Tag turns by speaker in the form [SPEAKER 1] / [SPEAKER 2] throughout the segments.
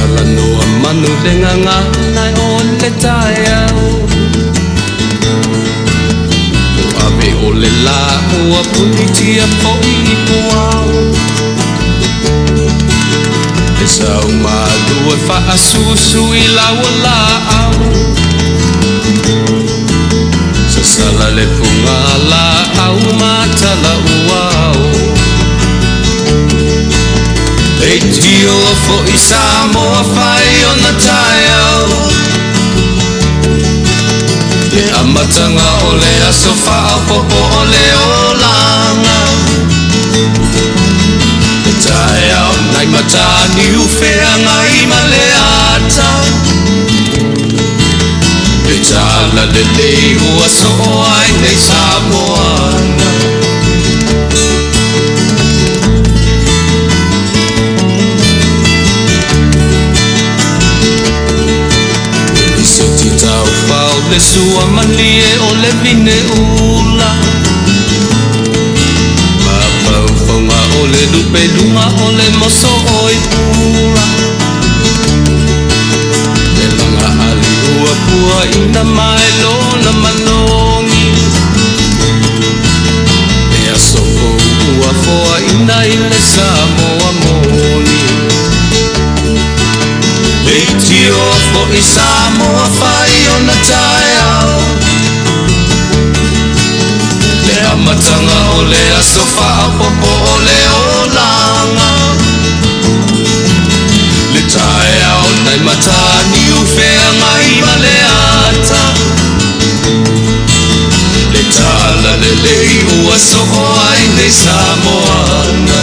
[SPEAKER 1] Talanoa manu le gagana o le taeao Ua ave o le la ua punitia foi i puao E sau malu e faasusu i lau laau Sasala le puga laau ma tala uao Leitio foi Samoa fai ona taeao Le amataga o le aso faaopoopo o le olaga Le taeao nai Mataniu feagai ma le ata Le tala lelei ua soo ai nei Samoana Le lisiti taufao le sua malie o le vine ula Mafaufauga o le lupe luga o le moso oi pula Le laga ali ua puaina mai lona manogi Le aso fou ua foaina i le Samoa moni Leitio foi Samoa fai ona taeao Le amataga o le aso faaopoopo o le olaga Le taeao nai Mataniu feagai ma le ata Le tala lelei ua soo ai nei Samoana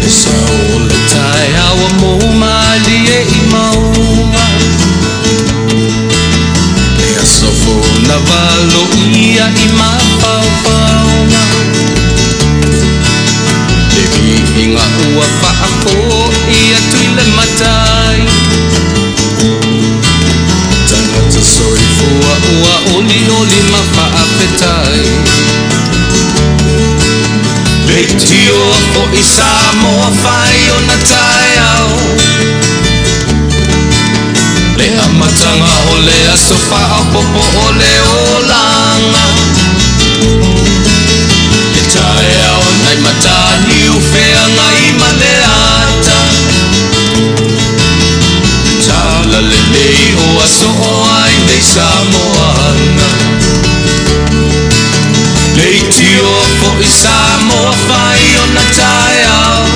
[SPEAKER 1] Le sao o le taeao ua mou malie i mauga Le aso fou na valoia i mafaufauga Le viiga ua faafoi atu i le Matai Tagata soifua ua olioli ma faafetai Leitio foi Samoa fai ona taeao Le amataga o le aso faaopoopo o le olaga Le taeao nai Mataniu feagai ma le ata Le tala lelei ua soo ai nei Samoana Leitio foi Samoa fai ona taeao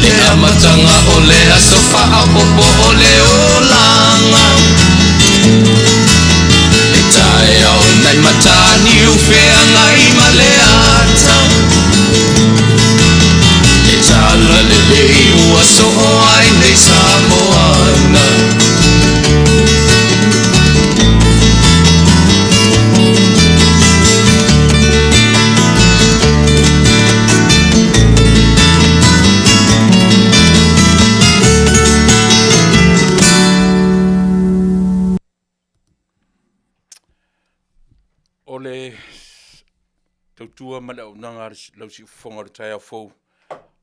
[SPEAKER 1] Le amataga o le aso faaopoopo o le olaga Le taeao nai Mataniu feagai ma le ata Le tala lelei ua soo ai nei Samoana
[SPEAKER 2] O le tautua ma le auaunaga a lau siufofoga o le taeao fou,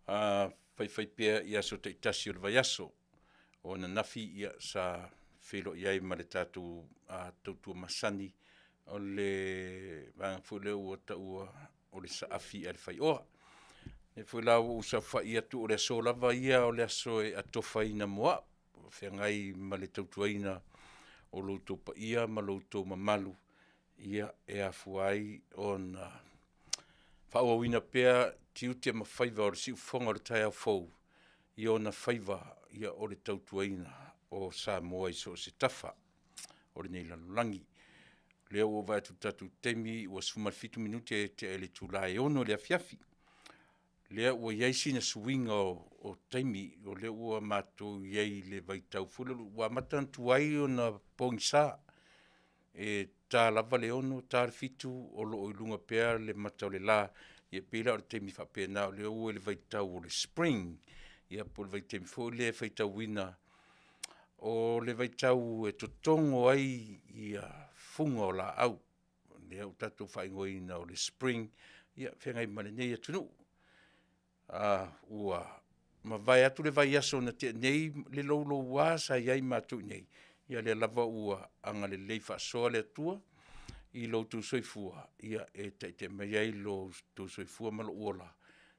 [SPEAKER 2] a faifaipea i aso taitasi o le vaiaso. O ananafi ia sa feiloai ai ma le tatou tautua masani o le vaega foi lea ua taua o le saafi a le faioa. O lea foi la ua ou saofai atu o le aso lava ia o le aso e atofaina mo au, feagai ma le tautuaina o lo outou paia ma lo outou mamalu, ia e afua ai ona faaauauina pea tiute ma faiva o le siufofoga o le taeao fou i ona faiva ia o le tautuaina o Samoa i so o se tafa o lenei lalolagi. O lea ua ou vaai atu i le tatou taimi ua 17 minute tea i le itula e 6:00 i le afiafi. Lea ua i ai sina suiga o taimi, o lea ua matou i ai i le vaitau foi lele ua amata ona tuai ona pogisa. E ta lava le 6, ta le 7 o lo o i luga pea le mata o le la, ia pei la o le taimi faapena o lea ua i le vaitau o le spring, ia po o le vaitaimi foi lea e faitauina o le vaitau e totogo ai fuga o laau, lea ua tatou faaigoaina o le spring, ia feagai ma lenei atunuu. Ua mavae atu le vaiaso na tea nei le louloua sa i ai matou i inei, ia o lea lava ua agalelei faasoa le Atua i lo outou soifua e taitai mai ai lo outou soifua ma lou ola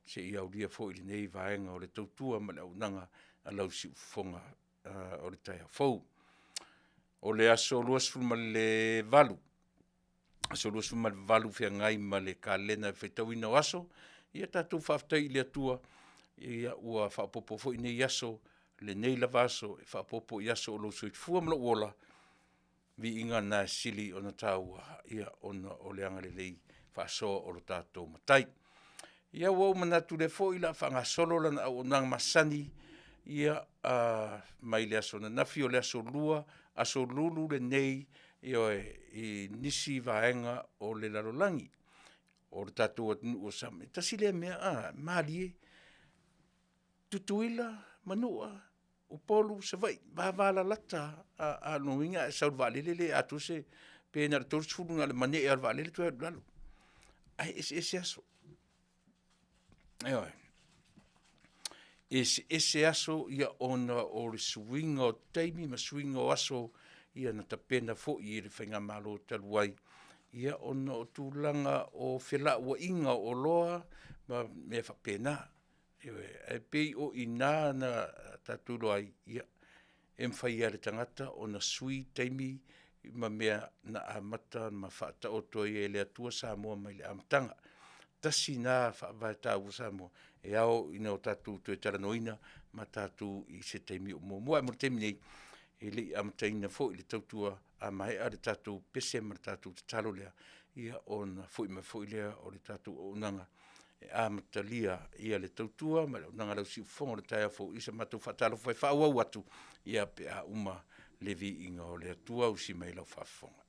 [SPEAKER 2] seia aulia foi lenei vaega o le tautua ma le auaunaga a lau siufofoga o le taeao fou. O le aso 28, aso 28 feagai ma le kalena i le faitauina o aso, ia tatou faafetai i le Atua ua faaopoopo foi nei aso, lenei lava aso e faaopoopo i aso o lou soifua ma lou ola, viiga lena e sili ona taua ona o le agalelei faasoa o lo tatou Matai. Ia ua ou manatu o lea foi o le a faagasolo lana auaunaga masani mai le aso ananafi o le aso Lua, aso lulu lenei, ioe, i nisi vaega o le lalolagi. O le tatou atunuu o Samoa, e tasi lea mea e malie, Tutuila, Manua, Upolu, Savaii, vavalalata lava. O lona uiga a e sau i le vaalele e le atoa se, pe na o le 30 na o le manee lava o le vaalele toe alu i lalo, ae eseese aso. Ioe. E eseese aso ona o le suiga o taimi ma suiga o aso na tapena foi e le faigamalo talu ai ona o tulaga o felauaiga o oloa ma mea faapena. Ioe. Ae pei o i ina na tatou iloa ai, e mafai lava e le tagata ona sui taimi ma mea na amata ma faataoto ai e le Atua Samoa mai le amataga. Tasi lena faavae taua o Samoa e ao ona tatou toe talanoaina ma tatou i se taimi o muamua. Ae mo le taimi nei, e le i amataina foi le tautua, a maea le tatou pese ma le tatou tatalo lea, ia ona foi mai foi lea o le tatou auaunaga e amatalia le tautua ma le auaunaga a lau siufofoga i le taeao fou i sa matou faatalofa e faaauau atu pe a uma le viiga o le Atua ausi mai i lau faafofoga.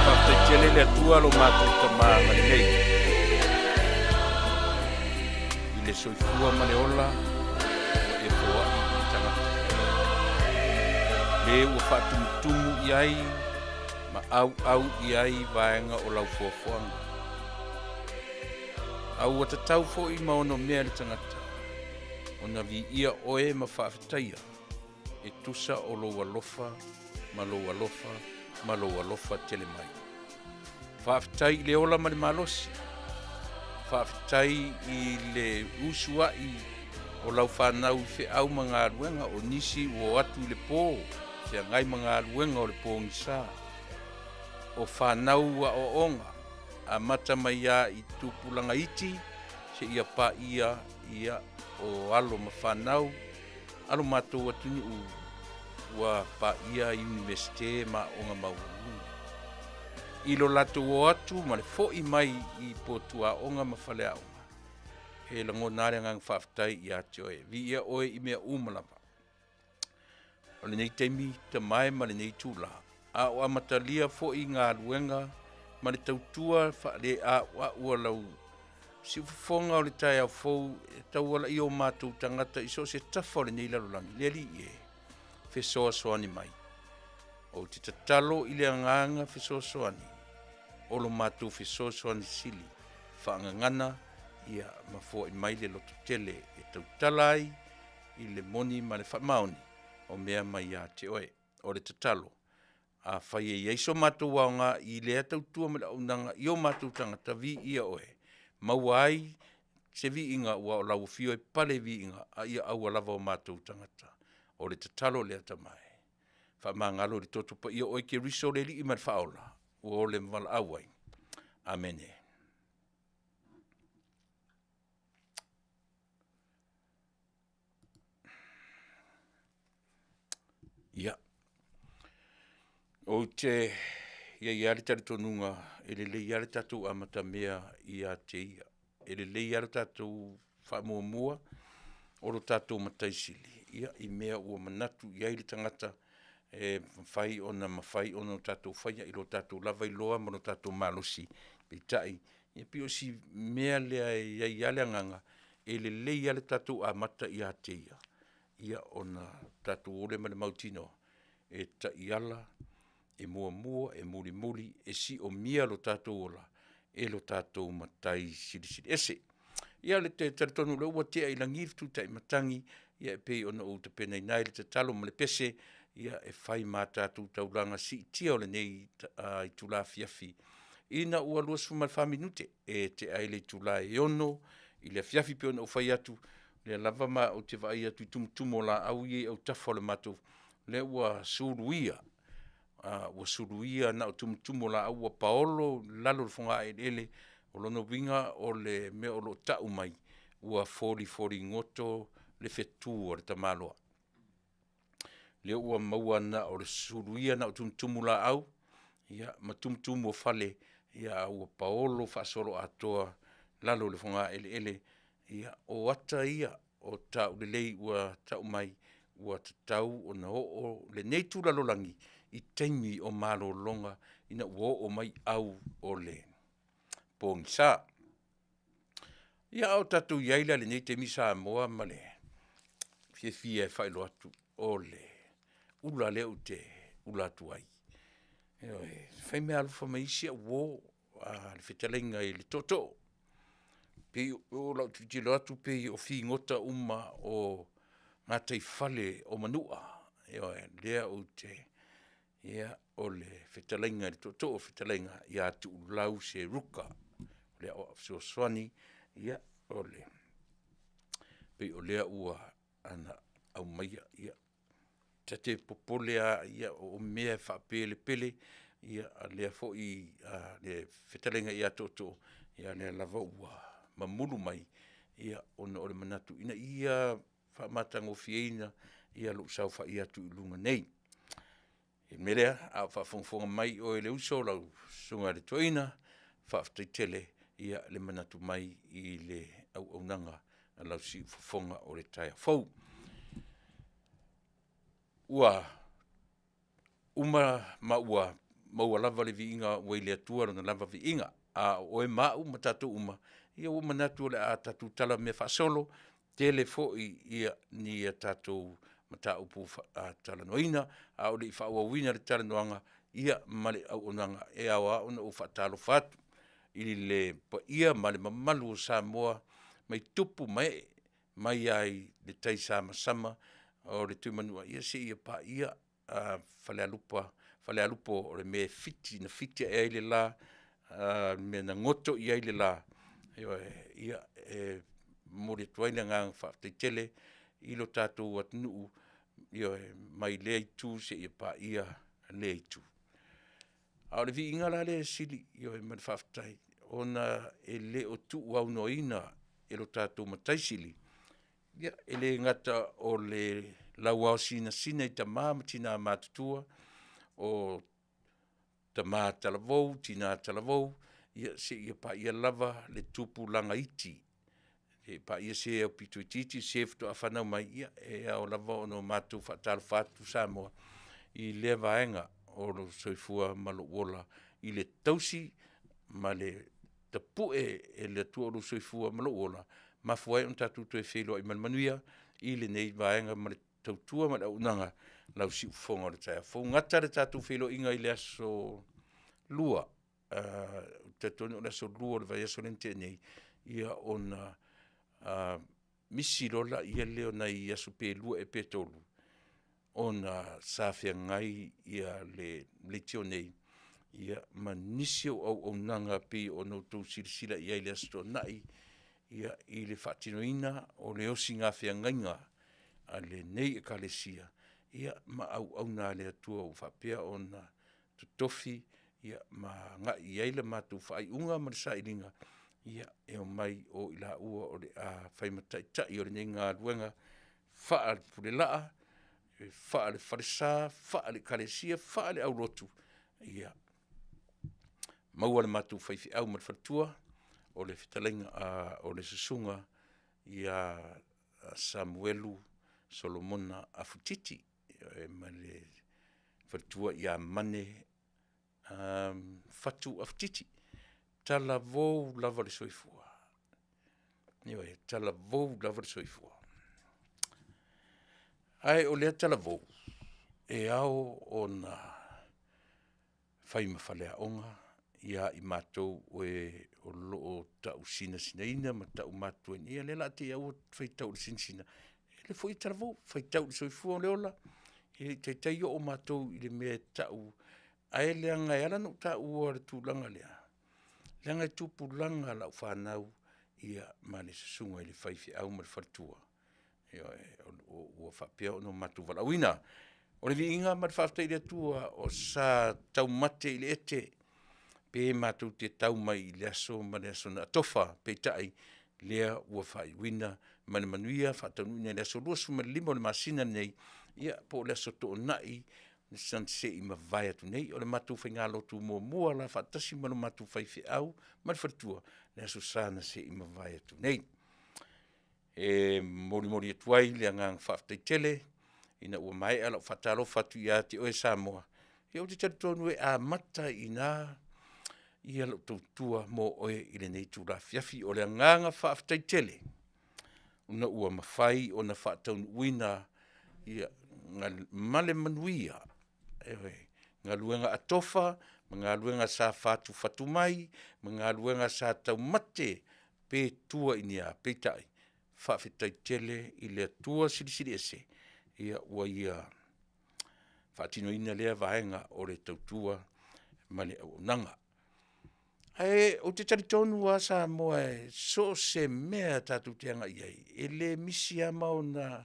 [SPEAKER 2] Faafetai tele le Atua lo matou Tama agalelei i le soifua ma le ola ua e foai i le tagata. Le ua faatumutumu i ai ma auau i ai vaega o lau foafoaga. A ua tatau foi ma ono mea le tagata ona viia oe ma faafetaia e tusa o lou alofa ma lou alofa ma lou alofa tele mai. Faafetai i le ola ma le malosi. Faafetai i le usuai o lau fanau i feau ma galuega o nisi ua o atu i le po, feagai ma galuega o le pogisa. O fanau aoaoga, amata mai lava i tupulaga iti seia paia ia o alo ma fanau a lo matou atunuu ua paia Iunivesite ma aoga maualuluga. I lo latou o atu ma le foi mai i potu aoga ma faleaoga, e lagona lava le agaga faafetai ia te oe. Viia oe i mea uma lava. O lenei taimi tamae ma lenei itula, a o amatalia foi galuega ma le tautua faaleauau a lau. Siufofoga o le taeao fou e tauala i o matou tagata i so o se tafa o lenei lalolagi, le Alii e, fesoasoani mai. Ou te tatalo i le agaga fesoasoani o lo matou fesoasoani sili faagagana ia ma foai mai le lototele e tautala ai i le moni ma le faamaoni o mea mai ia te oe. O le tatalo, afai e i ai so matou aoga i lea tautua ma le auaunaga i o matou tagata, viia Oe, maua ai se viiga aua o lau afio e pale i viiga, a ia aua lava o matou tagata. O le tatalo lea Tama e, faamagalo i le Toto Paia o Oe Keriso o le Alii ma le Faaola, ua ole ma valaau ai. Amene. Ia, ou te i ai lava le talitonuga e lelei lava le tatou amatamea ia te Ia. E lelei lava le tatou faamuamua o lo tatou Matai Sili i mea ua manatu i ai le tagata e mafai ona mafai ona tatou faia i lo tatou lava iloa ma lo tatou malosi, peitai, e pei o si mea lea e i ai lava le agaga, e lelei lava le tatou amata ia te Ia, ia ona tatou o lea ma le mautinoa, e taiala, e muamua, e mulimuli, e siomia lo tatou ola e lo tatou Matai Silisili Ese. Ia ou te talitonu o lea ua tea i lagi le tuta'i matagi e pei ona ou tapenaina ai le tatalo ma le pese e fai ma tatou taulaga siitia i lenei itula afiafi ina ua 24 minute e tea ai le itula e 6:00 i le afiafi. E pei ona ou fai atu, o lea lava ma ou te vaai atu i tumutumu o laau ia e i autafa o le matou, lea ua suluia, na o tumutumu o laau ua paolo lalo o le fogaeleele. O lona uiga o le mea o lo o tau mai, ua folifoligoto le fetu a le tamaloa. Lea ua maua na o le suluia na o tumutumu laau ma tumutumu o fale, a ua paolo faasoloatoa lalo o le fogaeleele. Ia, o ata ia o taulelei ua tau mai ua tatau ona oo lenei itu lalolagi i taimi o malologa ina ua oo mai au o le pogisa. Ia a o tatou i ai la i lenei taimi Samoa ma le fiafia e faailoa atu, o le ula lea ou te ula atu ai, ioe, fai meaalofa mai ai si au uo, le fetalaiga i le Tootoo. E pei o lau tilotilo atu pei o figota uma o gataifale o Manua, ioe, lea ou te, ia, o le fetalaiga i le Tootoo fetalaiga ia Tuulau Seruka, le Aoao Fesoasoani, ia pei o lea ua aumaia. Ia, ta te popole lava o mea e faapelepele a lea foi le fetalaiga ia Tootoo, ia o lea lava ua mamulu mai ona o le manatu ina ia faamatagofieina lou saofai atu i luga nei. O le mea lea, a o faafogafoga mai oe le uso lau Susuga i le Toeaina, faafetai tele le manatu mai i le auaunaga a lau siufofoga o le taeao fou. Ua uma ma ua maua lava le viiga ua i le Atua lona lava viiga, a o oe ma au ma tatou uma, ia ua ou manatu o le a tatou talamea faasolo, tele foi ni a tatou mataupu faatalanoaina, a o le i faaauauina le talanoaga ma le auaunaga, e ao lava ona ou faatalofa atu i le paia ma le mamalu o Samoa mai tupu ma ee, mai lava i le taisamasama o le Tuimanua seia paia Falealupo o le mea na fiti ae ai le la, le mea na goto i ai le la, ioe. Ia, e momoli atu ai le agaga faafetai tele i lo tatou atunuu, ioe, mai lea itu seia paia lea itu. A o le viiga la lea e sili, ioe ma le faafetai, ona e le o tuuaunoaina e lo tatou Matai Sili, e le gata o le lauaosinasina i tama ma tina matutua, o tama talavou, tina talavou, seia paia lava le tupulaga iti, seia paia se aupito itiiti, se faatoa fanau mai, ia e ao lava ona matou faatalofa atu Samoa i lea vaega o lou soifua ma lou ola i le tausi ma le. tapue e le Atua lou soifua ma lou ola, mafua ai ona tatou toe feiloai ma le manuia i lenei vaega ma le tautua ma le auaunaga i lau siufofoga i le taeao fou. Gata le tatou feiloaiga i le aso Lua, ou te talitonu o le aso Lua o le vaiaso lea na tea nei, ia ona misi loa lea o nai aso pe 2 ea pe 3, ona sa feagai le leitio nei ma nisi o auaunaga pei ona outou silasila i ai i le Aso Toonai i le faatinoina o le osiga feagaiga a lenei Ekalesia ma auauna a le Atua ua faapea ona totofi ma agai i ai le matou faaiuga ma le sailiga e omai o i laua o le a fai ma taitai o lenei galuega faale-Pulelaa, faale-falesa, faale-Ekalesia, faale-aulotu, ia maua le matou faifeau ma le faletua, o le susuga ia Samuelu Solomona Afu Titi ma le faletua ia Mane Fatu Afu Titi. Talavou lava le soifua, ioe, talavou lava le soifua. Ae o lea talavou, e ao ona fai ma faleaoga ia i matou o e o lo o tausinasinaina ma taumatuaina, ia o lea o le a te i lava ua faitau i le sinasina, o lea foi e talavou, faitau i le soifua ma le ola, e le i taitai oo matou i le mea e tau, ae leaga e ala ona ou taua le tulaga lea, leaga e tupulaga lau fanau ma le susuga i le faifeau ma le faletua, ioe, ua faapea ona matou valaauina. O le viiga ma le faafetai i le Atua o sa taumate i le ete, pe matou te tau mai i le aso ma le aso na atofa, peitai o lea ua faaiuina ma le manuia, faataunuuina i le aso 25 o le masina lenei, ia po o le aso Toonai na se i mavae atu nei. O le matou faigalotu muamua la faatasi ma le matou faifeau ma le faletua, le aso Sa na se i mavae atu nei. E molimoli atu ai le agaga faafetai tele ina ua maea lau faatalofa atu ia te oe Samoa, ia ou te talitonu e amata i ina lau tautua mo oe i lenei itula afiafi. O le agaga faafetai tele ona ua mafai ona faataunuuina ma le manuia, ioe, galuega atofa ma galuega sa fatufatu mai, ma galuega sa taumate pe tua i ni a, peitai, faafetai tele i le Atua Silisili Ese ua Ia faatinoina lea vaega o le tautua ma le auaunaga. Ae ou te talitonu lava Samoa so o se mea tatou te agai i ai, e le misi lava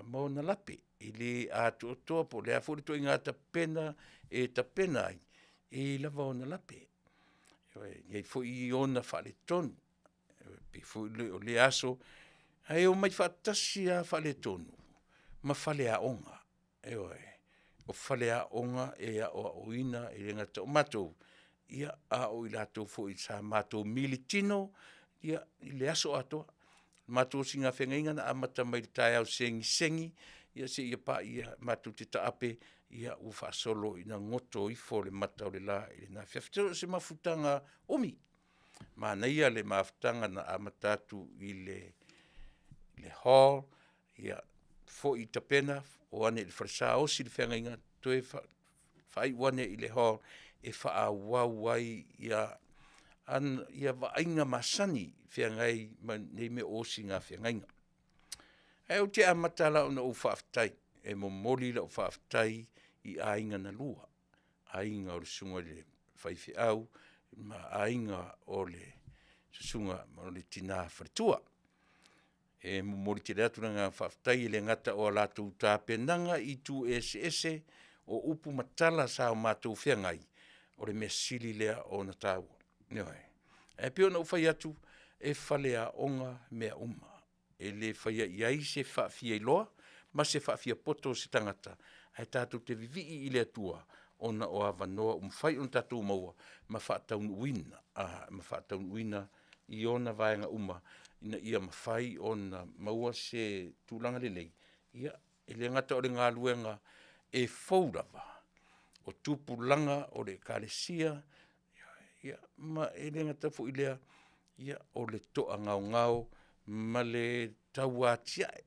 [SPEAKER 2] ma ona lape, e le atoatoa po o le a foi le ituaiga tapena e tapena ai, e i ai lava ona lape. Ioe, e i ai foi ona faaletonu, e pei foi o lea aso, ae omai faatasi lava faaletonu ma faleaoga, ioe. O faleaoga e aoaoina e le gata o matou, a o i latou foi sa matou militino i le aso atoa. O le matou osigafeagaiga na amata mai i le taeao segisegi seia paia matou te taape ua faasolo ina goto ifo le mata o le la i lena afiafi. Se o se mafutaga umi, manaia le mafutaga na amata atu i le hall, ia foi tapena, o ane i le falesa osi le feagaiga, toe faaiu ane i le hall e faaauau ai vaaiga masani e feagai ma nei mea o osiga feagaiga. Ae ou te amata la ona ou faafetai, e momoli lau faafetai i aiga na lua, aiga o le susuga i le faifeau ma aiga o le susuga o le tina faletua. E momoli tele atu le agaga faafetai e le gata o a latou tapenaga i itu eseese o upu ma tala sa o matou feagai, o le mea sili lea ona taua, ioe. Ae pei ona ou fai atu, e faleaoga mea uma, e le faia i ai se faafiailoa ma se faafiapoto o se tagata, ae tatou te vivii i le Atua ona o avanoa ua mafai ona tatou maua ma faataunuuina, ma faataunuuina i ona vaega uma ina ia mafai ona maua se tulaga lelei, e le gata o le galuega e fou lava, o tupulaga o le Ekalesia. Ia ma e le gata foi i lea, ia o le toagaogao ma le tauatiae.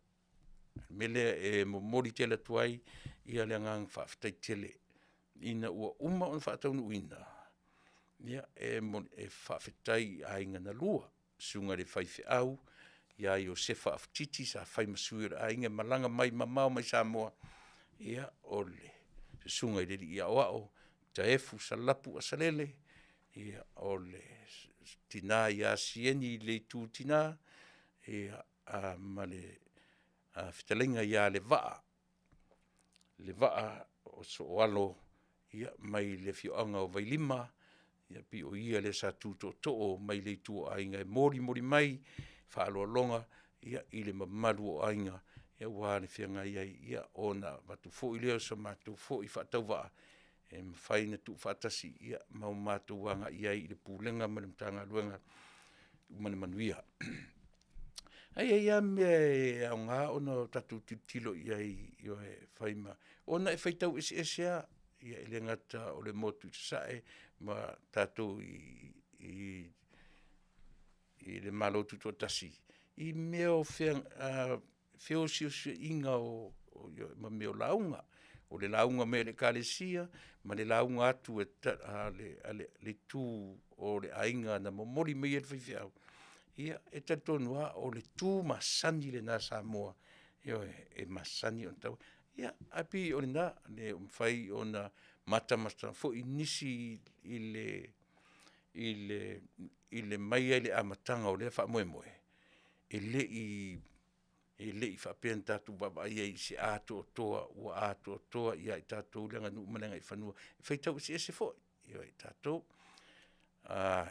[SPEAKER 2] O le mea lea e momoli tele atu ai le agaga faafetai tele ina ua uma ona faataunuuina, ia e faafetai i aiga na lua, susuga i le faifeau ia Iosefa Afatiti sa fai ma sui o le aiga e malaga mai mamao mai Samoa, ia o le susuga i le alii aoao Taefu Salapu Asalele, ia o le tina ia Sieni Leitu Tina, ia ma le fetalaiga ia Levaa, Levaa Sooalo mai le afioaga o Vailima, ia pei o ia lea sa tu tootoo mai le itu o aiga e molimoli mai faaaloaloga i le mamalu o aiga aua le feagai ai, ona avatu foi lea o se matou foi faatauvaa e mafai ona tuufaatasi ma o matou agai i ai i le Pulega ma le Matagaluega ma le manuia. Ae e i ai lava mea e aoga ona tatou tilotilo i ai e fai ma… ona e faitau eseese lava, e le gata o le motu i Sasae ma tatou i le Malo Tutoatasi, i mea o feosiosiaiga ma mea o lauga. O le lauga mai a le Ekalesia ma le lauga atu a le itu o le aiga na momoli maia e le faifeau, ia e talitonu lava o le tu masani lena a Samoa, ioe, e masani ona tatau. Ia, ae pei o lena, e le o mafai ona matamata foi nisi i le mai lava i le amataga o lea faamoemoe, e le i faapea na tatou vaavaai i ai i se atoatoa ua atoatoa ia i tatou le aganuu ma le agaifanua. E faitau eseese foi i tatou.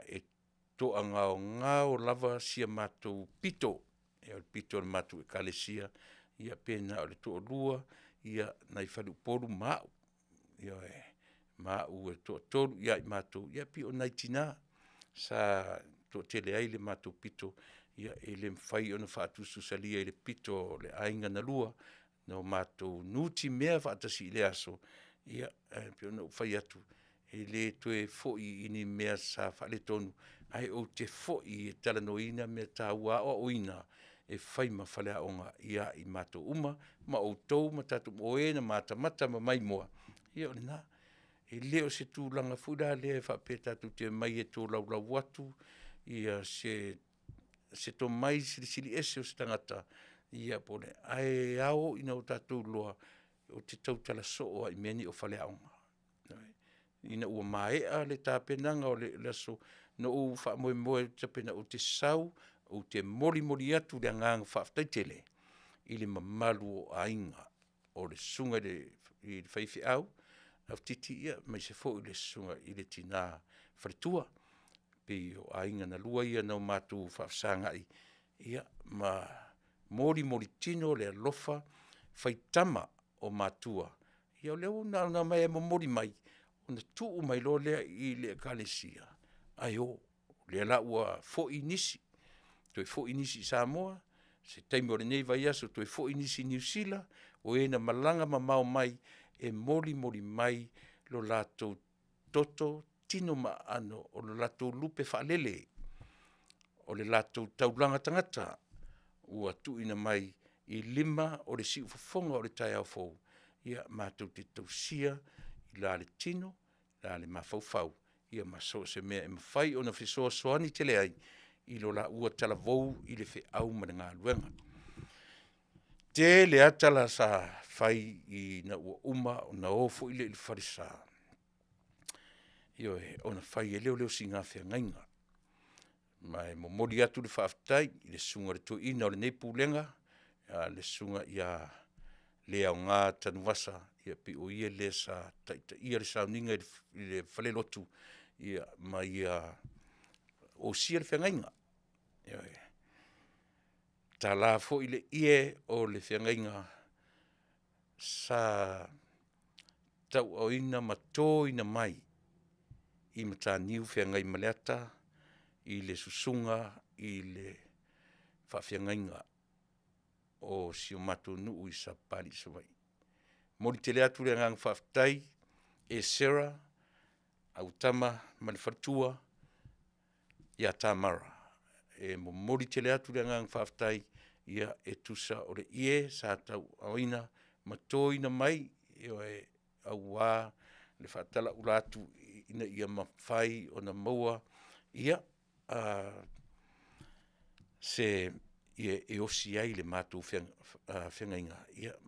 [SPEAKER 2] E toagaogao lava si a matou pito, le pito o le matou Ekalesia, ia pe na o le toalua nai faleupolu ma au, ioe, ma au e toatolu ia i matou, ia pei o nai tina sa toatele ai le matou pito, e le mafai ona faatusatusalia i le pito o aiga na lua na matou nutimea faatasi i lea aso, ae pei ona ou fai atu, e le toe foi i ni mea sa faaletonu, ae ou te foi e talanoaina mea taua aoaoina e fai ma faleaoga ia i matou uma ma outou ma tatou uma, o e na matamata ma maimoa, ia o lena. E le o se tulaga foi la lea faapea tatou te omai e tolaulau atu se tomai silisili ese o se tagata, ia po o le a, ae ao ina tatou iloa, ou te tautala soo lava i mea nei o faleaoga. Ina ua maea le tapenaga o le aso, na ou faamoemoe ou te tapena ou te sau ou te molimoli atu le agaga faafetai tele i le mamalu o aiga, o le susuga i le faifeau Afatiti aemaise foi le susuga i le tina faletua. E pei o aiga na lua ia na o matou faafesagai ma molimoli tino le alofa faitama o matua, ia o lea ua na ona omai lava e momoli mai, ona tuu mai loa lea i le Ekalesia ae o. O lea la ua foi nisi, toe foi nisi i Samoa, se taimi o lenei vaiaso toe foi nisi i Niu Sila, o e na malaga mamao mai e molimoli mai lo latou toto, tino ma aano, o le latou lupe faalele, o le latou taulaga tagata ua tuuina mai i lima o le siufofoga o le taeao fou, matou te tausia i la le tino, la le mafaufau, ia ma so o se mea e mafai ona fesoasoani tele ai i lo laua talavou i le feau ma le galuega. E tele lava tala sa fai ina ua uma ona o foi lea i le falesa, ioe, ona fai ai lea o sina feagaiga. Ma e momoli atu le faafetai i le susuga i le toeaina o lenei Pulega, le susuga ia Leaoga Tanuvasa, e pei o ia lea sa taitaia le sauniga i le falelotu ma ia osia le feagaiga. Ioe. Tala foi le ie o le feagaiga sa tauaaoina ma toina mai i Mataniu Feagaimaleata i le susuga i le faafeagaiga o si o matou nuu i Sapapalii Savaii. E momoli tele atu le agaga faafetai, e Sarah Autama ma le faletua. ia Tamara. E momoli tele atu le agaga faafetai ia e tusa o le ie sa tauaaoina ma toina mai, ioe, aua le faatalaula atu ina ia mafai ona maua se ie e osi ai le matou feagaiga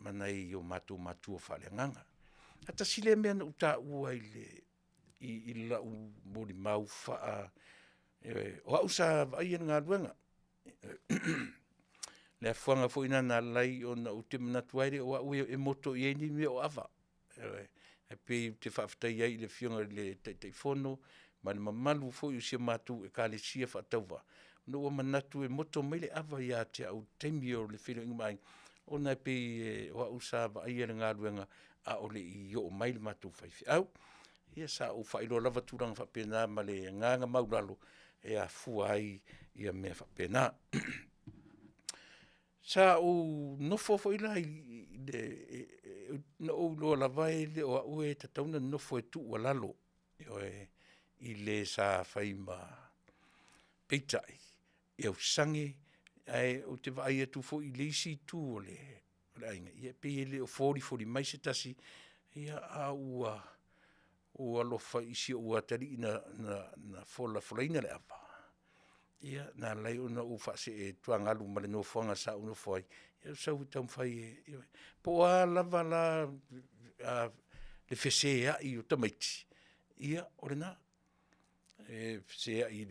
[SPEAKER 2] ma nai o matou matua faaleagaga. Ae tasi lea mea na ou taua i lau molimau o au sa vaaia le galuega, le afuaga foi lena na ala ai ona ou te manatu lava e le o au e moto i ai ni mea o ava. Ioe, ae pei ou te faafetai ai i le Afioga i le Taitaifono ma le mamalu foi o si a matou Ekalesia faatauvaa, ona ua manatu e moto mai le ava ia te au i le taimi o le feiloaiga ma aiga, ona e pei o au sa vaaia le galuega a o le i oo mai le matou faifeau. Ia sa ou faailoa lava tulaga faapena ma le agaga maualalo e afua ai mea faapena. Sa ou nofo foi la na ou iloa lava e le o au e tatau ona nofo e tuualalo, ioe, i le sa fai ma… Peitai, e ausage ae ou te vaai atu foi i le isi itu o le aiga, ia e pei e le o folifoli mai se tasi, a ua alofa i si ou atalii na folafolaina le ava, ia na ala ai ona ou faasee tuagalu ma le nofoaga sa ou nofo ai, ia ou sau e taumafai e… Po o a lava la le feseai o tamaiti, ia o lena. E feseai i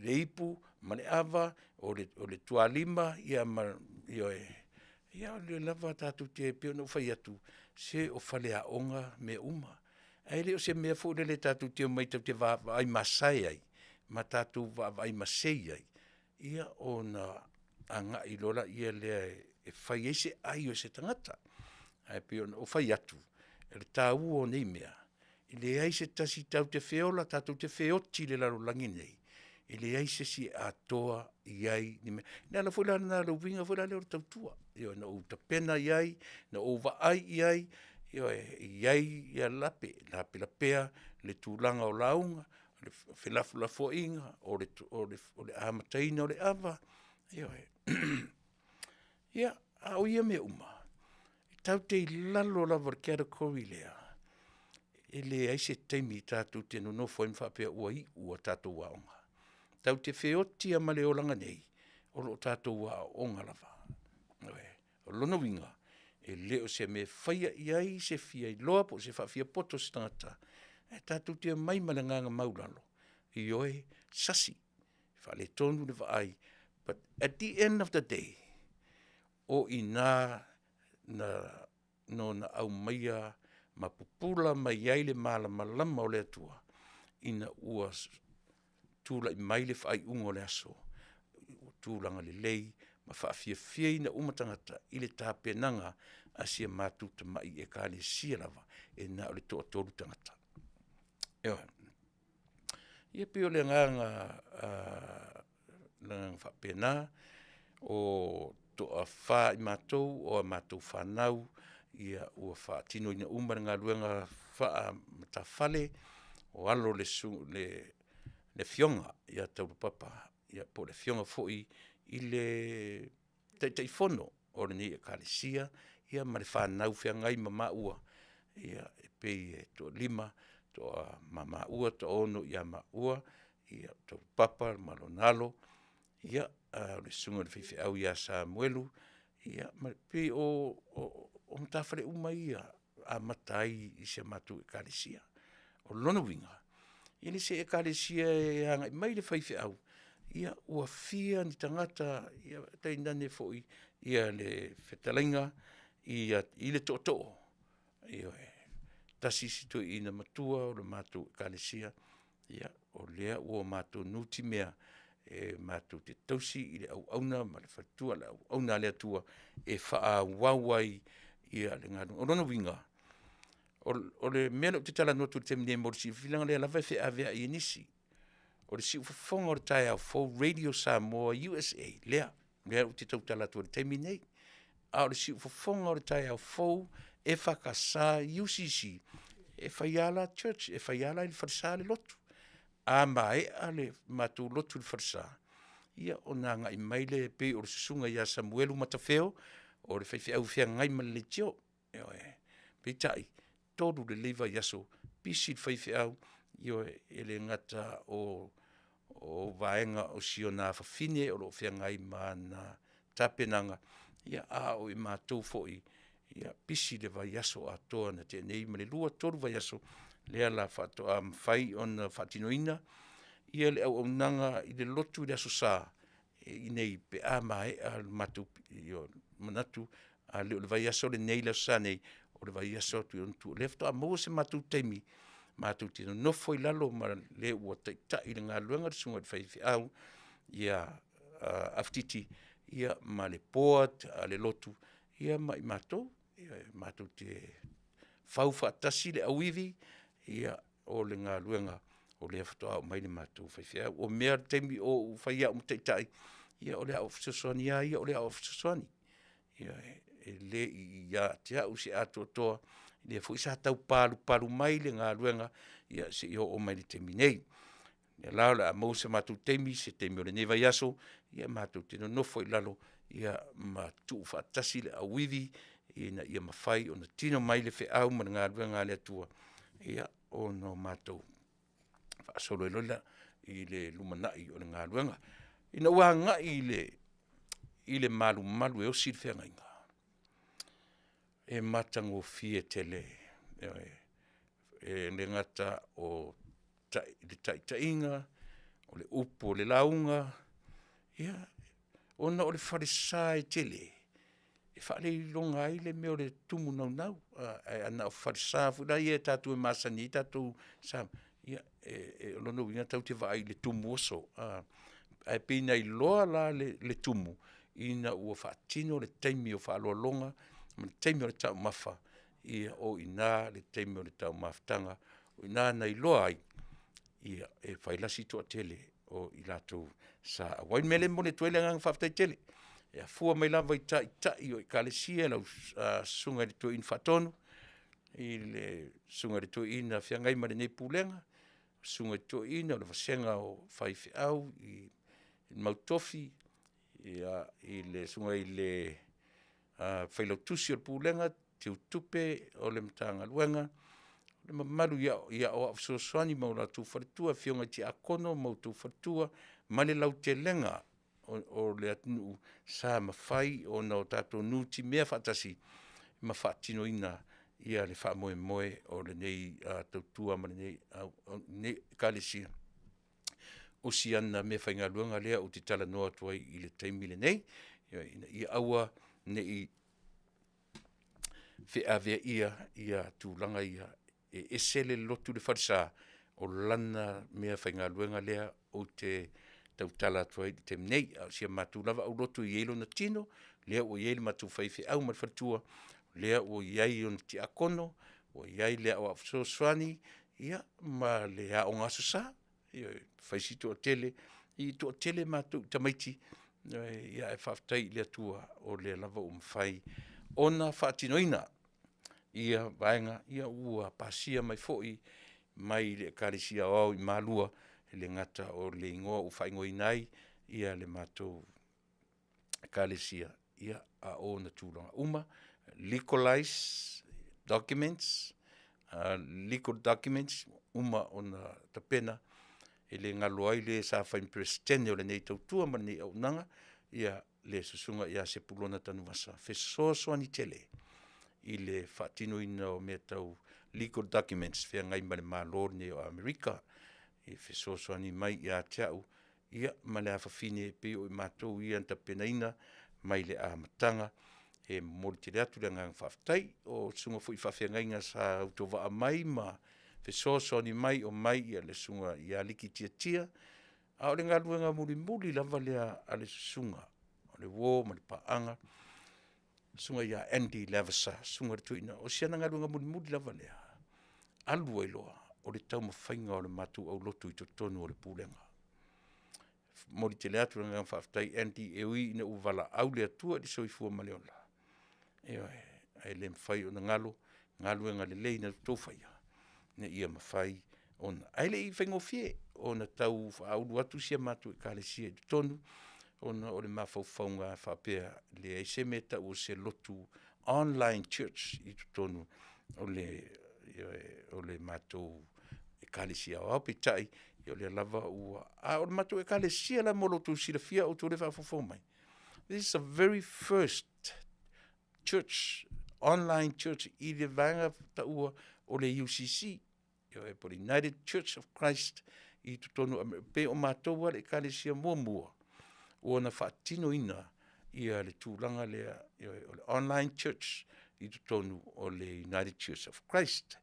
[SPEAKER 2] le ipu ma le ava, o le tualima ma le, ioe. Ia o lea lava tatou te, pei ona ou fai atu, se o faleaoga mea uma, ae le o se mea foi lele tatou te omai tatou te vaavaai masae ai ma tatou vaavaai masei ai, ia ona agai loa lea e fai ai se ai o se tagata. Ae pei ona ou fai atu, o le taua o nei mea, e leai se tasi tatou te feola tatou te feoti i le lalolagi lenei, e leai se isi e atoa i ai ni mea. O le ala foi la lena o le uiga foi lea o le tautua, ioe, na ou tapena i ai, na ou vaai i ai, ioe, e i ai lape, lapelapea le tulaga o lauga, o felafolafoaiga, o le amataina o le ava, ioe. Ia, a o ia mea uma, tatou te i lalo lava o le category lea, e leai se taimi tatou te nonofo ai ma faapea ua iu a tatou aoga. Tatou te feoti lava ma le olaga nei, o lo o tatou aooga lava. Ioe. O lona uiga, e le o se mea e faia i ai se fiailoa po o se faafiapoto a se tagata, ae tatou te omai ma le agaga maualalo, ioe, sasi, faaletonu le vaai, but at the end of the day, o i ina na ona aumaia ma pupula mai ai le malamalama o le Atua, ina ua tulai mai le faaiuga o le aso, ua tulaga lelei ma faafiafiaina uma tagata i le tapenaga a si a matou tamai Ekalesia lava, e na o le toatolu tagata. Ioe. Ia e pei o le agaga faapena, o toafa i matou o a matou fanau ua faatinoina uma le galuega faa-matafale, o alo o le Afioga ia Taulapapa po o le Afioga foi i le Taitaifono o lenei Ekalesia ma le fanau feagai ma maua, e pei e toalima ma maua, toaono ia maua Taulapapa ma lona alo, ia, o le susuga i le faifeau ia Samuelu, ia ma e pei o matafale uma ia na amata ai i si a matou Ekalesia. O lona uiga, e le o se Ekalesia e agai mai le faifeau, ua fia ni tagata, tainane foi le fetalaiga i le tootoo, ioe, tasi si toeaina matua o le matou Ekalesia, o lea ua matou nutimea, e matou te tausi i le auauna ma le faletua, le auauna a le Atua e faaauau ai le galuega. O lona uiga, o le mea lea ou te talanoa atu ai i le taimi nei mo le silafia, leaga o lea lava e feaveai e nisi. O le siufofoga o le taeao fou Radio Samoa USA lea ou te tautala atu ai i le taimi lenei, a o le siufofoga o le taeao fou EFKS UCC, e fai lava la church, e fai lava la i le falesa le lotu. A maea le matou lotu i le falesa, ia ona agai mai lea e pei o le susuga ia Samuelu Matafeo, o le faifeau feagai ma le leitio, ioe. Peitai, 3 lelei vaiaso pisi le faifeau, ioe, e le gata o vaega o si ona afafine o lo o feagai ma ana tapenaga, ia a o i matou foi, ia pisi le vaiaso atoa na tea nei ma le 2, 3 vaiaso, lea la faatoa mafai ona faatinoina le auaunaga i le lotu i le Aso Sa i inei pe a maea le matou manatu a le o le vaiaso lenei i le Aso Sa nei, o le vaiaso atu i ona tua, lea faatoa maua se matou taimi matou te nonofo ai i lalo ma le ua taitai i le galuega le susuga i le faifeau ia Afatiti ma le board a le lotu ia ma i matou. Matou te fau faatasi le auivi o le galuega o lea faatoa oo mai le matou faifeau. O mea i le taimi o ou fai au ma taitai, ia o le aoao fesoasoani lava ia o le aoao fesoasoani. Ioe, e le i ia te au se atoatoa, lea foi sa tau palupalu mai le galuega seia oo mai i le taimi nei. O lea la o le a maua se matou taimi i se taimi o lenei vaiaso matou te nonofo ai i lalo ma tuufaatasi le auivi ina ia mafai ona tino mai le feau ma le galuega a le Atua ona matou faasolo ai loa lea i le lumanai o le galuega. Ina ua agai i le malumalu e osi le feagaiga, e matagofie tele, ioe. E le gata o le taitaiga, o le upu o le lauga, ia, ona o le falesa e tele, e faaleiloga ai le mea o le tumu naunau. Ae ana o falesa foi la tatou e masani ai tatou i Samoa, ia o lona uiga tatou te vaai i le tumu oso. Ae pei na iloa la le tumu ina ua faatino le taimi o faaaloaloga ma le taimi o le taumafa, ia o i ina le taimi o le taumafataga, o i ina na iloa ai, e fai la si toatele o i latou sa auai. O le mea lea e momoli atu ai le agaga faafetai tele, e afua mai lava i Taitai o Ekalesia, lau Susuga i le Toeaina Faatonu, i le Susuga i le Toeaina Feagai ma lenei Pulega, Susuga i Toeaina o le vasega o faifeau i le mautofi, i le Susuga i le Failautusi o le Pulega, Teutupe o le Matagaluega, le mamalu i aoao fesoasoani ma o latou faletua, afioga i Tiakono ma outou faletua, ma le lautelega o le atunuu sa mafai ona tatou nutimea faatasi ma faatinoina le faamoemoe o lenei tautua ma lenei Ekalesia, o si ana meafaigaluega lea ou te talanoa atu ai i le taimi lenei, ina ia aua ne i feaveaia tulaga ia, e ese le lotu i le falesa, o lana meafaigaluega lea ou te tautala atu ai i le taimi nei. A o si a matou lava aulotu e i ai lona tino, lea ua i ai le matou faifeau ma le faletua, lea ua i ai ona tiakono, ua i ai le aoao fesoasoani, ia ma le Aoga Aso Sa. Ioe, fai si toatele, e toatele matou tamaiti, ae faafetai i le Atua o lea lava ua mafai ona faatinoina ia vaega ua pasia mai foi mai le Ekalesia Aoao i Malua, e le gata o le igoa ua faaigoaina ai le matou Ekalesia, a o ona tulaga uma, legalize documents, legal documents ua uma ona tapena, e le galo ai le sa fai ma Peresetene o lenei tautua ma lenei auaunaga, le Susuga ia Sepulona Tanuvasa, fesoasoani tele i le faatinoina o mea tau legal documents e feagai ma le Malo lenei o Amerika, e fesoasoani mai ia te au ma le afafine, e pei o i matou ia na tapenaina mai le amataga. E momoli tele atu le agaga faafetai. O susuga foi i faafeagaiga sa autovaa mai ma fesoasoani mai, omai le susuga ia Aliki Tiatia, a o le galuega mulimuli lava lea a le susuga, o le uo ma le paaga, le susuga ia Andy Lavasar le susuga i le toeaina, o si ana galuega mulimuli lava lea, alu ai loa o le taumafaiga o le matou aulotu i totonu o le Pulega. E momoli tele atu le agaga faafetai Andy, e ui ina ua valaau le Atua i le soifua ma le ola, ioe, ae le mafai ona galo galuega lelei na outou faia ina ia mafai ona, ae le i faigofie ona tau faaulu atu si a matou Ekalesia i totonu ona o le mafaufauga e faapea, e leai se mea e tau o se lotu online church i totonu o le matou Ekalesia aoao. Peitai, o lea lava ua… A o le matou Ekalesia la mo lo outou silafia outou o faafogafoga mai, this is the very first church, online church i le vaega taua o le UCC, ioe po o le United Church of Christ i totonu o Amerika, pei o matou lava le Ekalesia muamua ua na faatinoina le tulaga lea, ioe, o le online church i totonu o le United Church of Christ.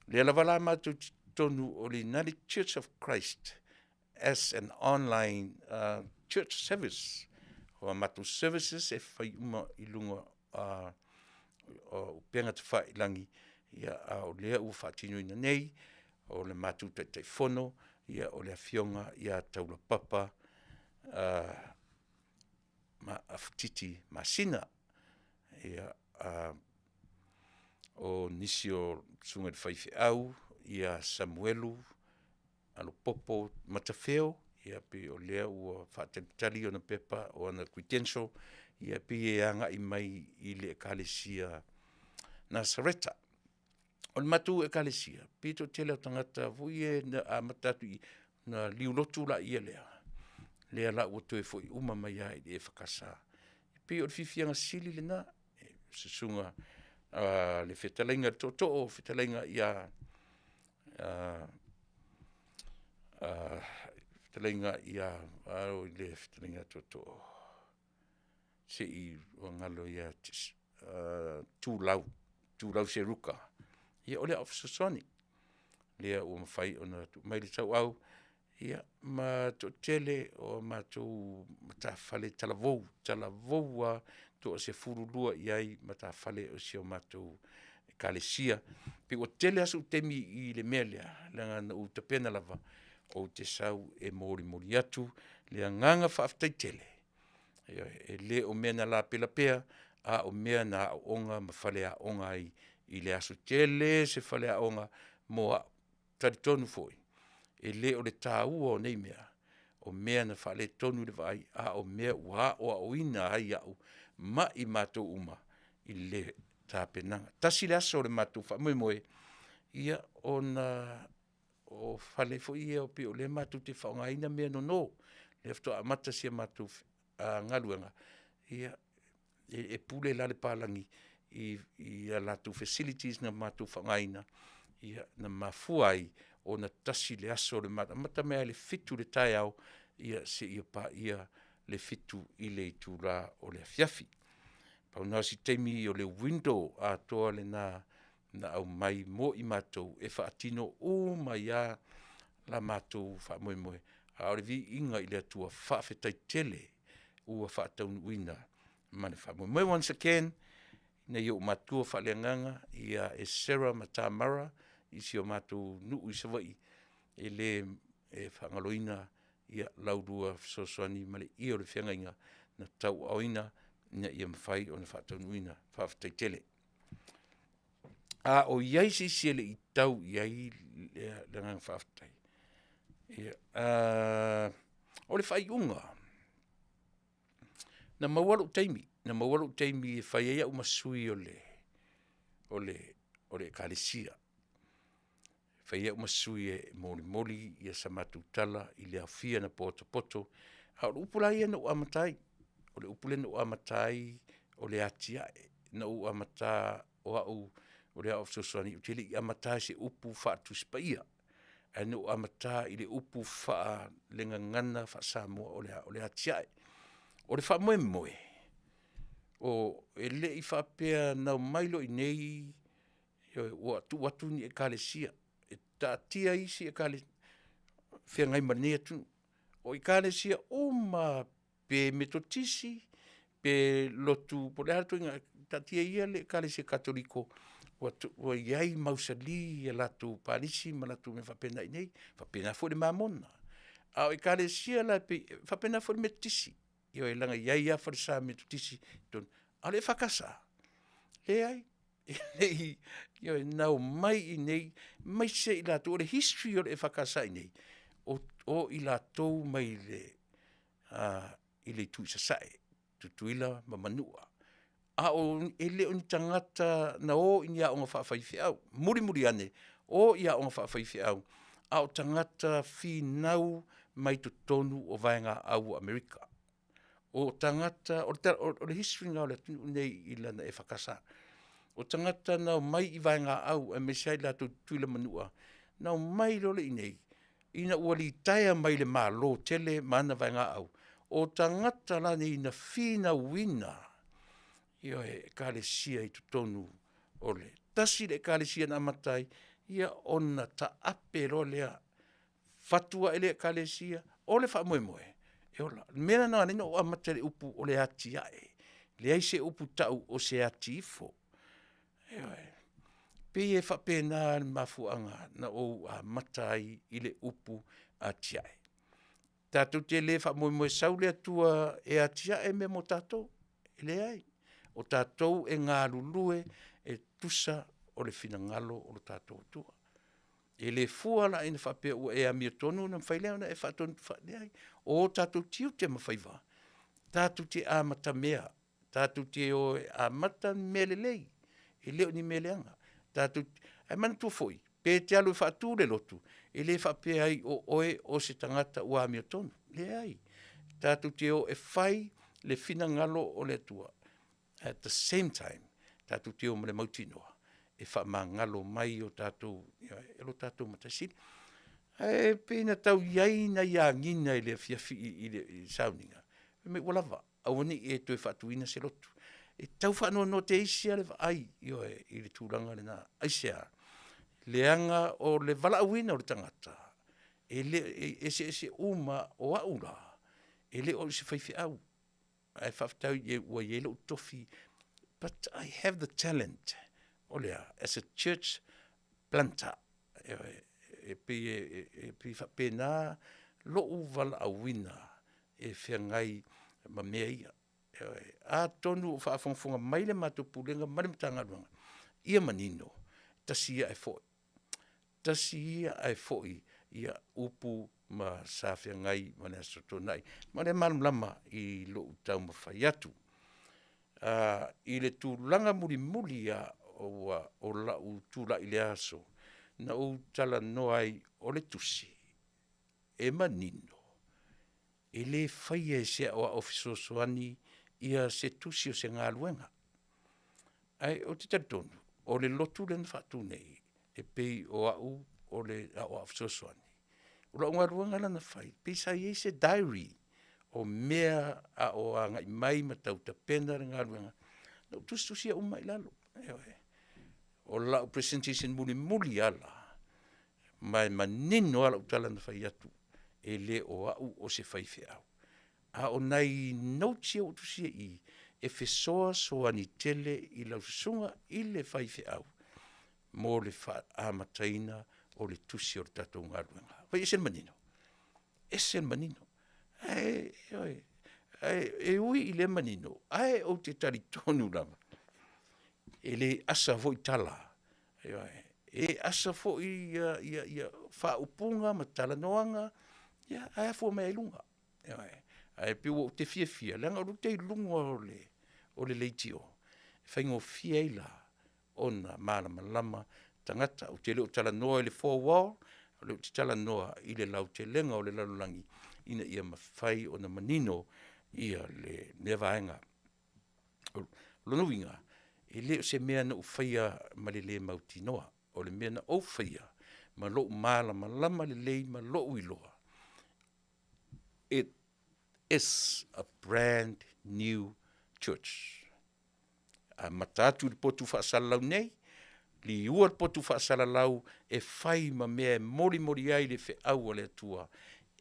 [SPEAKER 2] O lea lava la matou te i totonu o le United Church of Christ as an online church service. O a matou services e fai uma i luga o upega tafailagi, a o lea ua faatinoina nei, o le matou Taitaifono o le Afioga ia Taulapapa Afatiti Masina. Ia, o nisi o susuga i le faifeau ia Samuelu Alopopo Matafeo, ia pei o lea ua faatalitali ona pepa o ana credential, ia pei e agai mai i le Ekalesia Nasareta. O le matou Ekalesia, pei o le toatele o tagata foi ia na amata atu i i, ona liulotu laia lea, lea la ua toe foi uma mai lava i le EFKS. E pei o le fiafiaga sili lena, susuga i le fetalaiga i le Tootoo fetalaiga ia le Tootoo, se i ua galo ia te Tulau, Tulau Seruka, ia o le au fesoasoani lea ua mafai ona tuu mai le sauau, ia ma le toatele o matou matafale talavou, talavou lava, e toasefululua i ai matafale o si a matou Ekalesia. E pei ua tele lava sou taimi i le mea lea, leaga na ou tapena lava ou te sau e molimoli atu le agaga faafetai tele, ioe, e le o mea na lapelapea, a o mea na aooga ma faleaoga ai i le aso. E tele se faleaoga mo au. E talitonu foi, e le o le taua o nei mea, o mea na faaletonu le vaai, a o mea ua aoaoina ai au ma i matou uma i le tapenaga. Tasi le aso o le matou faamoemoe, ia ona o fale foi ia pei o lea matou te faaaogaina mea nono, lea faatoa amata si a matou galuega, ia, e pule la le papalagi i a latou facilities na matou faaaogaina, na mafua ai ona tasi le aso, amata mai lava i le 7:00 i le taeao seia paia le 7:00 i le itula o le afiafi. Pau lena o si taimi o le window atoa lena na aumai mo i matou e faatino uma ai lava la matou faamoemoe, a o le viiga i le Atua, faafetai tele ua faataunuuina ma le faamoemoe. Once again, nai ou matua faaleagaga ia Esera ma Tamara i si o matou nuu i Savaii, e le faagaloina la oulua fesoasoani ma le i o le feagaiga na tauaaoina ina ia mafai ona faataunuuina. Faafetai tele. A o i ai se isi e le i tau i ai le agaga faafetai, ia, o le faaiuga, na maua lou taimi, na maua lou taimi e fai ai au ma sui o le Ekalesia, fai ai au ma sui e molimoli sa matou tala i le aofia na potopoto. A o le upu la ia na ou amata ai, o le upu lea na ou amata ai o le atiae. Na ou amata o au o le Aoao Fesoasoani, ou te le i amata i se upu faa-Tusi Paia, ae na ou amata i le upu faalegagana faa-Samoa o le a? O le atiae. O le faamoemoe, e le i faapea na omai loa i inei ua tuu atu ni Ekalesia, e taatia isi Ekalesia feagai ma lenei atunuu. O Ekalesia uma lava pe Metotisi pe lotu po o le a le ituaiga, taatia ia le Ekalesia Katoliko ua i ai mausali a latou palisi ma latou mea faapena i inei, faapena foi le Mamona. A o Ekalesia la e pei… e faapena foi le Metotisi, ioe, leaga e i ai lava falesa Metotisi i totonu, a o le EFKS, leai. E le i, ioe, na omai i inei, aemaise i latou, o le history o le EFKS i inei, o i latou mai le i le itu i Sasae, Tutuila ma Manua. A o e le o ni tagata na o i ni aoga faafaifeau, mulimuli ane, o i aoga faafaifeau, a o tagata finau mai totonu o vaegaau a Amerika. O tagata o le history lena o le atunuu lenei i lana EFKS. O tagata na omai i vaegaau aemaise lava i latou i Tutuila ma Manua, na omai loa i inei, ina ua litaea mai i le Malo tele ma ana vaegaau, o tagata la nei na finauina, ioe, Ekalesia i totonu o le… Tasi le Ekalesia na amata ai, ia ona taape loa lea, fatu ae le Ekalesia, o le faamoemoe e ola. O le mea lena na ala ai ona ou amata i le upu o le atiae, leai se upu tau o se ati ifo. Ioe, e pei e faapena le mafuaaga na ou amata ai i le upu atiae. Tatou te le faamoemoe sau le Atua e atiae mea mo tatou, e leai. O tatou e galulue e tusa o le finagalo o le tatou Atua. E le fua la ina faapea ua e amiotonu ona mafai lea ona e faatonu, leai. O o tatou tiute ma faiva, tatou te amatamea, tatou te o e amata mea lelei, e le o ni mea leaga. Ae manatua foi, pe e te alu e faatu le lotu, e le faapea ai o oe o se tagata ua amiotonu, leai. Tatou te o e fai le finagalo o le Atua, at the same time, tatou te o ma le mautinoa e faamagalo mai o tatou e lo tatou Matai Sili. Ae pei na tau i ai nai agiga i le afiafi i le sauniga, fai mai ua lava, aua ne i e toe faatuina se lotu. E tau faanoanoa teisi lava le vaai, ioe, i le tulaga lena. Aisea? Leaga o le valaauina o le tagata, e eseese uma, o au la, e le o au o se faifeau, ae faafetai ua i ai lou tofi, but I have the talent. O le a? As a church planter. Ioe, e pei e faapena lou valaauina e feagai ma mea ia. Ioe, atonu o faafogafoga mai le matou Pulega ma le Matagaluega, ia manino, tasi ia ae foi, tasi ia ae foi upu ma sa feagai ma le Aso Toonai, ma o lea e malamalama i lou taumafai atu. I le tulaga mulimuli lava o lou tulai i lea aso, na ou talanoa ai, o le tusi, e manino, e le faia e se Aoao Fesoasoani se tusi o se galuega. Ae ou te talitonu, o le lotu lea na faatu nei, e pei o au o le Aoao Fesoasoani, o lau galuega la na fai, pei sa i ai se diary o mea a o agai mai ma tau tapena le galuega, na ou tusitusia uma ai i lalo, ioe. O lau presentation mulimuli lava la, ma e manino lava lau tala na fai atu, e le o au o se faifeau, a o nai notes ia ua ou tusia i i, e fesoasoani tele i lau susuga i le faifeau mo le amataina o le tusi o le tatou galuega. Vaai e ese le manino, ese le manino. Ae ioe, e ui i lea manino, ae ou te talitonu lava, e le asa foi tala, ioe, e asa foi faaupuga ma talanoaga, ae afua mai lava i luga. Ioe. Ae pei ua ou fiafia, leaga o lea ou te i luga o le leitio, e faigofie ai la ona malamalama tagata. Ou te le o talanoa i le four wall, o lea ou te talanoa i le lautelega o le lalolagi, ina ia mafai ona manino lea vaega. O lona uiga, e le o se mea na ou faia ma le le mautinoa, o le mea na ou faia ma lou malamalama lelei ma lou iloa, it is a brand new church. E amata atu i le potu faasalalau nei, liua le potu faasalalau e fai ma mea e molimoli ai le feau a le Atua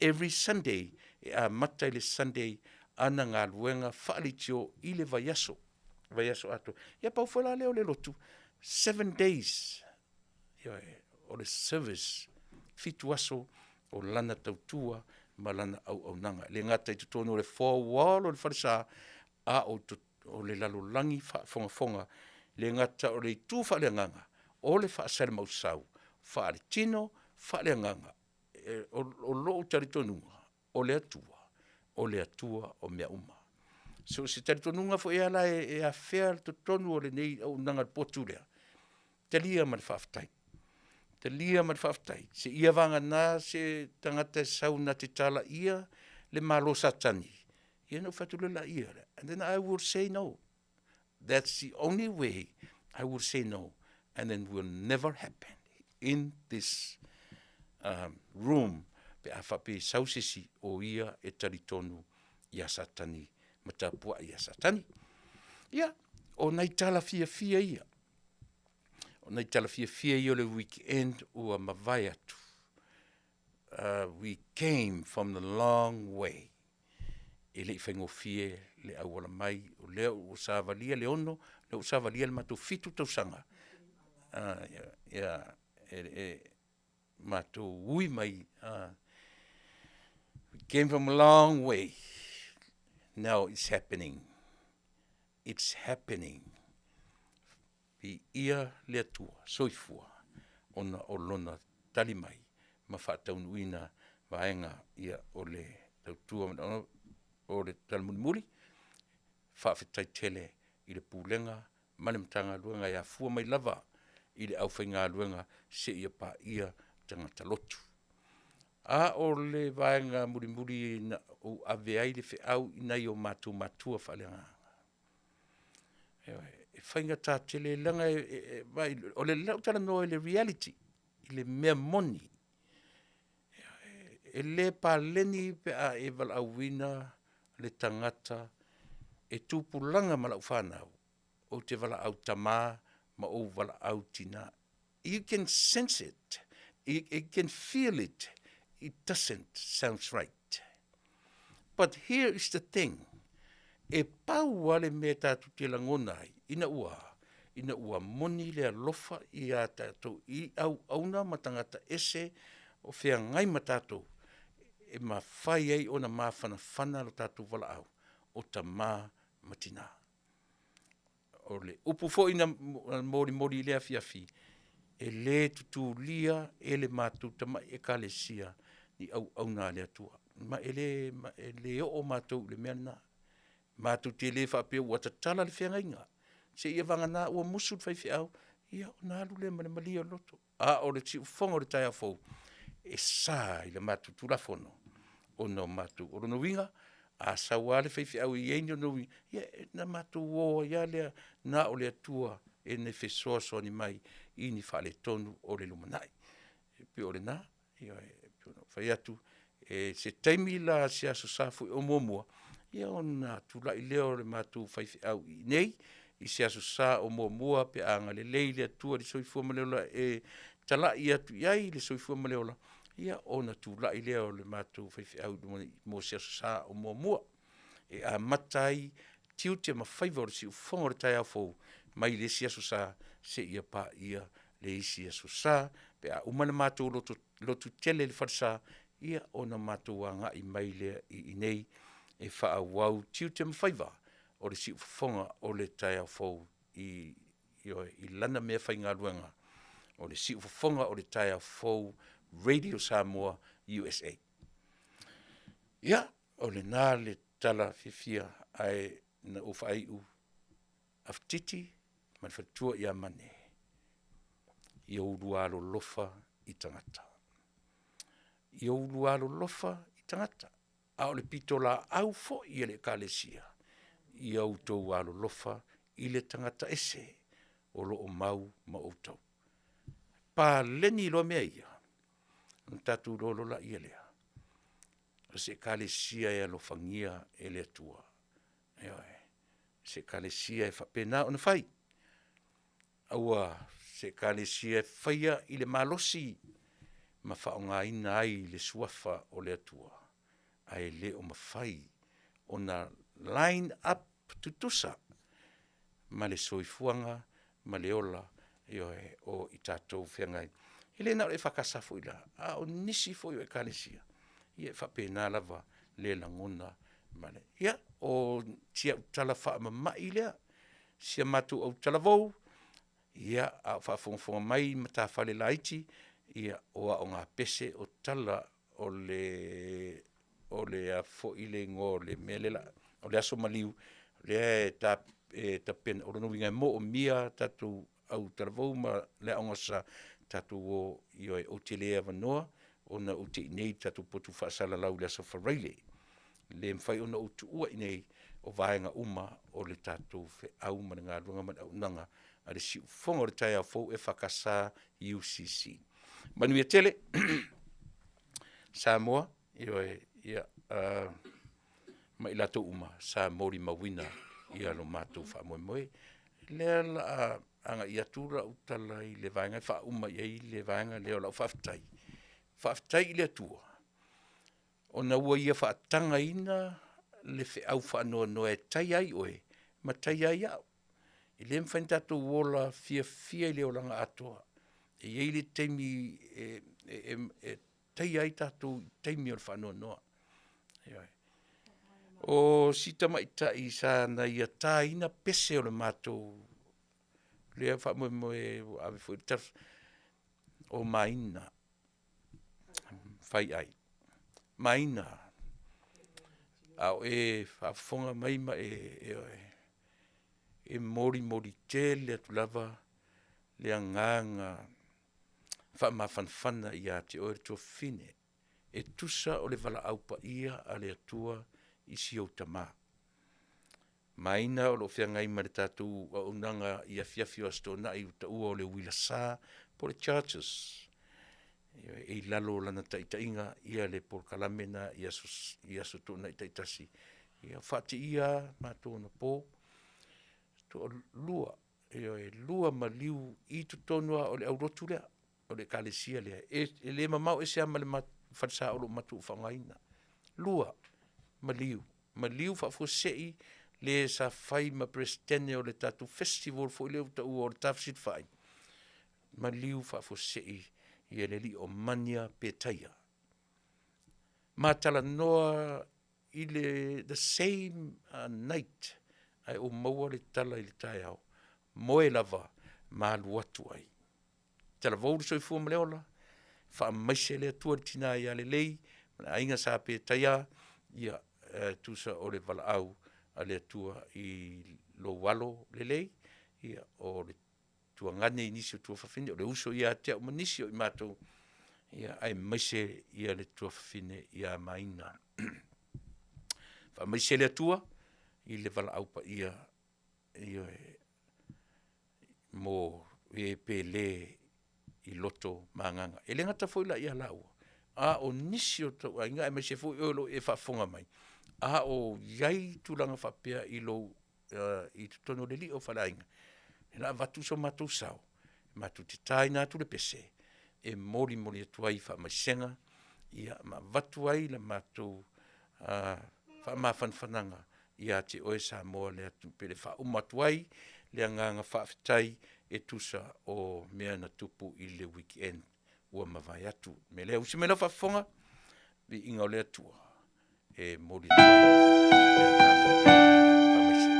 [SPEAKER 2] every Sunday, e amata i le Sunday ana galuega faaleitio i le vaiaso, vaiaso atoa. Ia pau foi la lea o le lotu, 7 days, ioe, o le service, 7 aso o lana tautua ma lana auaunaga. E le gata i totonu o le four wall o le falesa, a o le lalolagi faafogafoga. le gata o le itu faaleagaga, o le faasalemausau faaletino, faaleagaga. O lou talitonuga, o le Atua, o le Atua o mea uma. So o se talitonuga foi lava la e afea totonu o lenei auaunaga a le potu lea, talia ma le faafetai, talia ma le faafetai seia vagana se tagata e sau e na te talaia le Malo o Satani, ia ona ou fai atu loa lea, and then I will say no. That's the only way I will say no and then will never happen in this room pe a faapea e sau se isi o ia e talitonu ia Satani ma tapuai ia Satani. Ia, o nai tala fiafia ia, o nai tala fiafia ia o le weekend ua mavae atu. We came from the long way. E le i faigofie le auala mai, o lea ua savalia le 6, lea ua savalia le matou 7 tausaga matou ui mai, we came from a long way, now it's happening, it's happening. Viia le Atua, soifua, ona o Lona tali mai ma faataunuuina vaega o le tautua. O le tala mulimuli, faafetai tele i le Pulega ma le Matagaluega e afua mai lava i le aufaigaluega seia paia tagata lotu. A o le vaega mulimuli na ou ave ai le feau i nai o matou matua faaleagaga, ioe, e faigata tele leaga vaai o lea ou te talanoa i le reality, i le mea moni. E le paleni pe a e valaauina le tagata e tupulaga ma lau fanau, ou te valaau tama ma ou valaau tina. You can sense it, you can feel it, it doesn't sound right. But here is the thing, e pau lava le mea tatou te lagona ai, ina ua a? Ina ua moni le alofa ia tatou i auauna ma tagata ese o feagai ma tatou, e mafai ai ona mafanafana lo tatou valaau, o tama ma tina. O le upu foi na molimoli i lea afiafi, e le tutulia e le matou tamai Ekalesia ni auauna a le Atua, ma e le oo matou i le mea lena. Matou te le faapea ua tatala le feagaiga, seiavagana ua musu le faifeau, ia ona alu lea ma le malie o le loto. A o le siufofoga o le taeao fou, e sa i le matou Tulafono ona o matou. O lona uiga, a sau lava le faifeau e i ai lona uiga, ia na matou o ai lava lea, na o le Atua e na te fesoasoani mai i ni faaletonu o le lumanai. E pei o lena, ioe, e pei ona ou fai atu, o se taimi la o se Aso Sa foi o muamua, ia ona tulai lea o le matou faifeau i inei i se Aso Sa o muamua pe a agalelei le Atua i le soifua ma le ola e talai atu i ai le soifua ma le ola, ia ona tulai lea o le matou faifeau mo se Aso Sa o muamua e amata ai tiute ma faiva o le siufofoga o le taeao fou mai le isi Aso Sa seia paia le isi Aso Sa pe a uma le matou lotu tele i le falesa, ia ona matou agai mai lea i inei e faaauau tiute ma faiva o le siufofoga o le taeao fou i lana meafaigaluega, o le siufofoga o le taeao fou Radio Samoa USA. Ia, o lena le tala fiafia ae na ou faaiu Afatiti ma le faletua ia Mane, ia oulua alolofa i tagata. Ia oulua alolofa i tagata, a o le pitolaau foi a le Ekalesia, ia outou alolofa i le tagata ese o lo o mau ma outou. Paleni loa mea ia, ona tatou iloa loa lea, o se Ekalesia e alofagia e le Atua. Ioe, o se Ekalesia e faapena ona fai, aua se Ekalesia e faia i le malosi ma faaaogaina ai le Suafa o le Atua, ae le o mafai ona line up tutusa ma le soifuaga ma le ola, ioe, o i tatou feagai. E le na o le EFKS foi la, a o nisi foi o Ekalesia, ia e faapena lava le lagona. Ia, o si au tala faamamai lea, si a matou autalavou. Ia, a o faafogafoga mai matafale laiti, ia o aoga pese o tala o le o le a foi le igoa o le mea lea o le aso maliu lea e tapena, o lona uiga e moomia tatou autalavou ma le Aoga Aso Sa, tatou o, ioe ou te le avanoa ona ou te i inei i le tatou potu faasalalau i le Aso Faraile. E le mafai ona ou tuua i inei o vaega uma o le tatou feau ma le galuega ma le auaunaga a le siufofoga o le taeao fou EFKS UCC. Manuia tele Samoa, ioe, ia ma i latou uma sa molimauina lo matou faamoemoe. O lea o le a agai atu lau tala i le vaega lea e faauma i ai le vaega lea o lau faafetai. Faafetai i le Atua ona ua Ia faatagaina le feau faanoanoa e taia ai oe ma taia ai au. E le mafai ona tatou ola fiafia i le olaga atoa. E i ai le taimi e taia ai tatou i taimi o le faanoanoa, ioe. O si tamaitai sa ia taina pese o le matou lea faamoemoe ua ave foi le o Maina Faiai. Maina, a o e faafofoga mai ma e, ioe, e molimoli tele atu lava le agaga faamafanafana ia te oe le tuafafine, e tusa o le valaau paia a le Atua i si ou tama. Maina o lo o feagai ma le tatou auaunaga i afiafi o Aso Toonai ua taua o le uila sa po o le Charges. E i lalo o lana taitaiga le polokalame lena i Aso Toonai taitasi. Ia faateia lava matou anapo, e toalua, ioe, e lua maliu i totonu lava o le aulotu lea, o le Ekalesia lea, e le mamao ese lava ma le falesa o lo o matou faaaogaina. Lua maliu, maliu faafuasei le sa fai ma Peresetene o le tatou festival foi lea ua taua o le Tafesilafai, maliu faafuasei le alii o Mania Petaia. Ma talanoa i le the same night ae ou maua le tala i le taeao, moe lava ma alu atu ai. Talavou le soifua ma le ola, faamaise le Atua i le tina ia Lelei ma le aiga Sa Petaia, ia, e tusa o le valaau a le Atua i lou alo Lelei, ia o le tuagane i nisi o tuafafine, o le uso ia te au ma nisi o i matou, aemaise le tuafafine ia Maina. Faamaise le Atua i le valaau paia, ioe, mo e pele i loto ma agaga. E le gata foi la ia laua, a o nisi o tou aiga aemaise foi oe o lo o e faafofoga mai, a o i ai tulaga faapea i lou i totonu o le alii o faleaiga, o le a avatu so matou sao, matou te taina atu le pese e molimoli atu ai faamaisega ma avatu ai le matou faamafanafanaga ia te oe Samoa le atunuu pele. E faauma atu ai le agaga faafetai e tusa o mea na tupu i le weekend ua mavae atu. O le mea lea, usi mai lau faafofoga, viiga o le Atua e momoli atu ai le agaga faamaise.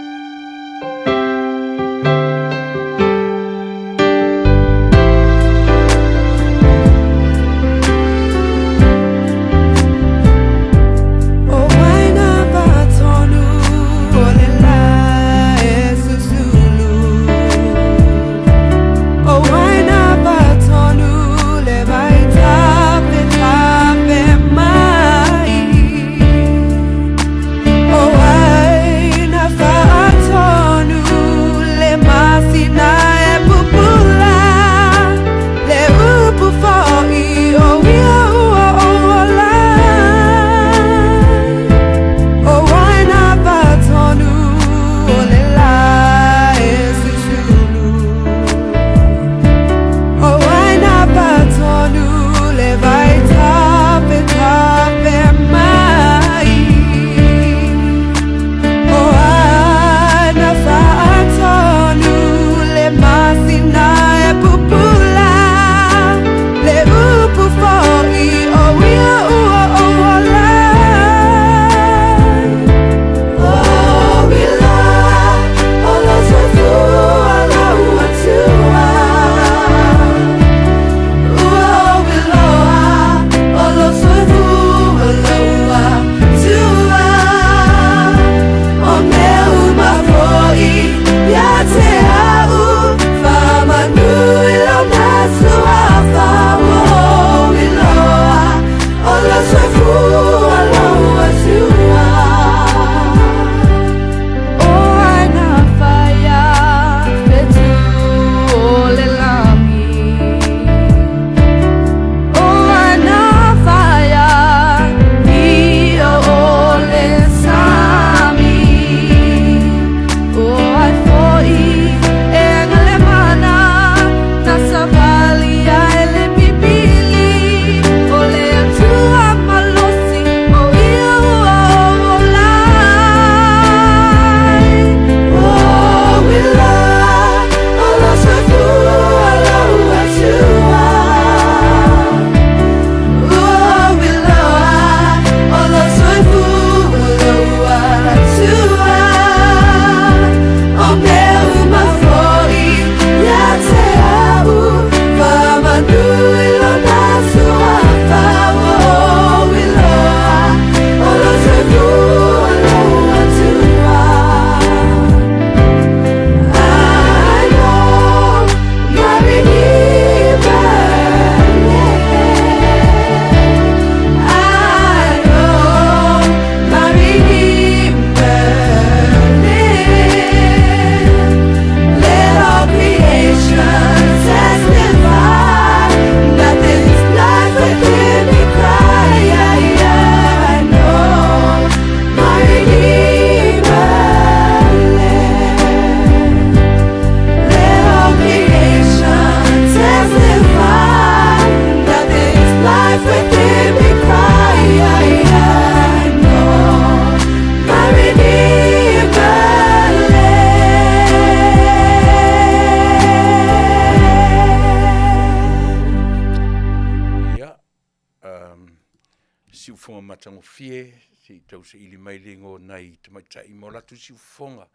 [SPEAKER 2] siufofoga matagofie, se i tau saili mai le igoa o nai tamaitai mo latou siufofoga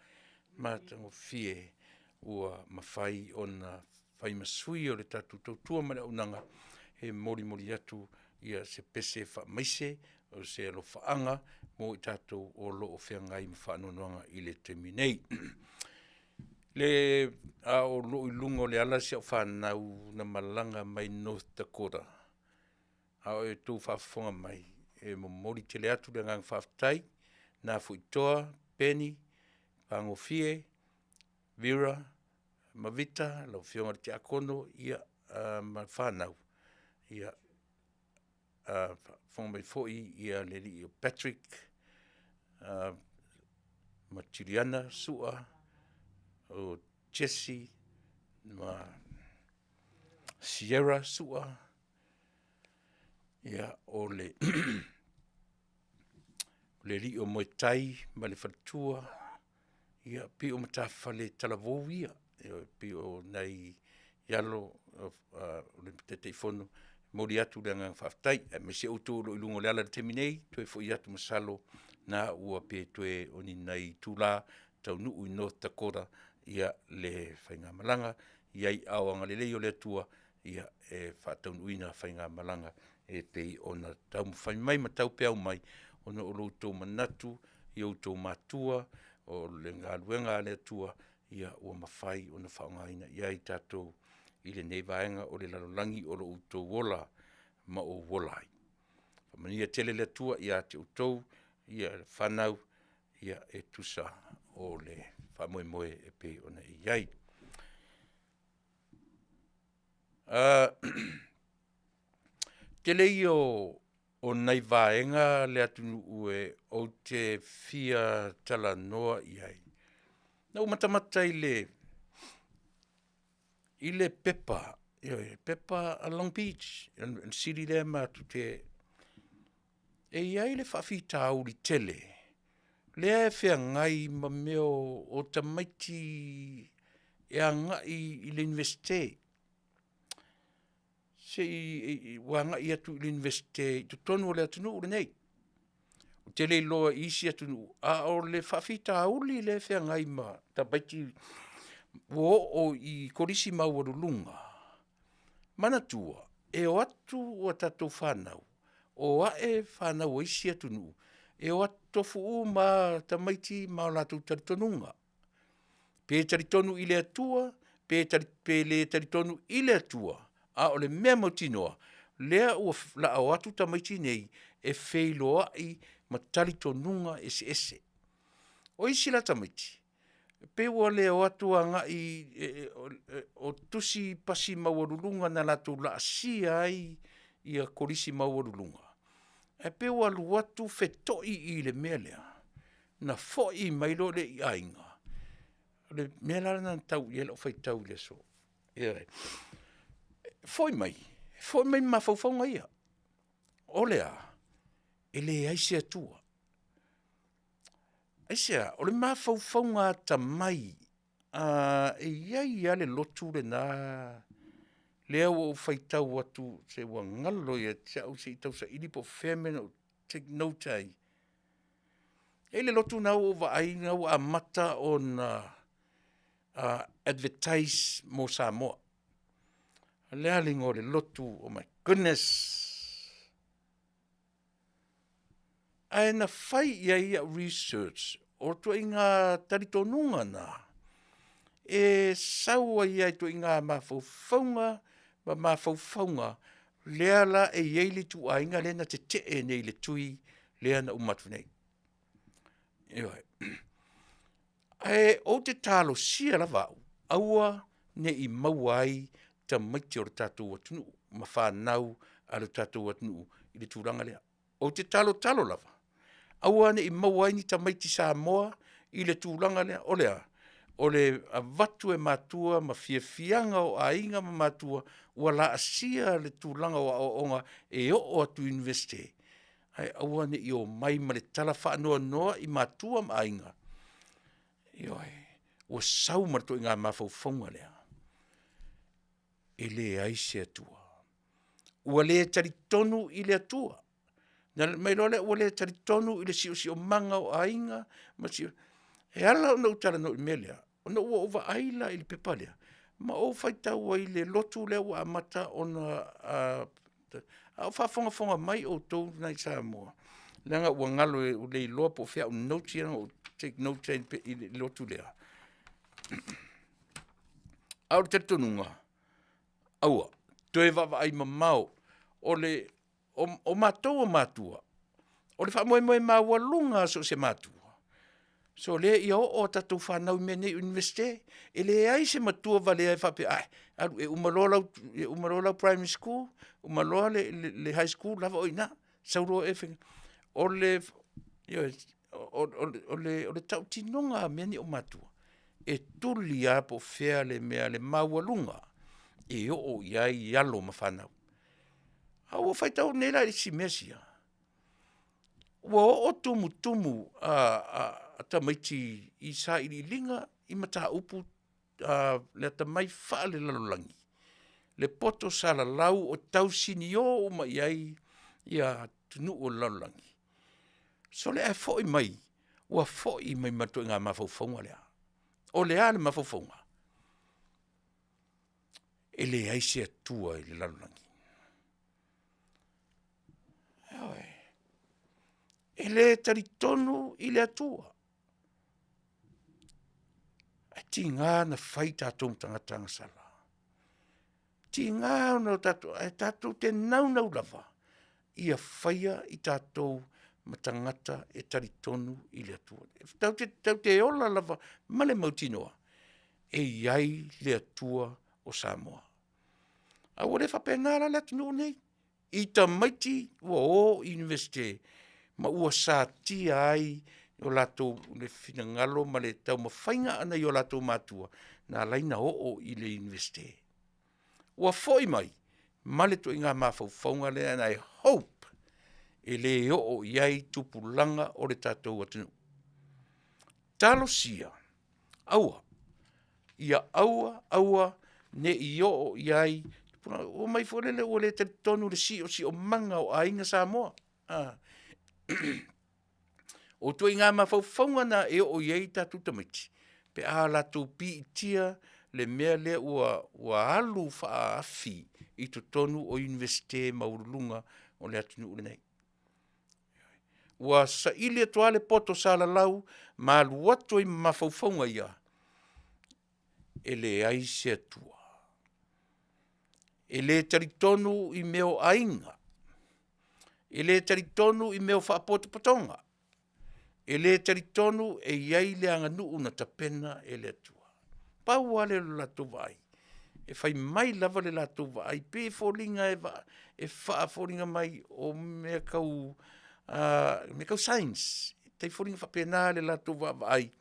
[SPEAKER 2] matagofie ua mafai ona fai ma sui o le tatou tautua ma le auaunaga e molimoli atu se pese faamaise, o se alofaaga mo i tatou o lo o feagai ma faanoanoaga i le taimi nei. A o loo i luga o le ala si au fanau na malaga mai North Dakota, a o outou faafofoga mai, e momoli tele atu le agaga faafetai, Nafuitoa Peni Pagofie, Vera ma Vita, lau Afioga i le Tiakono ma le fanau, faafofoga mai foi le alii o Patrick ma Juliana Sua, o Jesse ma Sierra Sua, ia, o le alii o Moetai ma le faletua, ia pei o matafale talavou ia, ioe, pei o nai alo o le Taitaifono, e momoli atu le agaga faafetai, aemaise outou o lo o i luga o le ala i le taimi nei, toe foi atu masalo o lena ua pe toe o ni nai itula taunuu i North Dakota le faigamalaga. Ia i aao agalelei o le Atua e faataunuuina faigamalaga e pei ona taumafai mai ma taupeau mai, ona o lo outou manatu i outou matua, o le galuega a le Atua ua mafai ona faaaogaina i ai tatou i lenei vaega o le lalolagi o lo o outou ola ma ou ola ai. Faamanuia tele le Atua ia te outou le fanau e tusa o le faamoemoe e pei ona i ai. Tele ia o nai vaega le atunuu ou te fia talanoa i ai. Na ou matamata i le pepa, ioe, le pepa a Long Beach, le city lea matou te… E i ai le faafitauli tele lea e feagai ma mea o tamaiti e agai i le Iunivesite, ua agai atu i le Iunivesite i totonu o le atunuu lenei. Ou te le iloa i isi atunuu, a o le faafitauli lea e feagai ma tamaiti ua oo i kolisi maualuluga, manatua, e o atu a tatou fanau, o ae fanau a isi atunuu, e o atu tofu uma lava tamaiti ma o latou talitonuga. Pe talitonu i le Atua pe le talitonu i le Atua, a o le mea mautinoa, lea o le a o atu tamaiti nei e feiloai ma talitonuga eseese. O isi la tamaiti, e pei ua le o atu agai o tusi pasi maualuluga na latou laasia ai kolisi maualuluga, ae pei ua alu atu fetoi i le mea lea, ona foi mai loa lea i aiga. O le mea la lena na tau i ai lau faitau i le aso. Ioe. Foi mai, foi mai ma mafaufauga ia. O le a? E leai se Atua. Aisea? O le mafaufauga atamai e i ai lava le lotu lena lea ua ou faitau atu se ua galo ia te au se i tausaili po o fea le mea na ou take note ai. E i ai le lotu lena ua ou vaai o lena ua amata ona advertise mo Samoa. O le a le igoa o le lotu? Oh my goodness. Ae na fai i ai au research, o ituaiga talitonuga na, e sau ai lava i ituaiga mafaufauga ma mafaufauga lea la e i ai le ituaiga lea na tetee nei i le tui lea na uma atu nei. Ioe. Ae ou te talosia lava au, aua ne i maua ai tamaiti o le tatou atunuu ma fanau a lo tatou atunuu i le tulaga lea. Ou te talotalo lava, aua ne i maua ai ni tamaiti Samoa i le tulaga lea. O le a? O le avatu e matua ma fiafiaga o aiga ma matua ua laasia le tulaga o aoaoga e oo atu i le Iunivesite, ae aua ne i omai ma le tala faanoanoa i matua ma aiga, ioe, ua sau ma le ituaiga mafaufauga lea, e leai se Atua. Ua le talitonu i le Atua. Na mai loa lea ua le talitonu i le siosiomaga o aiga ma sio... E ala ona ou talanoa i le mea lea, ona ua ou vaai la i le pepa lea, ma ou faitau ai i le lotu lea ua amata ona a o faafogafoga mai outou na i Samoa, leaga ua galo ua le iloa po o fea au notes ia na ou take notes ai i le lotu lea. A o le talitonuga, aua, toe vaavaai mamao, o matou o matua, o le faamoemoe maualuga lava o so o se matua, sole ia oo a tatou fanau i mea nei o Iunivesite. E leai se matua valea e faapea, ae alu e uma loa lau Primary School, uma loa le High School lava oe i ina, sau loa oe fai... Ioe, o le tautinoga lava o mea nei o matua, e tuli lava po o fea le mea le maualuga e oo i ai alo ma fanau. Ae ua ou faitau nei la i isi mea sia, ua oo tumutumu tamaiti i sailiiliga i mataupu le atamai faalelalolagi, le poto salalau o tausinio uma i ai atunuu o le lalolagi, sole ae foi mai, ua foi mai ma le ituaiga mafaufauga lea. O le a le mafaufauga? E leai se Atua i le lalolagi. Ioe, e le talitonu i le Atua. Ae tiga ona fai tatou ma tagata agasala. Tiga ona tatou, ae tatou te naunau lava ia faia i tatou ma tagata e talitonu i le Atua. Tatou te ola lava ma le mautinoa e i ai le Atua o Samoa. Ae ua le faapena la le atunuu lenei i tamaiti ua o i Iunivesite ma ua satia ai lo latou finagalo ma le taumafaiga ina i o latou matua na ala ai ona oo i le Iunivesite. Ua foi mai ma le ituaiga mafaufauga lea and I hope e le oo i ai tupulaga o le tatou atunuu. Talosia, aua, ia aua aua ne i oo i ai, omai foi lele ua le talitonu i le siosiomaga o aiga Samoa. O ituaiga mafaufauga na e oo i ai tatou tamaiti pe a latou piitia le mea lea ua alu faaafi i totonu o Iunivesite maualuluga o le atunuu lenei. Ua saili atu lava le poto salalau ma alu atu ai ma mafaufauga ia, e leai se Atua. E le talitonu i mea o aiga, e le talitonu i mea o faapotopotoga, e le talitonu e i ai le aganuu na tapena e le Atua. Pau lava lea o le latou vaai, e fai mai lava le latou vaai, e pei e foliga e faafoliga mai o mea tau science, e tai foliga faapena le latou vaavaai.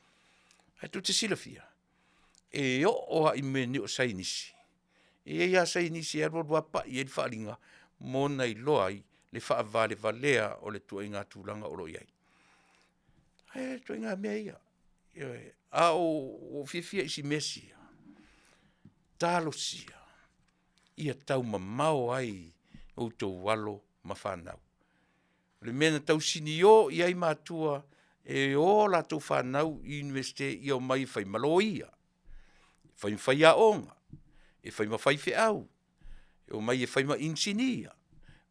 [SPEAKER 2] Ae tou te silafia, e oo lava i mea nei o saienisi, e i ai lava saienisi e alu alu lava pai i ai le faaaliga ma ona iloa ai le faavalevalea o le ituaiga tulaga o lo o i ai. Ae o ituaiga mea ia, ioe. Ae ua ou fiafia i si mea sia, talosia ia taumamao ai outou alo ma fanau. O le mea na tausinio i ai matua e o a latou fanau i Iunivesite ia omai e fai ma loia, fai ma faiaoga, e fai ma faifeau, omai e fai ma inisinia,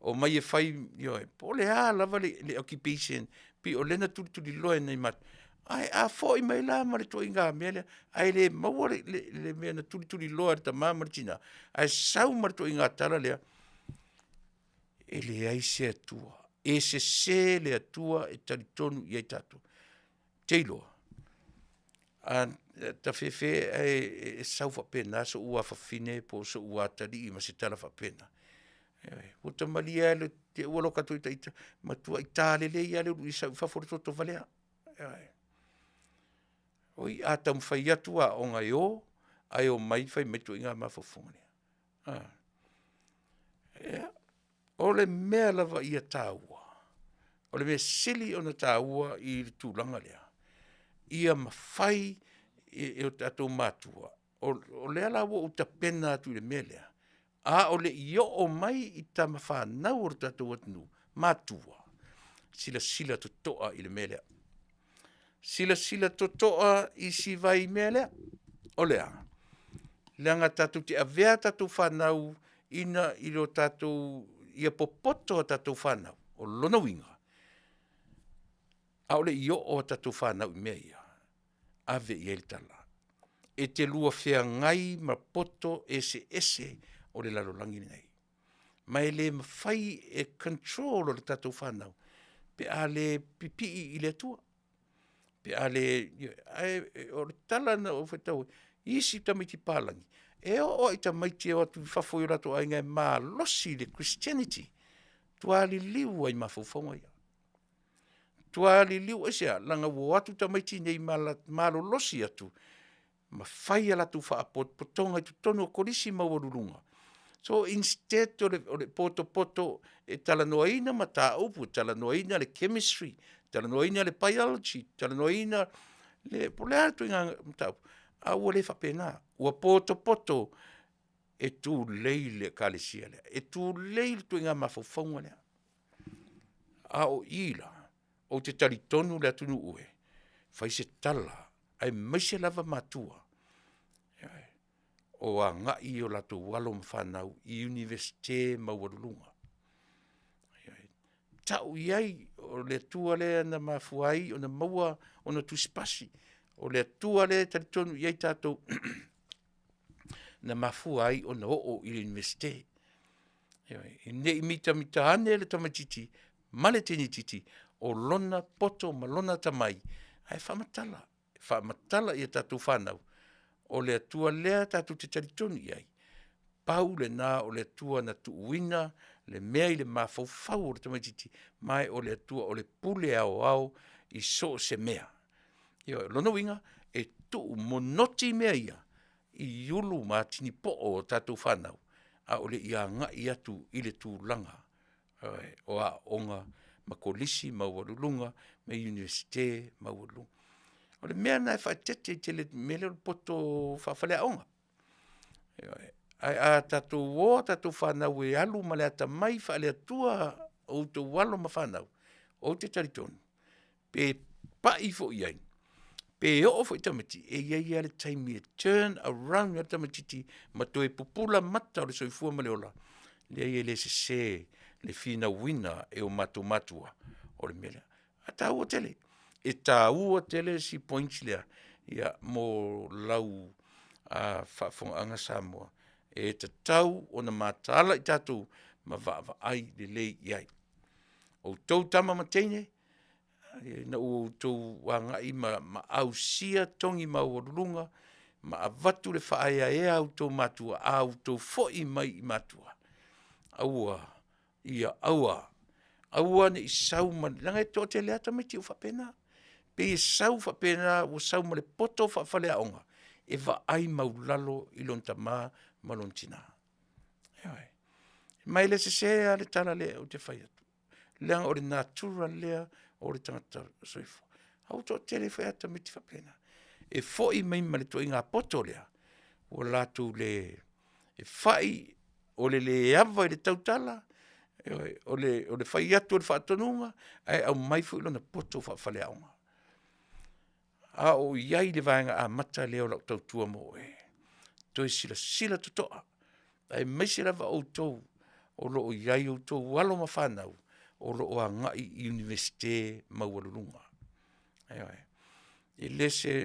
[SPEAKER 2] omai e fai, ioe, po o le a lava le occupation pei o lea na tulituliloa e nai matua, ae a foi mai la ma le ituaiga mea lea, ae le maua le mea na tulituliloa e le tama ma le tina, ae sau ma le ituaiga tala lea, e leai se Atua, e sese le Atua e talitonu i ai tatou. Ou te iloa, a tafefe ae sau faapena sou afafine po o sou atalii ma se tala faapena, ioe, ua ta malie lava te i ua loka atu ai ta ita, matuai ta lelei lava le uluai sau i fafo o le toto valea. Ioe. Oi a taumafai atu aoga e o, ae omai fai mai le ituaiga mafaufauga lea. A, ia, o le mea lava ia taua, o le mea sili ona taua i le tulaga lea, ia mafai e o tatou matua, o lea la ua ou tapena atu i le mea lea, a o le i oo mai i tama fanau a lo tatou atunuu, matua. Silasila totoa i le mea lea. Silasila totoa i si vai mea lea. O le a? Leaga tatou te avea tatou fanau ina i lo tatou, ia popoto a tatou fanau. O lona uiga, a o le i oo a tatou fanau i mea ia, ave i ai le tala. E te lua feagai ma poto eseese o le lalolagi lenei, ma e le mafai e control e tatou fanau pe a le pipii i le Atua. Pe a le, ae o le tala na ou faitau ai, i isi tamaiti papalagi, e oo lava i tamaiti e o atu i fafo i o latou aiga e malosi i le Christianity, matua liliu lava i mafaufauga ia. Matua liliu, aisea? Leaga ua o atu tamaiti nei malolosi atu ma fai a latou faapotopotoga i totonu o kolisi maualuluga. So instead o le potopoto e talanoaina mataupu, e talanoaina le Chemistry, talanoaina le Biology, talanoaina le po o le a le ituaiga mataupu, a ua le faapena. Ua potopoto e tulei le Ekalesia lea, e tulei le ituaiga mafaufauga lea. A o i la, ou te talitonu Leatinuu e, fai se tala aemaise lava matua, ioe, o agai o latou alo ma fanau i Iunivesite maualuluga. Ioe, tau i ai o le Atua lea na mafua ai ona maua ona tusipasi, o le Atua lea e talitonu i ai tatou na mafua ai ona oo i le Iunivesite. Ioe, ne i mitamita ane le tamaitiiti ma le teineitiiti o lona poto ma lona atamai, ae faamatala, faamatala i a tatou fanau, o le Atua lea tatou te talitonu i ai, pau lena o le Atua na tuuina le mea i le mafaufau o le tamaitiiti, ma o le Atua o le pule aoao i so o se mea. Ioe, o lona uiga, e tuumonoti mea ia i ulu ma atini poo o tatou fanau, a o le i agai atu i le tulaga, ioe, o aoaoga ma kolisi maualuluga ma Iunivesite maualuluga. O le mea lena e faaeteete tele i le mea lea o le poto faafaleaoga. Ioe, ae a tatou o a tatou fanau e alu ma le atamai faale-Atua outou alo ma fanau, ou te talitonu, pe pai foi i ai, pe oo foi tamaiti, e i ai lava le taimi e turn around ai le tamaitiiti ma toe pupula mata o le soifua ma le ola, leai e le sese le finauina e o matou matua o le mea lea. Ae taua tele, e taua tele si point lea mo lau faafofogaaga Samoa, e tatau ona mataala i tatou ma vaavaai lelei i ai. O outou tama ma teine, ina ua outou agai ma ausia togi maualuluga ma avatu le faaeaea a outou matua, a outou foi mai i matua, aua, ia aua, aua ne i sau ma le, leaga e toatele lava tamaiti ua faapena. E pei e sau faapena ua sau ma le poto faafaleaoga e vaai maualalo i lona tama ma lona tina. Ioe. Ma e le sese lava le tala lea ou te fai atu, leaga o le natura lea o le tagata soifua. A ua toatele foi lava tamaiti faapena, e foi mai ma le ituaiga poto lea, ua latou le, e fai o le le ava i le tautala, ioe, o le fai atu o le faatonuga, ae aumai foi lona poto faafaleaoga. A o i ai i le vaega amata lea o lau tautua mo oe, toe silasila totoa, aemaise lava outou o lo o i ai outou alo ma fanau o lo o agai i Iunivesite maualuluga. Ioe. E le se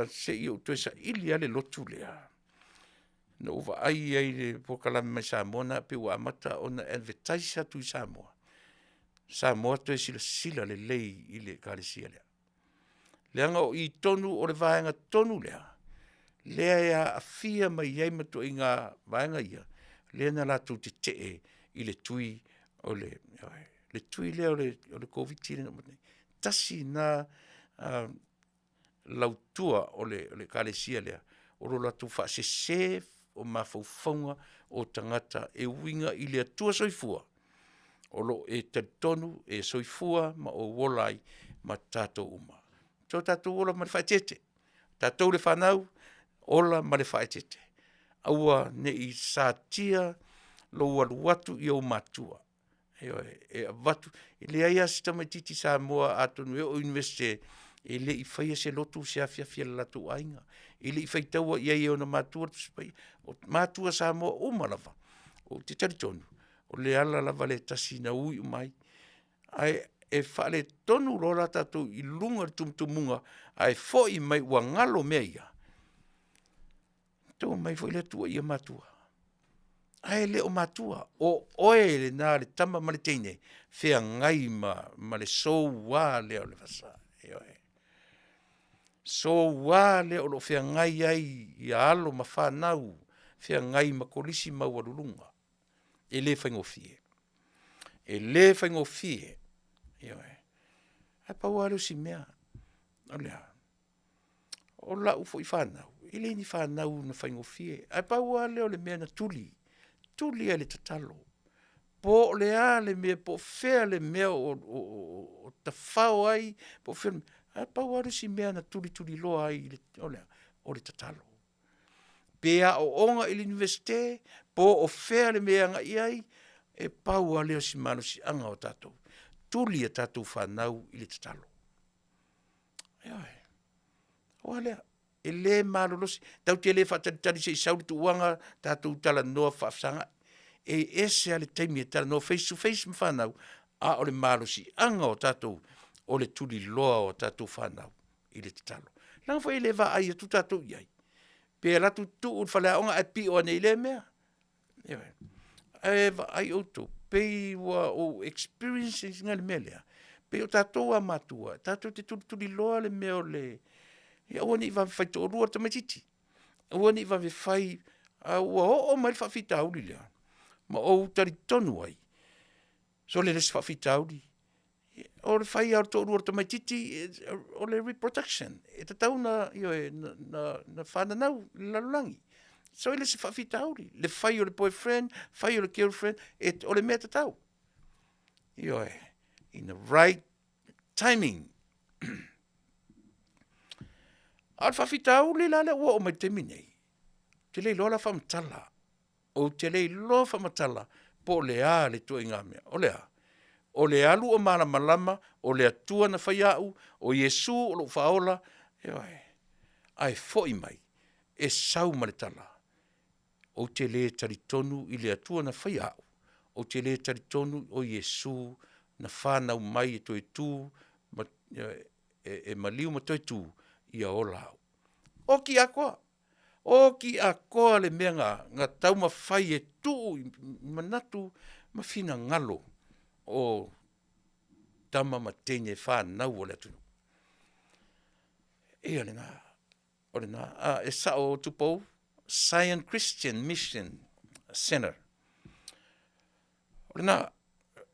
[SPEAKER 2] se i ou toe saili lava le lotu lea, na ou vaai ai i le polokalame mai Samoa lena pei ua amata ona advertise atu i Samoa, Samoa toe silasila lelei i le Ekalesia lea. Leaga o i tonu, o le vaega tonu lea, lea e aafia mai ai ma ituaiga vaega ia, lea na latou tetee i le tui o le tui lea o le Koviti-19 lea na uma nei. Tasi lena lautua o le Ekalesia lea, o lo latou faasese o mafaufauga o tagata e uiga i le Atua soifua o lo o e talitonu e soifua ma ou ola ai ma tatou uma. So tatou ola ma le faaeteete, tatou le fanau, ola ma le faaeteete. Aua ne i satia lou alu atu i ou matua. Ioe, e avatu, e leai lava se tamaitiiti Samoa atonu e oo i Iunivesite e le i faia se lotu se afiafi a le latou aiga, e le i faitaua i ai e ona matua le Tusi Paia. O matua Samoa uma lava, ou te talitonu, o le ala lava lea e tasi na ui uma ai. Ae e faaletonu loa la tatou i luga o le tumutumuga ae foi mai ua galo mea ia, outou omai foi lea tuuaia matua. Ae le o matua, o oe lena le tama ma le teine, feagai ma le soua lea o le vasa, ioe. Soua lea o lo o feagai ai ia alo ma fanau, feagai ma kolisi maualuluga. E le faigofie, e le faigofie, ioe. Ae pau lava lea o si mea, o le a? O lau foi fanau, e le ni fanau na faigofie, ae pau lava lea o le mea na tuli, tuli lava i le tatalo. Po o le a le mea po o fea le mea o tafao ai po o fea le mea, ae pau lava le isi mea na tulituliloa ai, o le a? O le tatalo. Pe aooga i le Iunivesite, po o fea le mea e agai i ai, e pau lava lea o si malosiaga o tatou, tuli a tatou fanau i le tatalo. Ioe, pau lava lea, e le malolosi, tatou te le faatalitali se i sau le tuuaga tatou talanoa faafesagai. E ese lava le taimi e talanoa face to face ma fanau, a o le malosiaga o tatou, o le tuliloa o tatou fanau i le tatalo. Leaga foi e le vaai atu tatou i ai, pe alu atu tuu i le faleaoga ae pio ane i lea mea, ioe. Ae vaai outou, pei ua ou experience ina le mea lea, pei o tatou lava matua, tatou te tulituliloa le mea o le ia aua ne i vave faitoalua le tamaitiiti, aua ne i vave fai, a ua oo mai le faafitauli lea, ma ou talitonu ai, sole e le o se faafitauli. O le fai lava o le toalua o le tamaitiiti, o le reproduction, e tatau ona ioe, na fananau i le lalolagi. So e le o se faafitauli le fai o le boyfriend, fai o le girlfriend, o le mea tatau. Ioe, in the right timing. A o le faafitauli la lea ua oo mai i le taimi lenei, ou te le iloa la faamatala, ou te le iloa faamatala po o le a le ituaiga mea. O le a? O le alu o malamalama, o le Atua na faia au, o Iesu o lou Faaola, ioe, ae foi mai, e sau ma le tala, ou te le talitonu i le Atua na faia au, ou te le talitonu o Iesu na fanau mai e toe tu ma e maliu ma toe tu ia ola au. Oti atoa, oti atoa le mea na taumafai e tuu i manatu ma finagalo o tama ma teine fanau a le atunuu. Ia lena, o lena. E sao Tupou, Zion Christian Mission Centre. O lena,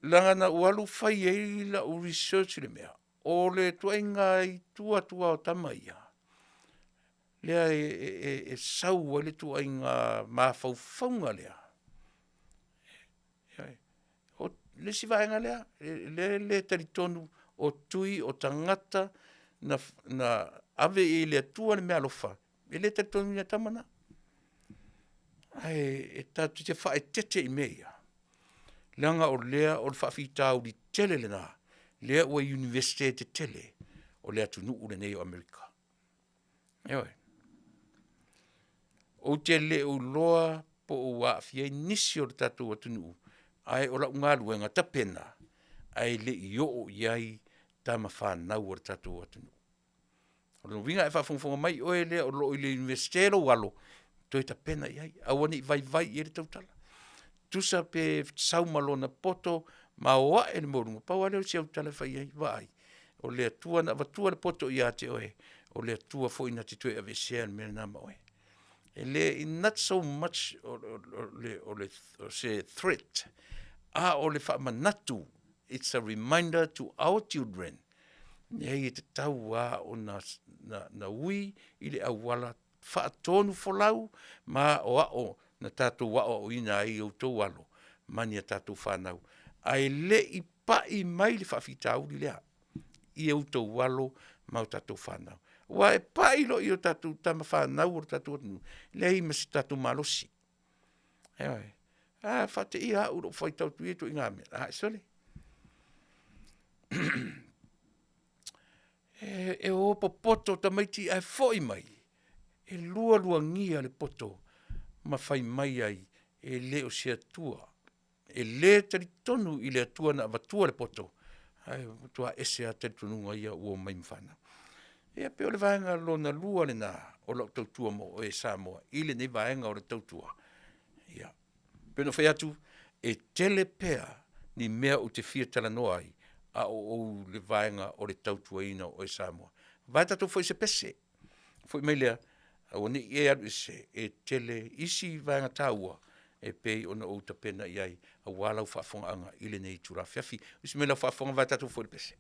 [SPEAKER 2] leaga na ou alu fai ai lau research i le mea, o le ituaiga i tua atu lava o tama ia, lea e sau ai le ituaiga mafaufauga lea. O le isi vaega lea, lea e le talitonu o tui o tagata na ave i ai e le Atua le meaalofa, e le talitonuina e tama na. Ae tatou te faaeteete i mea ia, leaga o lea o le faafitauli tele lena lea ua i Iunivesite tetele o le atunuu lenei o Amerika. Ioe. Ou te le o iloa po ua aafia ai nisi o le tatou atunuu, ae o lau galuega tapena, ae le i oo i ai tama fanau a lo tatou atunuu. O lona uiga a faafogafoga mai oe lea o lo o i le Iunivesite lou alo, toe tapena i ai, aua ne i vaivai i ai le tautala. Tusa pe sau ma lona poto maoae le maualuga, pau lava lea o si au tala e fai i ai, vaai, o le Atua na avatua le poto ia te oe, o le Atua foi na te toe aveesea le mea lena ma oe. E le not so much o se threat, a o le faamanatu, it's a reminder to our children, leai e tatau lava ona ui i le auala faatonufolau ma aoao na tatou aoaoina ai i outou alo ma ni a tatou fanau, ae le i pai mai le faafitauli lea i outou alo ma tatou fanau. Aua e pai loa i tatou tama fanau a lo tatou atunuu, leai ma se tatou malosi, ioe. A faateia au i lou faitau atu i ia ituaiga mea, ae sole, e o popoto tamaiti ae foi mai, e lualuagia le poto ma fai mai ai, e le o se Atua, e le talitonu i le Atua na avatua le poto, ae ua matua ese lava talitonuga ia ua omai ma fanau. Ia e pei o le vaega lona lua lena o lau tautua mo oe Samoa i lenei vaega o le tautua. Ia, e pei ona ou fai atu, e tele pea ni mea ou te fia talanoa ai, a o ou i le vaega o le tautuaina o oe Samoa. Vae tatou foi i se pese, foi mai lea, aua ne i e alu i se ese, e tele isi vaega taua e pei ona ou tapena i ai aua lau faafofogaaga i lenei itula afiafi. Usi mai lau faafofoga vae tatou foi i le pese.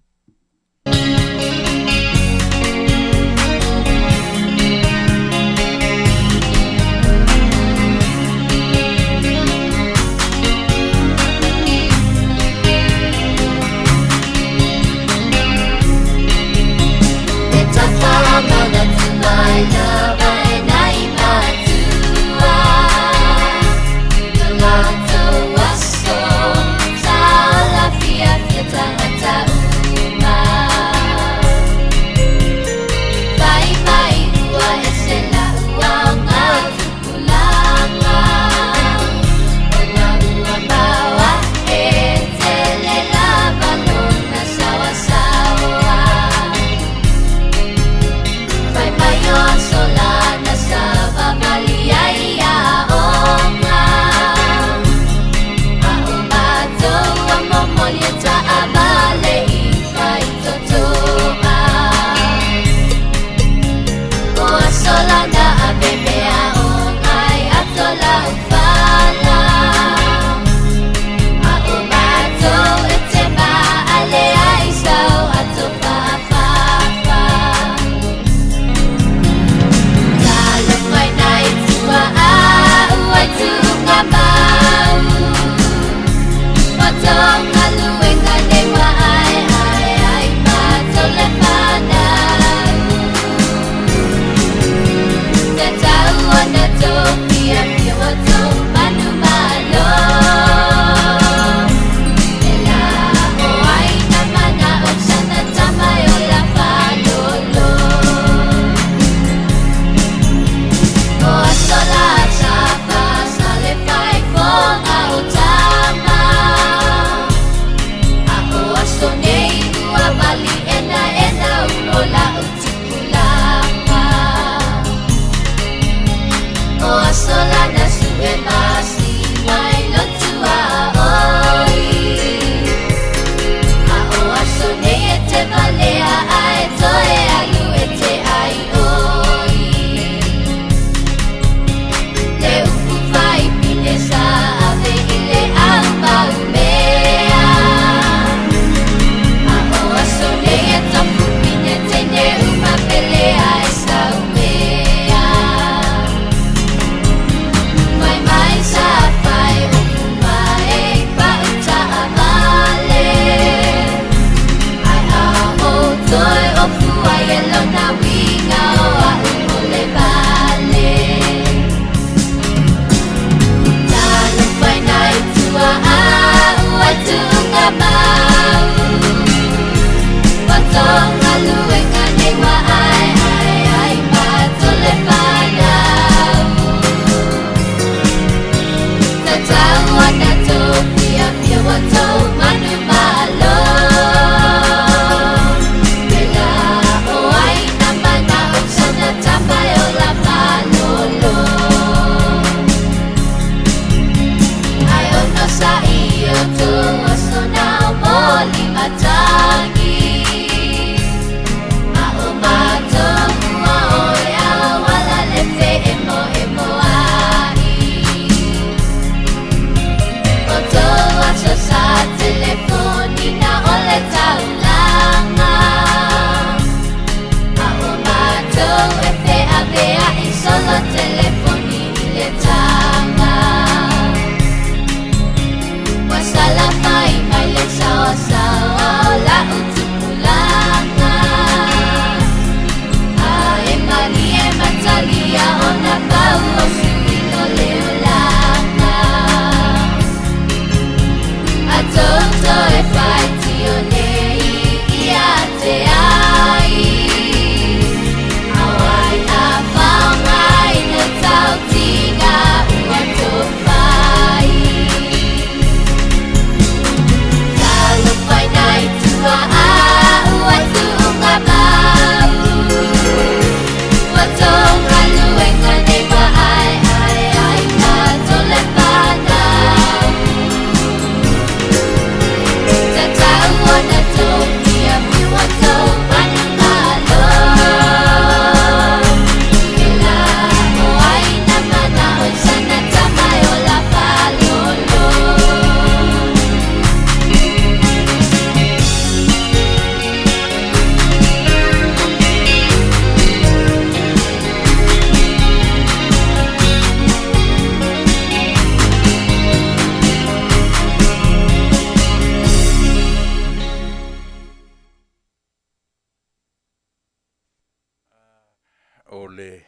[SPEAKER 2] le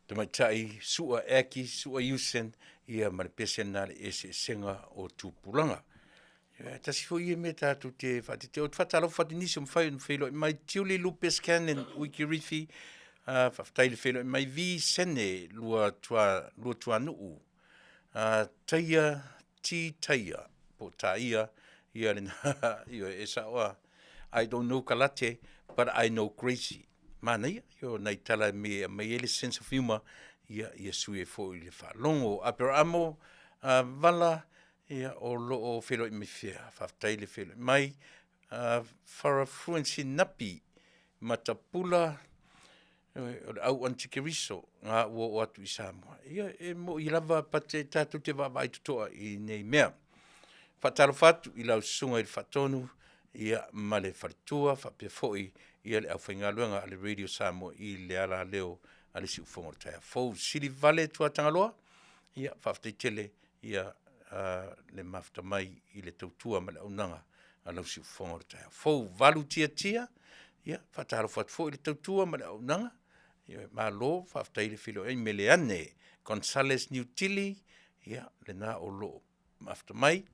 [SPEAKER 2] tamaitai Su'a Aki, Su'a Usen, ia ma le pese lena le eseesega o tupulaga. Ia tasi foi ia mea tatou te faatetea, ou te faatalofa atu i nisi ua mafai ona feiloai mai, Tiuli Lupes Cannon Wikiriwhi, faafetai le feiloai mai, Vi Sene Luatuanuu, Taia T Taia po o Taia, ia lena, ioe, e sao lava. I don't know Kalate, but I know Crazy. Manaia, o nai tala e aumai ai le sense of humour ia sui ai foi i le faalogo. Aperamo Vala, ia o lo o feiloai mai fea? Faafetai le feiloai mai. Farah Fluency Napi Matapula, ioe, o le au Anikikeriso na ua oo atu i Samoa. Ia e moi lava but e tatou te vaavaai totoa i nei mea. Faatalofa atu i lau Susuga i le Faatonu ia ma le faletua faapea foi le aufaigaluega a le Radio Samoa i le alaleo a le siufofoga o le taeao fou. Silivalea Tuatagaloa, ia faafetai tele le mafuta mai i le tautua ma le auaunaga a lau siufofoga o le taeao fou. Valu Tiatia, ia faatalofa atu foi i le tautua ma le auaunaga, ioe, malo faafetai le feiloai. Meleane Gonzales Niutili, ia lena o lo o mafuta mai.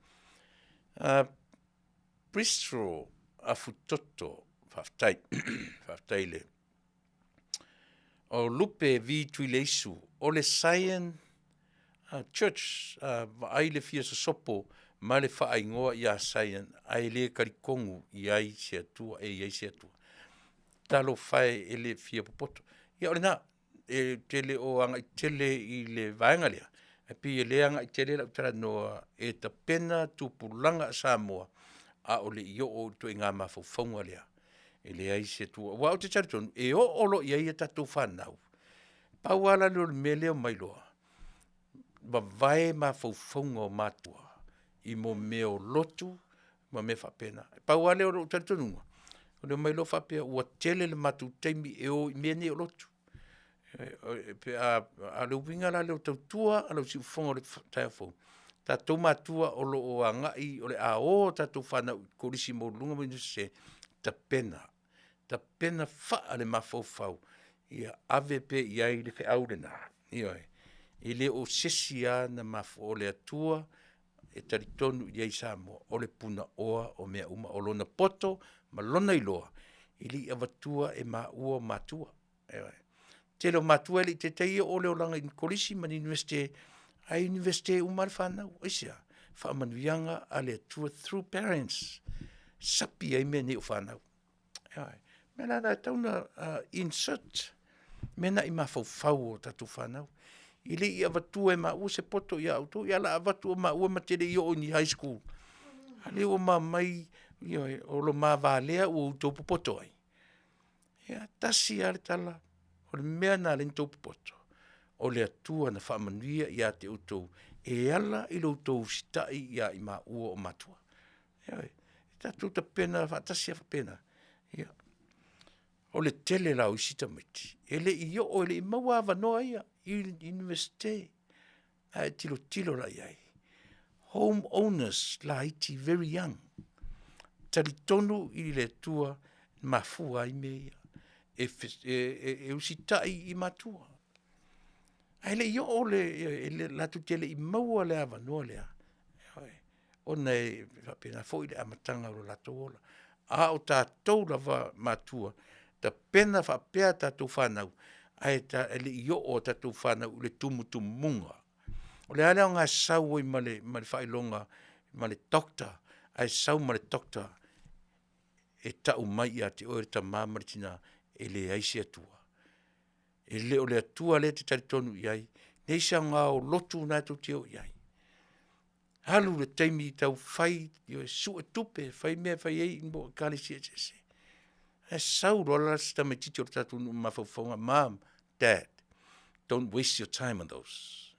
[SPEAKER 2] Briscoe Afutoto, faafetai, faafetai i le... O Lupe V Tuileisu, o le Science Church, vaai le fia sosopo ma le faaigoa ia Science ae le talitonu i ai se Atua, e i ai se Atua. Talofa e, e le fia popoto. Ia o lena, ou te le o agai tele i le vaega lea, ae pei o lea e agai tele lau talanoa e tapena tupulaga a Samoa a o le i oo i ituaiga mafaufauga lea e leai se Atua. Aua ou te talitonu, e oo loa i ai a tatou fanau, pau lava la lea o le mea lea e omai loa, vavae mafaufauga o matua i mea o lotu ma mea faapena. Pau lava lea o lou talitonuga, o le omai loa faapea ua tele le matou taimi e o i mea nei o lotu. A o le uiga la lea o le tautua a lau siufofoga o le taeao fou, tatou matua o lo o agai o le a o a tatou fanau i kolisi maualuluga ma iunivesite, tapena, tapena faa le mafaufau ia ave pea i ai le feau lena, ioe. E le o se isi lava na mafua, o le Atua e talitonu i ai Samoa, o le punaoa o mea uma. O lona poto ma lona iloa, e le i avatua e maua o matua, ioe. O le tele o matua e le i taitai oo le olaga i ni Kolisi ma ni Iunivesite, ae Iunivesite uma lava le fanau. Aisea? Faamanuiaga a le Atua through parents, sapi ai mea nei o fanau. Ioe. O le mea la lena e tatau ona insert mea na i mafaufau o tatou fanau. E le i avatua e maua se poto ia outou, ia o le a avatu o maua ma te le i oo i ni High School, a lea ua ma omai, ioe, o lo ma va lea ua outou popoto ai. Ia, tasi lava le tala, o le mea lena e ala ai ona outou popoto, o le Atua na faamanuia ia te outou e ala i lo outou usitai ia i maua o matua. Ioe, tatou tapena faatasi lava faapena. Ia, o le tele la o isi tamaiti, e le i oo e le i maua avanoa ia i Iunivesite, a e tilotilo la i ai? Home owners laiti, very young, talitonu i le Atua e mafua ai mea ia, e usitai i matua. Ae le i oo le, latou te le i maua le avanoa lea, ioe, ona e faapena foi le amataga o lo latou ola. A o tatou lava matua, tapena faapea a tatou fanau, ae le i oo a tatou fanau i le tumutumuga. O le a le aoga e sau ai ma le faailoga ma le Doctor, ae sau ma le Doctor e tau mai ia te oe le tama ma le tina, e leai se Atua. E le o le Atua lea e te talitonu i ai, leai se aoga o lotu na e tou te o i ai. Alu le taimi tau fai, sue tupe, fai mea e fai ai mo ekalesia eseese. Ae sau loa la si tamaititi o le tatou nuu ma mafaufauga, mom, dad, don't waste your time on those.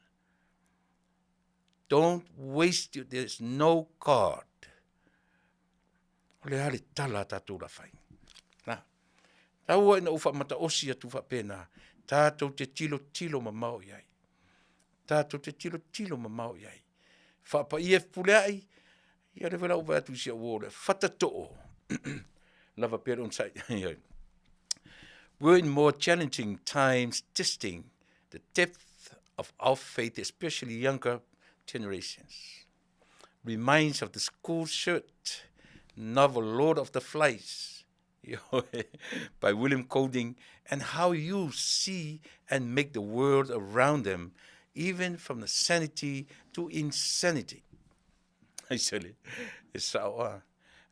[SPEAKER 2] Don't waste, there is no God. O le a le tala a tatou o le a fai? Na, tau lava ina ou faamataosi atu faapena, tatou te tilotilo mamao i ai, tatou te tilotilo mamao i ai. Faapaia Fepuleai, ia o lea foi o le a ou vaai atu i si au uo o le fatatoo, lava pea le onosai. We're in more challenging times testing the depth of our faith, especially younger generations. Reminds of the school shirt novel Lord of the Flies by William Golding and how you see and make the world around them, even from the sanity to insanity. Ai sele, e sao a.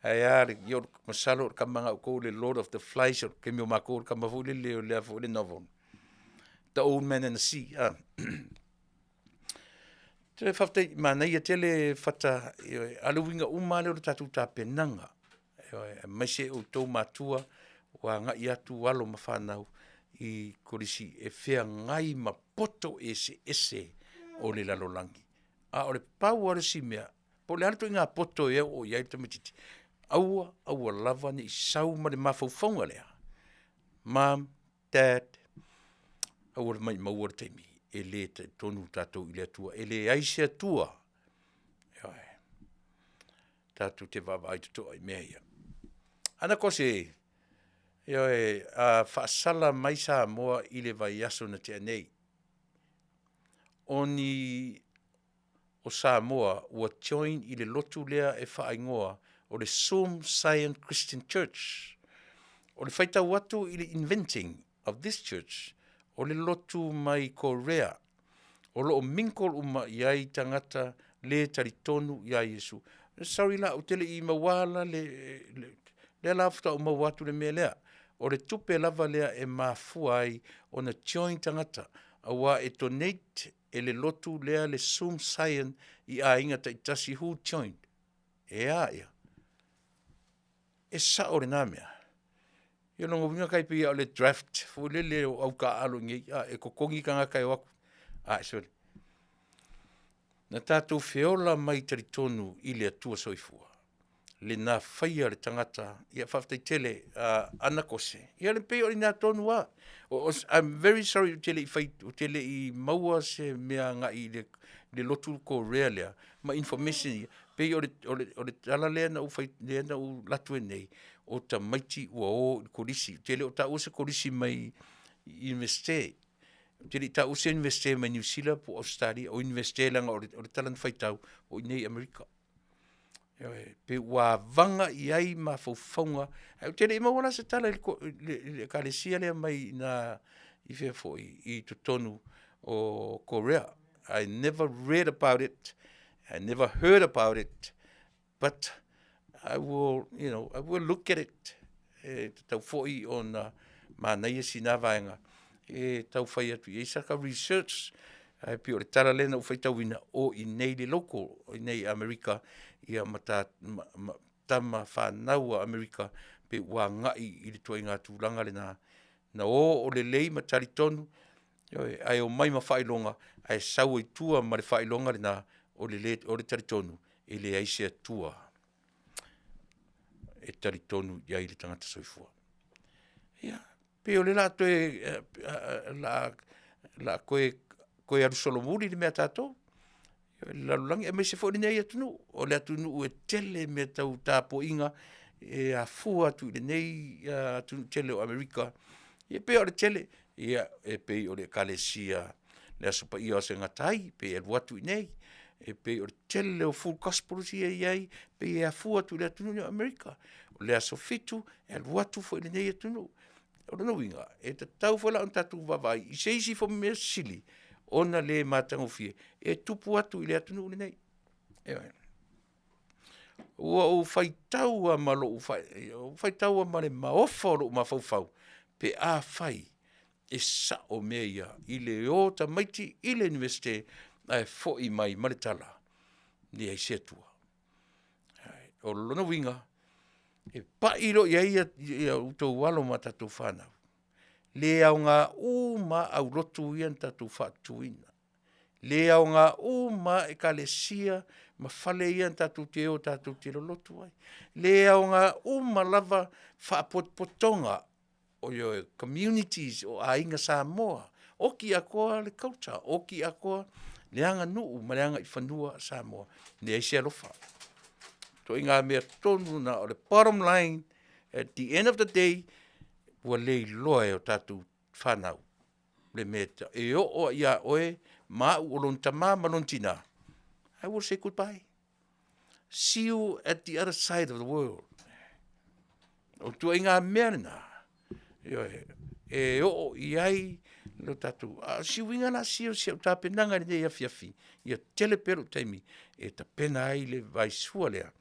[SPEAKER 2] Ae a le, io, masalo o le kama nga ukou le Lord of the Flies, o kemi o mako le kama foi le leo lea foi le novel. The Old Man and the Sea. Ah. Te whawhtai, manaia tele whata, a le uiga uma lea o le tatou tapenaga. Aemaise outou matua ua agai atu alo ma fanau i kolisi e feagai ma poto eseese o le lalolagi. A o le pau lava o le isi mea, po o le a le ituaiga poto e oo i ai le tamaitiiti, aua aua lava ne i sau ma le mafaufauga lea, mom, dad, aua le maumauina le taimi, e le talitonu tatou i le Atua, e leai se Atua. Ioe. Tatou te vaavaai totoa i mea ia. Ana kose, ioe, a faasala mai Samoa i le vaiaso na tea nei, o ni o Samoa ua join i le lotu lea e faaigoa o le Soon Zion Christian Church. O le faitau atu i le inventing of this church, o le lotu mai Korea, o lo o mingle uma i ai tagata le talitonu iā Iesu. Sorry la, ou te le i maua la le, le lea la faatoa ou maua atu le mea lea. O le tupe lava lea e mafua ai ona join tagata, aua e donate e le lotu lea le Soon Zion i aiga taitasi who joined. E a ia? E sao lena mea. Ia lona uiga kai pei o le draft foi lele o au taaalo i nei, a e totogi tagata e o atu. A sorry. Na tatou feola mai talitonu i le Atua soifua. Lena faia le tagata, ia faafetai tele a Ana Kose. Ia le pei o i ina tonu lava. I'm very sorry ou te le i fai, ou te le i maua se mea agai i le, le lotu Korea lea ma information ia. Pei o le, o le, o le tala lea na ou fai, lea na ou alu atu ai nei, o tamaiti ua o i le kolisi. Ou te le o taua se kolisi mai Iunivesite. Ou te le i taua se Iunivesite mai Niu Sila po o Ausetalia. O Iunivesite leaga o le, o le tala na faitau, o i inei i Amerika. Ioe, pe ua avaga i ai mafaufauga. Ae ou te le i maua la se tala i le, i le ekalesia lea mai i ina i fea foi, i totonu o Korea. I never read about it, I never heard about it, but I will, you know, I will look at it. E tatau foi ona manaia sina vaega e tau fai atu i ai saka research. Ae pei o le tala lea na ou faitauina, o i inei le local, o i inei i Amerika, ia ma, ta, ma, ma tama fanau a Amerika, pe ua agai i le ituaiga tulaga lena. Na o o lelei ma talitonu, ioe, ae omai ma faailoga, ae sau ai tua ma le faailoga lena, o le, le, o le talitonu, e leai se Atua e talitonu i ai le tagata soifua. Ia, pei o lea o le a toe, o le a toe, toe alu solomuli le mea a tatou i le lalolagi, aemaise foi lenei atunuu. O le atunuu e tele mea tau tapuaiga e afua atu i lenei atunuu tele o Amerika. Ia pei o le tele, ia e pei o le Ekalesia le Aso Paia o Aso e Gata ai, pei e alu atu i inei, e pei o le tele o full gospels ia e i ai, pei e afua atu i le atunuu lenei o Amerika. O le aso Fitu, e alu atu foi i lenei atunuu. O lona uiga, e tatau foi la ona tatou vaavaai i se isi foi mea sili ona le matagofie e tupu atu i le atunuu lenei. Ioe. Ua ou faitau lava ma lou faitau lava ma le maofa o lou mafaufau pe afai e sao mea ia i le o tamaiti i le Iunivesite ae foi mai ma le tala, leai se Atua. O lona uiga, e pai loa i ai ia outou alo ma tatou fanau, le aoga uma lava aulotu ia na tatou faatuina, le aoga uma lava ekalesia ma fale ia na tatou te o tatou te lolotu ai, le aoga uma lava faapotopotoga ioe, communities o aiga Samoa, oti atoa le culture, oti atoa le aganuu ma le agaifanua a Samoa, leai se alofa. Ituaiga mea tonu lena, o le bottom line at the end of the day, Ua le iloa e o tatou fanau le mea e oo lava ia oe ma au o lona tama ma lona tina, I will say goodbye. See you at the other side of the world. O ituaiga mea na, ioe, e oo i ai lo tatou a o si uiga la sia o si au tapenaga i lenei afiafi, ia tele pea lou taimi e tapena ai le vaisua lea,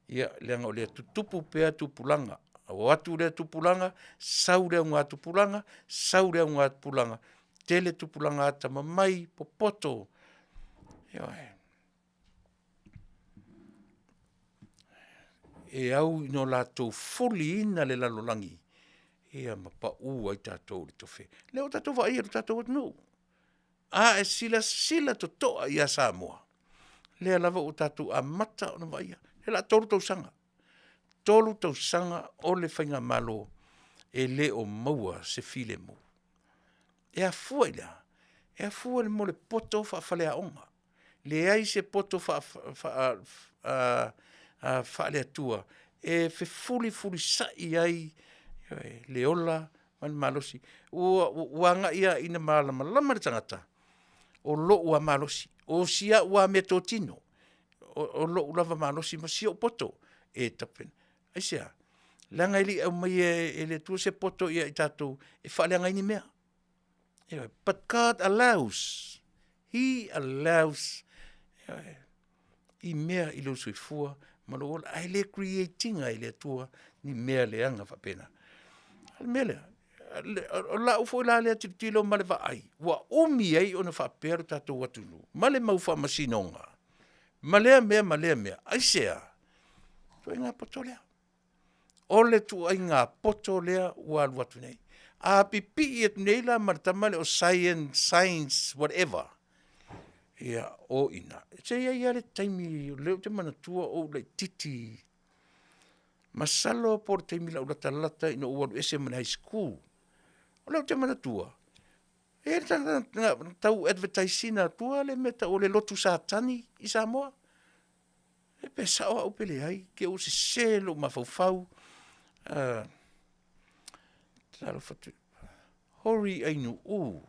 [SPEAKER 2] ia leaga o lea e tutupu pea tupulaga. O atu lea tupulaga, sau le augatupulaga, sau le augatupulaga, tele tupulaga atamamai, popoto, ioe. E au ina o latou fuliina le lalolagi ia ma pau ai tatou i le tofe. O lea ua tatou vaaia i lo tatou atunuu, a e silasila totoa ia Samoa, lea lava ua tatou amata ona vaaia. O lea o le a 3 tausaga, 3 tausaga o le Faigamalo e le o maua se filemu. E afua i le a? E afua mo le poto faafaleaoga, leai se poto faale-Atua e fefulifulisai ai le ola ma le malosi. Ua agai lava ina malamalama le tagata, o lou lava malosi, o si au lava meatotino, o lou lava malosi ma si ou poto. Aisea? Leaga e le i aumaia e le Atua se poto ia i tatou e faaleaga ai ni mea. Ioe, but God allows, He allows ioe, i mea i lou soifua ma lou ola, ae le create ina e le Atua ni mea leaga faapena. O le mea lea, o lau foi la lea tilotilo ma le vaai, ua umi ai ona faapea lo tatou atunuu ma le mau faamasinoga ma lea mea ma lea mea. Aisea? O le ituaiga poto lea. O le ituaiga poto lea ua alu atu nei. A pipii atu nei la ma le tama lea o science whatever, ia o i ina. Se i i ai lava le taimi o lea ou te manatua o ou laitiiti, masalo po o le taimi na ou latalata ina ou alu ese mai le High School. O lea ou te manatua, e i ai le tagata na tau advertise ina atua le mea e tau o le lotu Satani i Samoa. Pe sao au pe leai, te i ua sese lou mafaufau. Talofa atu, Hori Ainuu,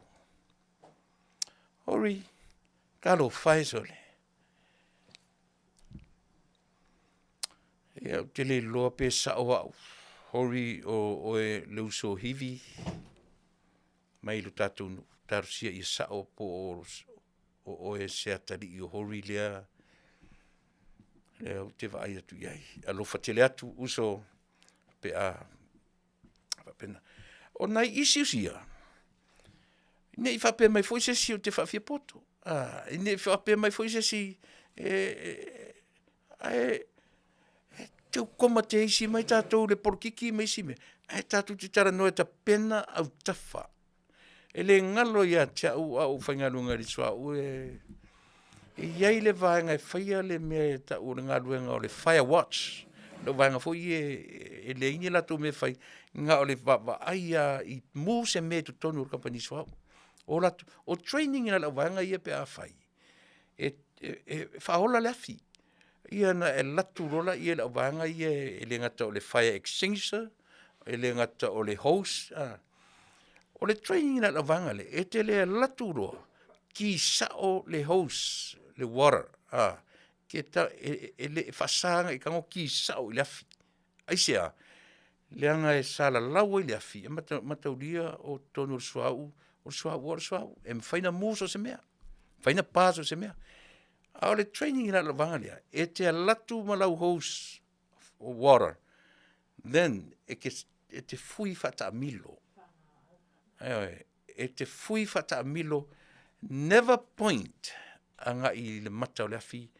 [SPEAKER 2] Hori, talofa e sole, ia ou te le iloa pe sao au Hori o oe le uso a Hivi mai lo tatou nuu, talosia ia sao po o oe se atalii o Hori lea ou te vaai atu i ai. Alofa tele atu uso pe a faapena. O nai issues ia, ne i faapea mai foi se isi ou te faafiapoto, ne i faapea mai foi se isi ae tau komateisi mai tatou i le polokiki ma isi mea, ae tatou te talanoa e tapena autafa. E le galo ia te au a o ou faigaluega i le suauu, e i ai le vaega e faia le mea e tau o le galuega o le fire watch. O vaega foi ia e leai ni latou mea e fai, na o le vaavaai lava i mu se mea i totonu o le kamupani suauu. O training a le auvaega ia pe a fai, e faaola le afi. Ia ona e alu atu loa lea e le auvaega ia e le gata o le fire extinguisher, e le gata o le hose, o le training a le auvaega lea, e te le alu atu loa ki sao le hose le water e faasa ona e tago ki sao i le afi. Aisea? Leaga e salalau ai le afi, e mataulia o totonu o le suauu, o le suauu lava o le suauu, e mafai ona mu so o se mea, e mafai ona pa so o se mea. A o le training la a le vaega lea, e te alu atu ma lau hose water, then e te fui faataamilo. Ioe, e te fui faataamilo, never point agai i le mata o le afi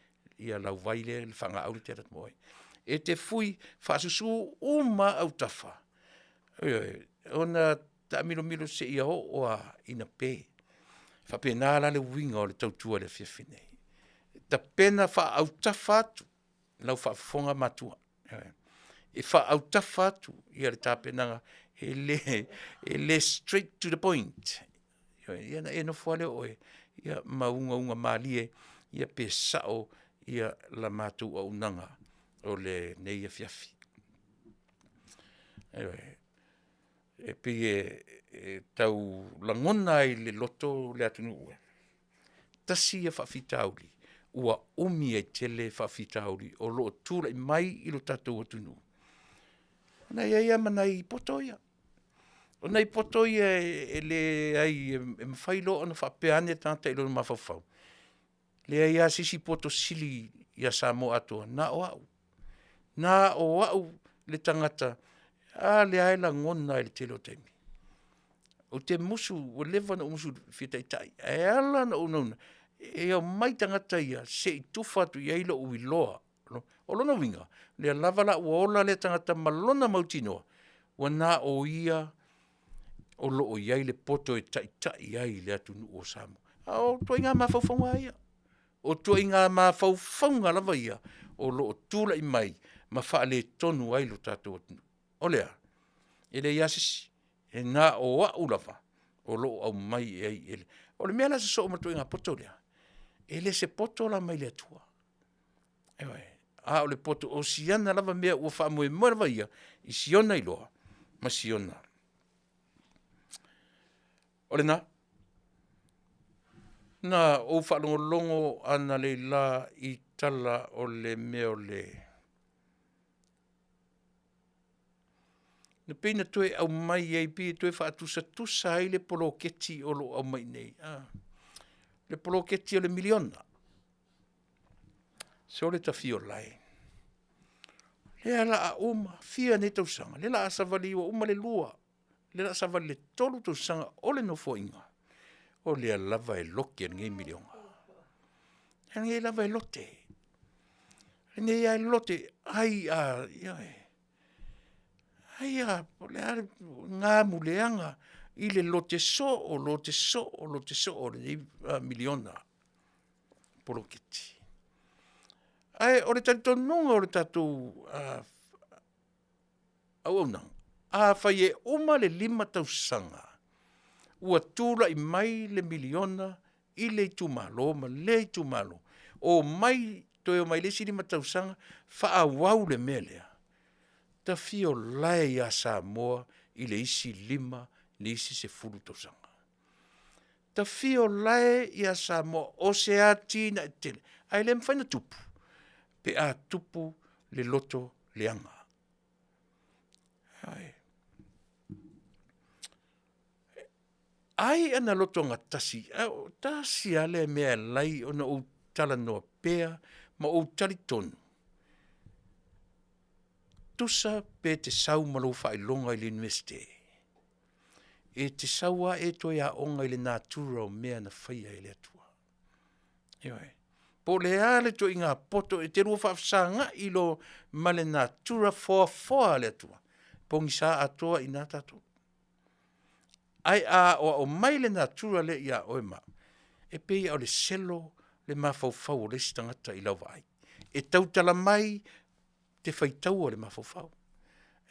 [SPEAKER 2] lau vai lea, le faagaau lea e te alu atu ma oe. E te fui faasusu uma lava autafa, ioe, ona taamilomilo seia oo lava ina pe. E faapena la le uiga o le tautua i le afiafi nei, tapena faaautafa atu lau faafofoga matua, ioe. E faaautafa atu le tapenaga, e le straight to the point. Ioe, ia ona e nofo lava lea o oe ma ugauga malie pe sao la matou auaunaga o lenei afiafi. Ioe. E pei e tau lagona ai i le loto le atunuu e tasi ia faafitauli ua umi ai tele faafitauli o lo o tulai mai i lo tatou atunuu, ona e i ai lava ma nai poto ia. O nai poto ia e leai e mafai loa ona faapea ane le tagata i lona mafaufau, leai lava se isi poto sili ia Samoa atoa, na o au. Na o au le tagata, a lea e lagona lava i le tele o taimi. Ou te musu ua leva ona ou musu e fia taitai, ae ala ona ou naunau, e omai tagata ia se i tufa atu i ai lou iloa. O lona uiga, o lea lava la ua ola lea tagata ma lona mautinoa, ua na o ia o lo o i ai le poto e taitai ai le atunuu o Samoa. A o ituaiga mafaufauga lava ia, o ituaiga mafaufauga lava ia o lo o tulai mai ma faaletonu ai lo tatou atunuu. O le a? E leai lava se isi, e na o au lava o lo o aumai i ai i le… O le mea la e sosoo ma le ituaiga poto lea, e le o se poto la mai le Atua, ioe, a o le poto o si ana lava mea ua faamoemoe lava ia i si ona iloa ma si ona… O lena. Na ou faalogologo analeila i tala o le mea o le… e pei ona toe aumai ai pei e toe faatusatusa ai le poloketi o lo o aumai nei le poloketi o le $1miliona. Sole ta fia ola e, o lea o le a uma, fia nei tausaga? O lea o le a savali ua uma le 2, o lea o le a savali i le 3 tausaga o le Nofoaiga, o lea lava e lote lenei $1 miliona. O lenei lava e lote, o lenei lava e lote, ai a, ioe, ai a po o le a le gamuleaga i le lote soo, lote soo, lote soo o lenei $1 miliona poloketi. Ae o le talitonuga o le tatou auaunaga, afai e uma le 5 tausaga ua tulai mai le $1 miliona i le itumalo ma lea itumalo, omai toe omai i le isi 5 tausaga faaauau le mea lea, ta fia ola e ia Samoa i le isi 5 i le isi 10 tausaga. Ta fia ola e ia Samoa o se atinae tele, ae le mafai ona tupu pe a tupu le loto leaga. Ai a na lotogatasi, tasi lava le mea e ala ai ona ou talanoa pea ma ou talitonu, tusa pe te sau ma lou faailoga i le Iunivesite, e te sau lava e toe aoga i le natura o mea na faia e le Atua. Ioe, po o le a le ituaiga poto, e te lua faafesagai loa ma le natura foafoa a le Atua, pogisa atoa i ina tatou. Ae a aoao mai le natura lea ia oe ma au, e pei lava o le selo le mafaufau o le isi tagata i lau vaai. E tautala mai e te faitaua le mafaufau,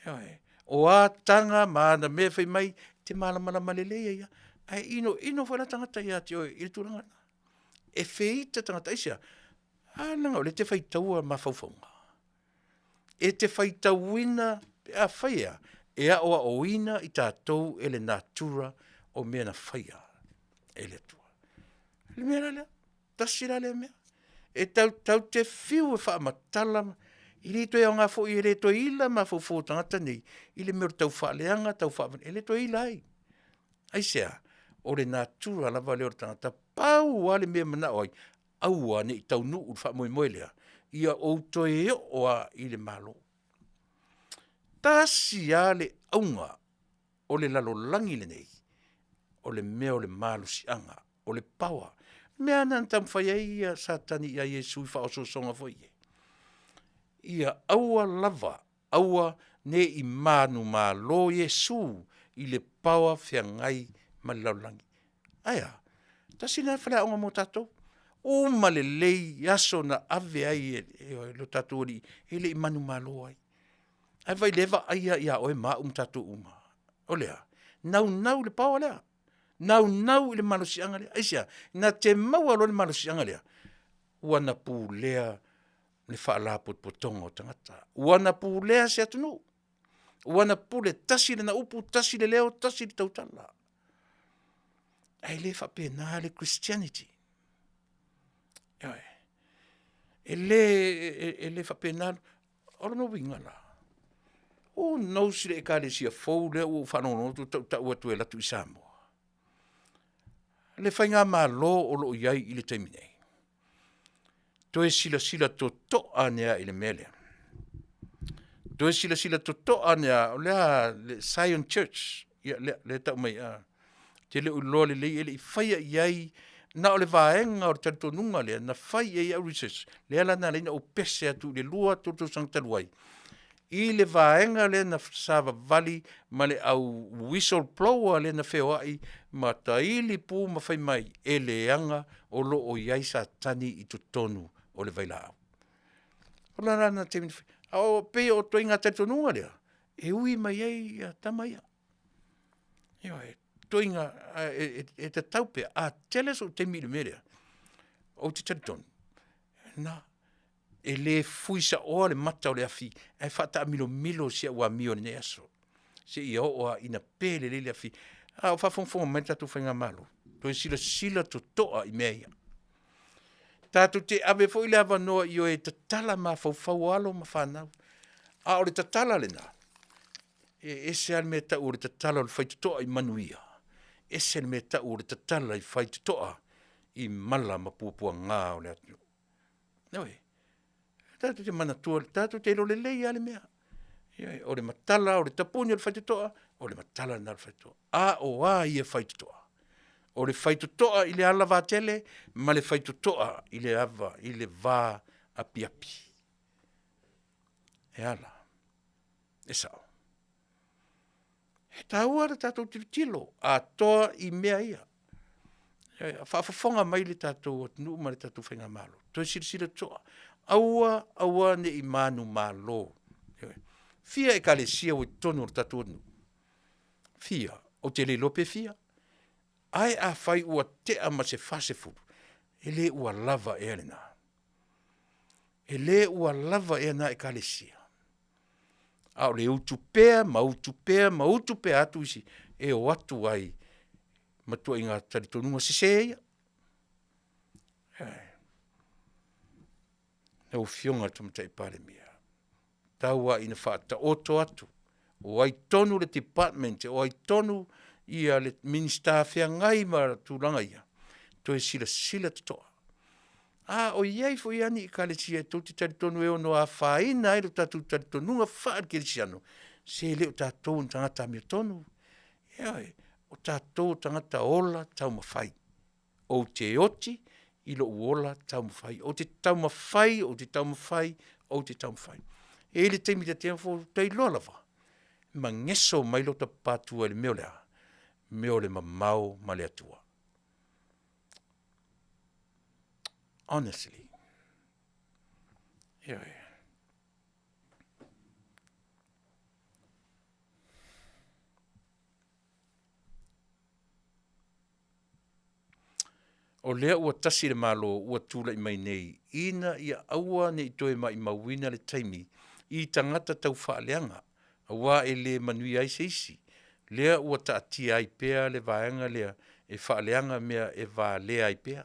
[SPEAKER 2] ioe. O a taga ma ana mea e fai mai, e te malamalama lelei ai lava, ae inoino foi la tagata ia te oe i le tulaga lena. E feita tagata, aisea? A leaga o lea e te faitaua mafaufauga. E te faitauina pe afai e a, e aoaoina i tatou e le natura o mea na faia e le Atua. O le mea la lea, tasi la lea mea, e tatou te fiu e faamatala, e le toe aoga foi e le toe ila mafaufau o tagata nei i le mea o le taufaaleaga e le toe ila ai. Aisea? O le natura lava lea o le tagata, pau lava le mea e manao ai, aua ne i taunuu le faamoemoe lea, ia ou toe oo lava i le Malo. Tasi lava le auga o le lalolagi lenei, o le mea o le malosiaga, o le power. O le mea lava lena na taumafai ai Satani ia Iesu i faaosoosoga foi ia, ia aua lava, aua ne i manumalo Iesu i le power feagai ma le lalolagi. Ae a? Tasi lena faleaoga mo tatou, uma lelei aso na ave ai e lo tatou Alii e le i manumalo ai. Ae vaai o lea e vaaia ia oe ma au ma tatou uma. O le a? Naunau i le power lea, naunau i le malosiaga lea. Aisea? Na te maua loa le malosiaga lea, ua na pulea le faalapotopotoga o tagata, ua na pulea se atunuu. Ua na pule, tasi lana upu, tasi le leo, tasi le tautala. Ae le faapena le Christianity. Ioe. E le, e le faapena, o lona uiga la, who knows le Ekalesia fou lea ua ou faalogologo atu o tautau atu e alu atu i Samoa? Le faigamalo o lo o i ai i le taimi nei, toe silasila totoa ane lava i le mea lea. Toe silasila totoa ane lava, o le a le Zion Church, ia lea e tau mai a? Ou te le o iloa lelei e le i faia i ai na o le vaega o le talitonuga lea na fai i ai au research, lea la na ala ai ona ou pese atu i le 2, 3 tausaga talu ai, i le vaega lea na savavali ma le au whistleblower lea na feoai ma taili pu ma fai mai e leaga o lo o i ai Satani i totonu o le vailaau. O le a lena taimi na fai ai, ae pei o ituaiga talitonuga lea, e ui mai ai tama ia. Ioe, ituaiga e tatau pea, a tele sou taimi i le mea lea, ou te talitonu, na, e le fui saoa le mata o le afi, ae faataamilomilo si au amio i lenei aso seia oo lava ina pe lelei le afi. A o faafogafoga mai le tatou faigamalo, toe silasila totoa i mea ia. Tatou te ave foi le avanoa i o e tatala mafaufau o alo ma fanau, a o le tatala lena, e ese lava le mea e tau o le tatala o le faitotoa i manuia, ese le mea e tau o le tatala i faitotoa i mala ma puapuaga o le atunuu. Ioe, tatou te manatua, tatou te iloa lelei lava le mea. Ioe, o le matala o le tapuni o le faitotoa, o le matala lena o le faitotoa. A o a ia faitotoa? O le faitotoa i le alavatele ma le faitotoa i le ava i le vaapiapi. E a la? E sao. E taua le tatou tilotilo atoa i mea ia. A o faafofoga mai le tatou atunuu ma le tatou faigamalo, toe silasila totoa, aua aua ne i manumalo. Ioe. Fia Ekalesia ua i totonu o le tatou atunuu? Fia? Ou te le iloa pe fia. Ae afai ua tea ma se 40, e le ua lava ea lena? E le ua lava ea na Ekalesia? A o le utu pea ma utu pea ma utu pea atu isi e o atu ai ma ituaiga talitonuga sese ia. Ioe. Lau Afioga i le Tamaitai Palemia, tau lava ina faataoto atu o ai tonu le department, o ai tonu le Minisita feagai ma tulaga ia, toe silasila totoa. A o i ai foi lava ni Ekalesia tou te talitonu e ono afaina ai lo tatou talitonuga faakerisiano, se le o tatou o ni tagata amiotonu. Ioe, o tatou o tagata ola taumafai. Ou te oti i lou ola taumafai. Ou te taumafai, ou te taumafai, ou te taumafai. E i ai le taimi ta te ofo ota iloa lava, mageso mai lota papa tua i le mea o le a? O le mea o le mamao ma le Atua. Honestly, ioe. O lea ua tasi le Malo ua tulai mai nei ina ia aua ne i toe maumauina le taimi i tagata taufaaleaga, aua e le manuia ai se isi, lea ua taatia ai pea le vaega lea e faaleaga mea e valea ai pea,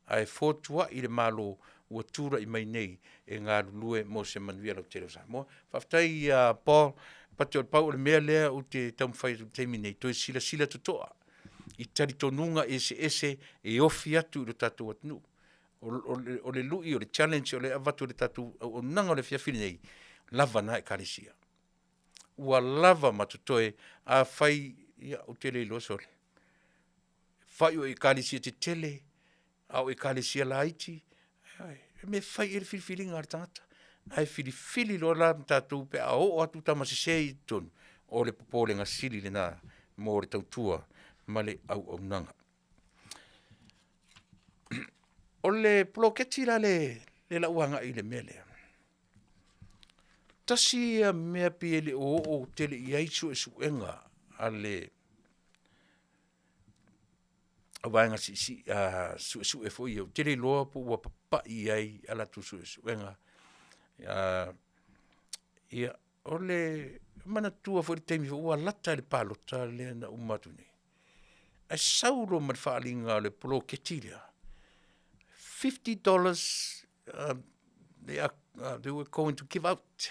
[SPEAKER 2] ae fotuai le Malo ua tulai mai nei e galulue mo se manuia lautele o Samoa. Faafetai ia Paul Pate pau o le mea lea ou te taumafai atu i le taimi lenei, toe silasila totoa i talitonuga eseese e ofi atu i le tatou atunuu. O le lui, o le challenge o lea e avatu e le tatou auaunaga o le afiafi lenei, lava na Ekalesia. Ua lava ma totoe, afai, ia ou te le iloa sole, fai o Ekalesia tetele, a o Ekalesia laiti, ioe, o le mea e fai i ai le filifiliga a le tagata, ae filifili loa la tatou pe a oo atu tama sese i totonu, o le popolega sili lena mo le tautua ma le auaunaga. O le poloketi la lea o le a ou agai i le mea lea, tasi ia mea pei e le o oo tele i ai suesuega a le vaega suesue foi ia, ou te le iloa po ua papai i ai a latou suesuega. Ia, o le Manatua foi le taimi ua lata i le palota lea na uma atu nei, ae sau loa ma le faaaliga o le poloketi lea, $50 they were going to give out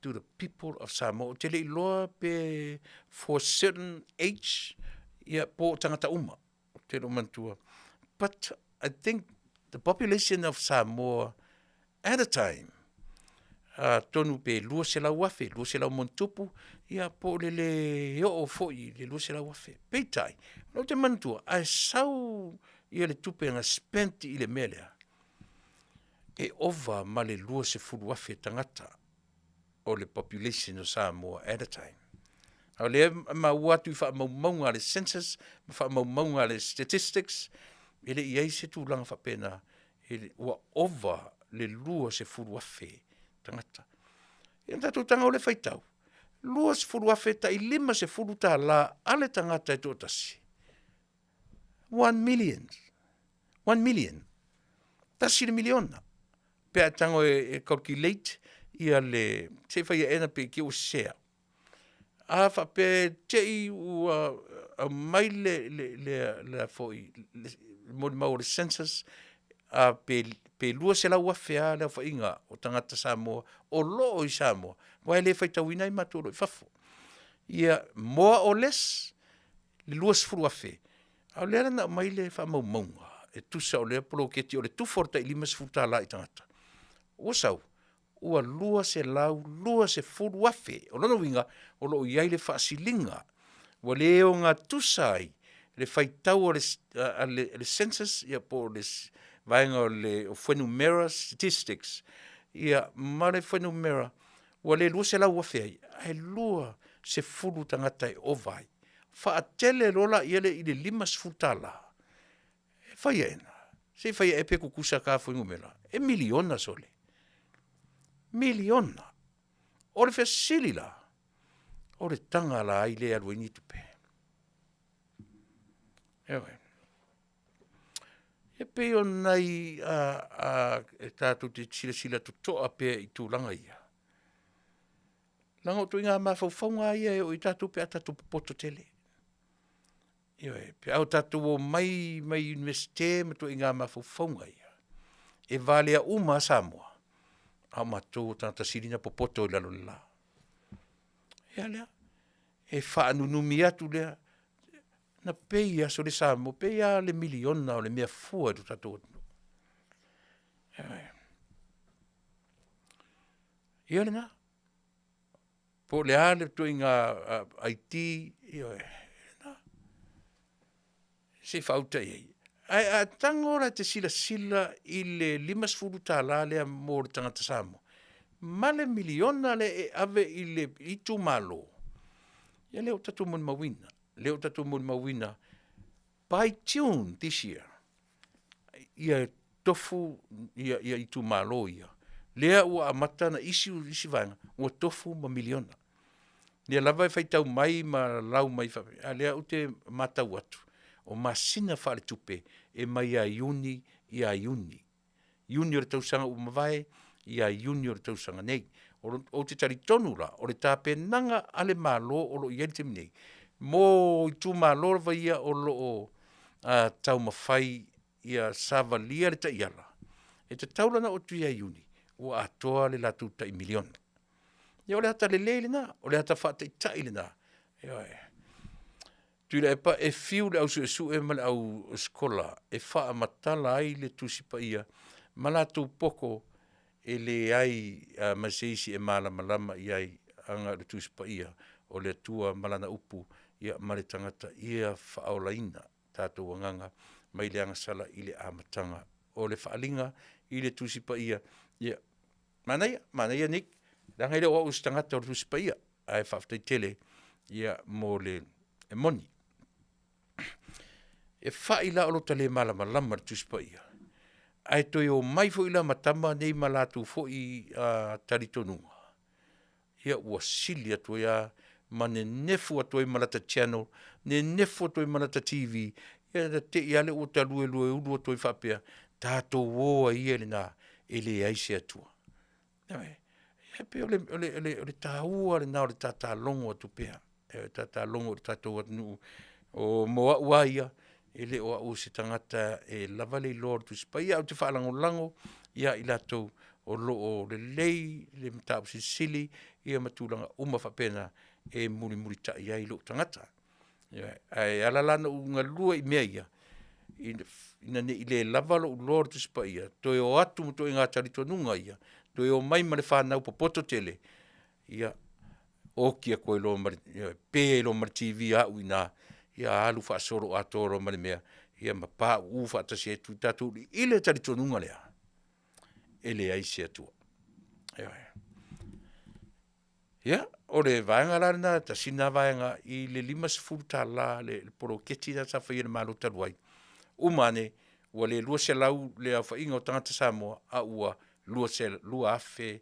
[SPEAKER 2] to the people of Samoa. Ou te le iloa pe for certain age ia po o tagata uma, ou te le o manatua. But I think the population of Samoa at the time, atonu pe 200,000, 200 ma ona tupu, ia po o le le oo foi i le 200,000. Peitai, o lea ou te manatua, ae sau ia le tupe na spent i le mea lea, e ova ma le 20,000 tagata o le population o Samoa at the time. A o lea e maua atu i faamaumauga a le census ma faamaumauga a le statistics, e le i i ai se tulaga faapena, ua ova le 20,000 tagata. Ia ona tatou tago loa lea e faitau, 20,000 tai $50 a le tagata e toatasi, 1 million, 1 million, $1 miliona pe a e tago e calculate se i fai aena ne i te i ua sese au. A faapea e te i ua aumai le molimau a le census pe 200,000 lava le aofaiga o tagata Samoa o lo o i Samoa, aua e le faitauina ai matou o lo o i fafo. Ia more or less le 20,000, a o lea la na aumai le faamaumauga e tusa o lea poloketi o le tufa o le tai $50 i tagata, ua sau ua 220,000. O lona uiga, o lo o i ai le faasiliga ua le ogatusa ai le faitau a le census ia po o le vaega o fuainumera statistics ia ma le fuainumera ua le 200,000 ai, ae 20 tagata e ova ai. Faatele loa lea i le $50, e fai aena, se i fai ae pe tutusa ta fuainumera, e miliona sole, miliona. O le fesili la, o le taga la a ai lea e alu ai ni tupe? Ioe. E pei o nai e tatou te silasila totoa pea i tulaga ia, leaga o ituaiga mafaufauga lava ia e oo i ai tatou pe a tatou popoto tele. Ioe, pe a tatou omai mai Iunivesite ma ituaiga mafaufauga ia, e valea uma lava Samoa, a o matou o tagata sili ona popoto i lalo o le la. Ia lea, e faanunumi atu lea, na pei lava sole Samoa, pei lava le miliona o le mea fua i le tatou atunuu. Ioe. Ia lena. Po o le a le ituaiga ID, ioe, o lena. Se i faauta i ai. Ae a tago la e te silasila i le $50 lea mo le tagata Samoa ma le miliona lea e ave i le itumalo, ia lea ua tatou molimauina, lea ua tatou molimauina by June this year ia tofu itumalo ia, lea ua amata ona issue isi vaega ua tofu ma miliona. O lea lava e faitau mai ma lalau mai faapea, a o lea ou te matau atu, o masina faaletupe e mai ia Iuni ia Iuni, Iuni o le tausaga ua mavae ia Iuni o le tausaga nei. Ou te talitonu la, o le tapenaga a le Malo o lo o i ai i le taimi nei mo itumalo lava ia o lo o taumafai ia savalia le taiala, e tatau la ona oo atu ia Iuni ua atoa le latou tai miliona. Ia o le ata lelei lena, o le ata faataitai lena, ioe. Tuilaepa, e fiu le au suesue ma le au sikolasikola e faamatala ai le Tusi Paia ma latou poto e leai ma se isi e malamalama i ai leaga o le Tusi Paia, o le Atua ma Lana upu ma le tagata ia faaolaina tatou agaga mai le agasala i le amataga. O le faaaliga i le Tusi Paia, ia, manaia, manaia Nick, leaga e le o au o se tagata o le Tusi Paia, ae faafetai tele mo le... E moni, e fai la o lota le malamalama i le Tusi Paia, ae toe omai foi la ma tama nei ma latou foi talitonuga, ia ua sili atu ai lava ma nenefu atu ai ma lata channel, nenefu atu ai ma lata TV, ia ona te i lava lea ua ta luelueulu atu ai faapea, tatou o ai ia i lena e leai se Atua. Ioe. E pei o le, o le, o le, o le taua lena o le tatalogo atu pea, e tatalogo i le tatou atunuu. O mo au lava ia, e le o au o se tagata e lava le iloa o le Tusi Paia, ae ou te faalagolago ia i latou o lo o lelei le mataupu silisili ia ma tulaga uma faapena e mulimulitai ai lou tagata. Ioe, ae ala la ona ou galue i mea ia, ina ne i le lava lou iloa o le Tusi Paia, toe o atu ma ituaiga talitonuga ia, toe omai ma le fanau popoto tele, ia oti atu ai loa ma le ioe, pe ai loa ma le TV a au i ina, ia alu faasoloatoa loa ma le mea, ia ma pauu faatasi ai tatou i le talitonuga lea, e leai se Atua. Ioe. Ia, o le vaega la lena, tasi lena vaega i le $50 le poloketi lea sa faia e le Malo talu ai, uma ane, ua le 200 le aofaiga o tagata Samoa, a ua 200,020.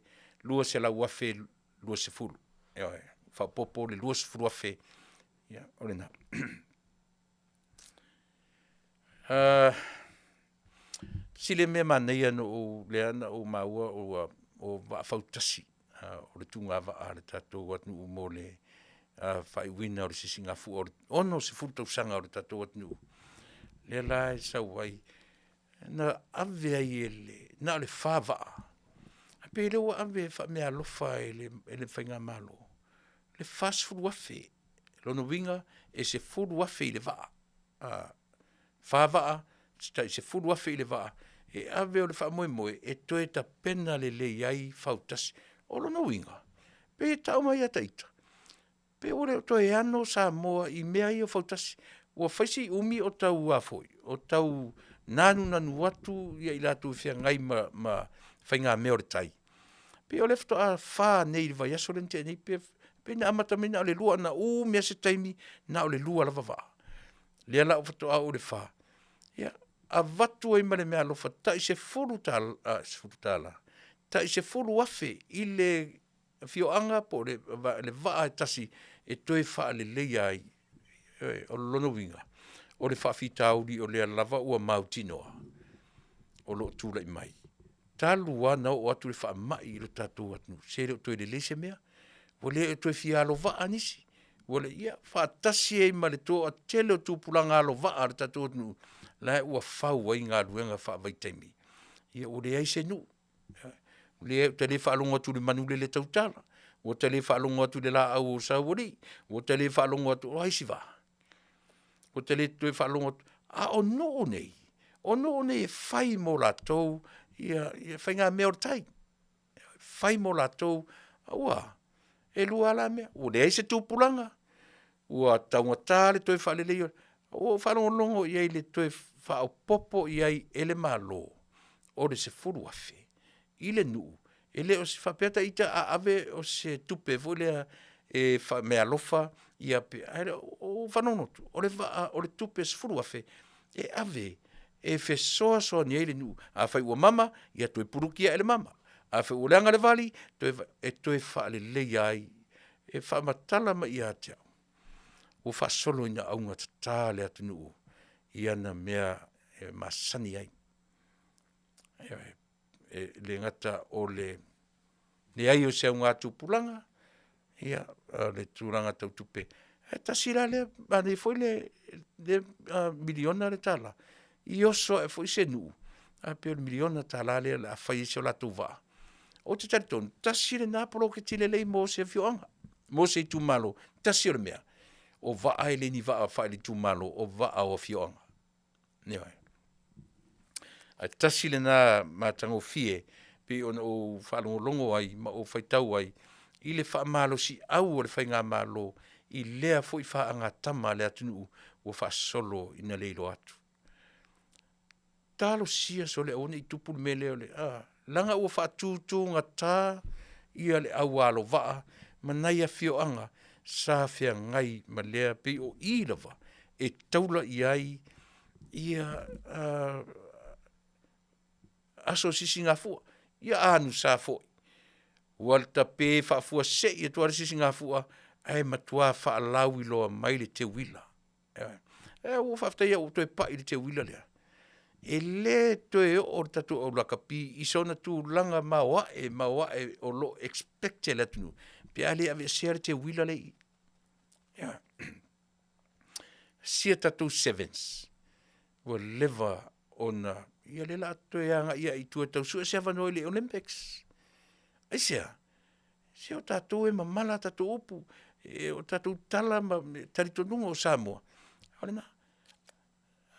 [SPEAKER 2] Ioe, faaopoopo le 20,000, ia o lena. Tasi lea mea manaia lea na ou maua o vaa fautasi, o le tuga vaa a le tatou atunuu mo le faaiuina o le Sisigafua o le 60 tausaga o le tatou atunuu, lea la e sau ai, na ave ai na o le fa vaa, ae pei o lea ua ave faameaalofa e le faigamalo le $40,000. O lona uiga, e $10,000 i le vaa. Fa vaa, tai $10,000 i le vaa, e ave o le faamoemoe, e toe tapena lelei ai fautasi. O lona uiga, pei e tau mai ia ita, pe ua le o toe ano Samoa i mea ia o fautasi. Ua fai si umi o tau nanunanu atu i latou e feagai ma faigamea o le tai, pei o lea faatoa fa nei i le vaiaso lea na tea nei pei na amata mai na o le lua, na umi lava se taimi na o le lua lava vaa. Lea la faatoa oo i le fa, ia avatu ai ma le meaalofa tai $10, tai $10,000 i le afioaga po o le vaa e tasi e toe faaleleia ai. Ioe, o lona uiga, o le faafitauli o lea lava ua mautinoa o lo o tulai mai, talu lava ona oo atu le faamai i le tatou atunuu, se e le o toe lelei se mea. Ua le toe fia alovaa nisi, ia faatasi ai ma le toatele o tupulaga alovaa o le tatou atunuu la e ua fau ai galuega faavaitaimi, ia ua leai se nuu, ua ta le faalogo atu i le manulele tautala, ua ta le faalogo atu i le laau a Saualii, ua ta le faalogo atu, o ai si vaa? Ua ta le toe faalogo atu, a o nuu nei, o nuu nei e fai mo latou faigamea o le tai, fai mo latou. Ua a? E lua lava la mea, ua leai se tupulaga, ua taugata le toe faaleleia, ua ou faalogologo i ai i le toe faaopoopo i ai e le Malo o le $10,000 i le nuu, e le o se faapea ta ita a ave o se tupe foi lea e faameaalofa ia pe, ae ua ou faalogologo atu, o le vaa o le tupe e $10,000 e ave e fesoasoani ai le nuu. Afai ua mama, ia toe puluki ae le mama, afai ua leaga le vali, e toe faaleleia ai. E faamatala mai ia te au, ua faasolo ina augatata le atunuu i ana mea e masani ai. Ioe, e le gata o le leai o se augatupulaga, ia a o le tulaga tau tupe. Ae tasi la lea, manaia foi le $1miliona le tala, i oso ae foi se nuu, a faapea o le $1miliona lea o le a fai ai so latou vaa. Ou te talitonu, tasi lena poloketi lelei mo se afioaga, mo se itumalo. Tasi o le mea, o vaa e le o ni vaa faale-itumalo o vaa o afioaga. Ioe, ae tasi lena matagofie pei ona ou faalogologo ai ma ou faitau ai i le faamalosiau o le faigamalo i lea foi faagatama a le atunuu ua faasolo ina le iloa atu. Talosia sole aua ne i tupu le mea lea leaga ua faatutugata le au alovaa ma nai afioaga sa feagai ma lea, pei o i lava e taula i ai aso o Sisigafua. Ia a anusa foi, ua tape faafuasei atu lava le Sisigafua ae matua faalauiloa mai le teuila, ioe. Ua ou faafetai lava ua toe pai i le teuila lea. E le toe oo le tatou au lakapi i sona tulaga maoae maoae o lo o expect e le atunuu pe a le aveesea le teuila lea e i i. Ioe, si a tatou Sevens, ua leva ona, ia o lea o le a toe agai lava i tua e tau sue se avanoa i le Olympics. Aisea? Se o tatou e mamala a tatou upu, o tatou tala ma talitonuga o Samoa, o lena.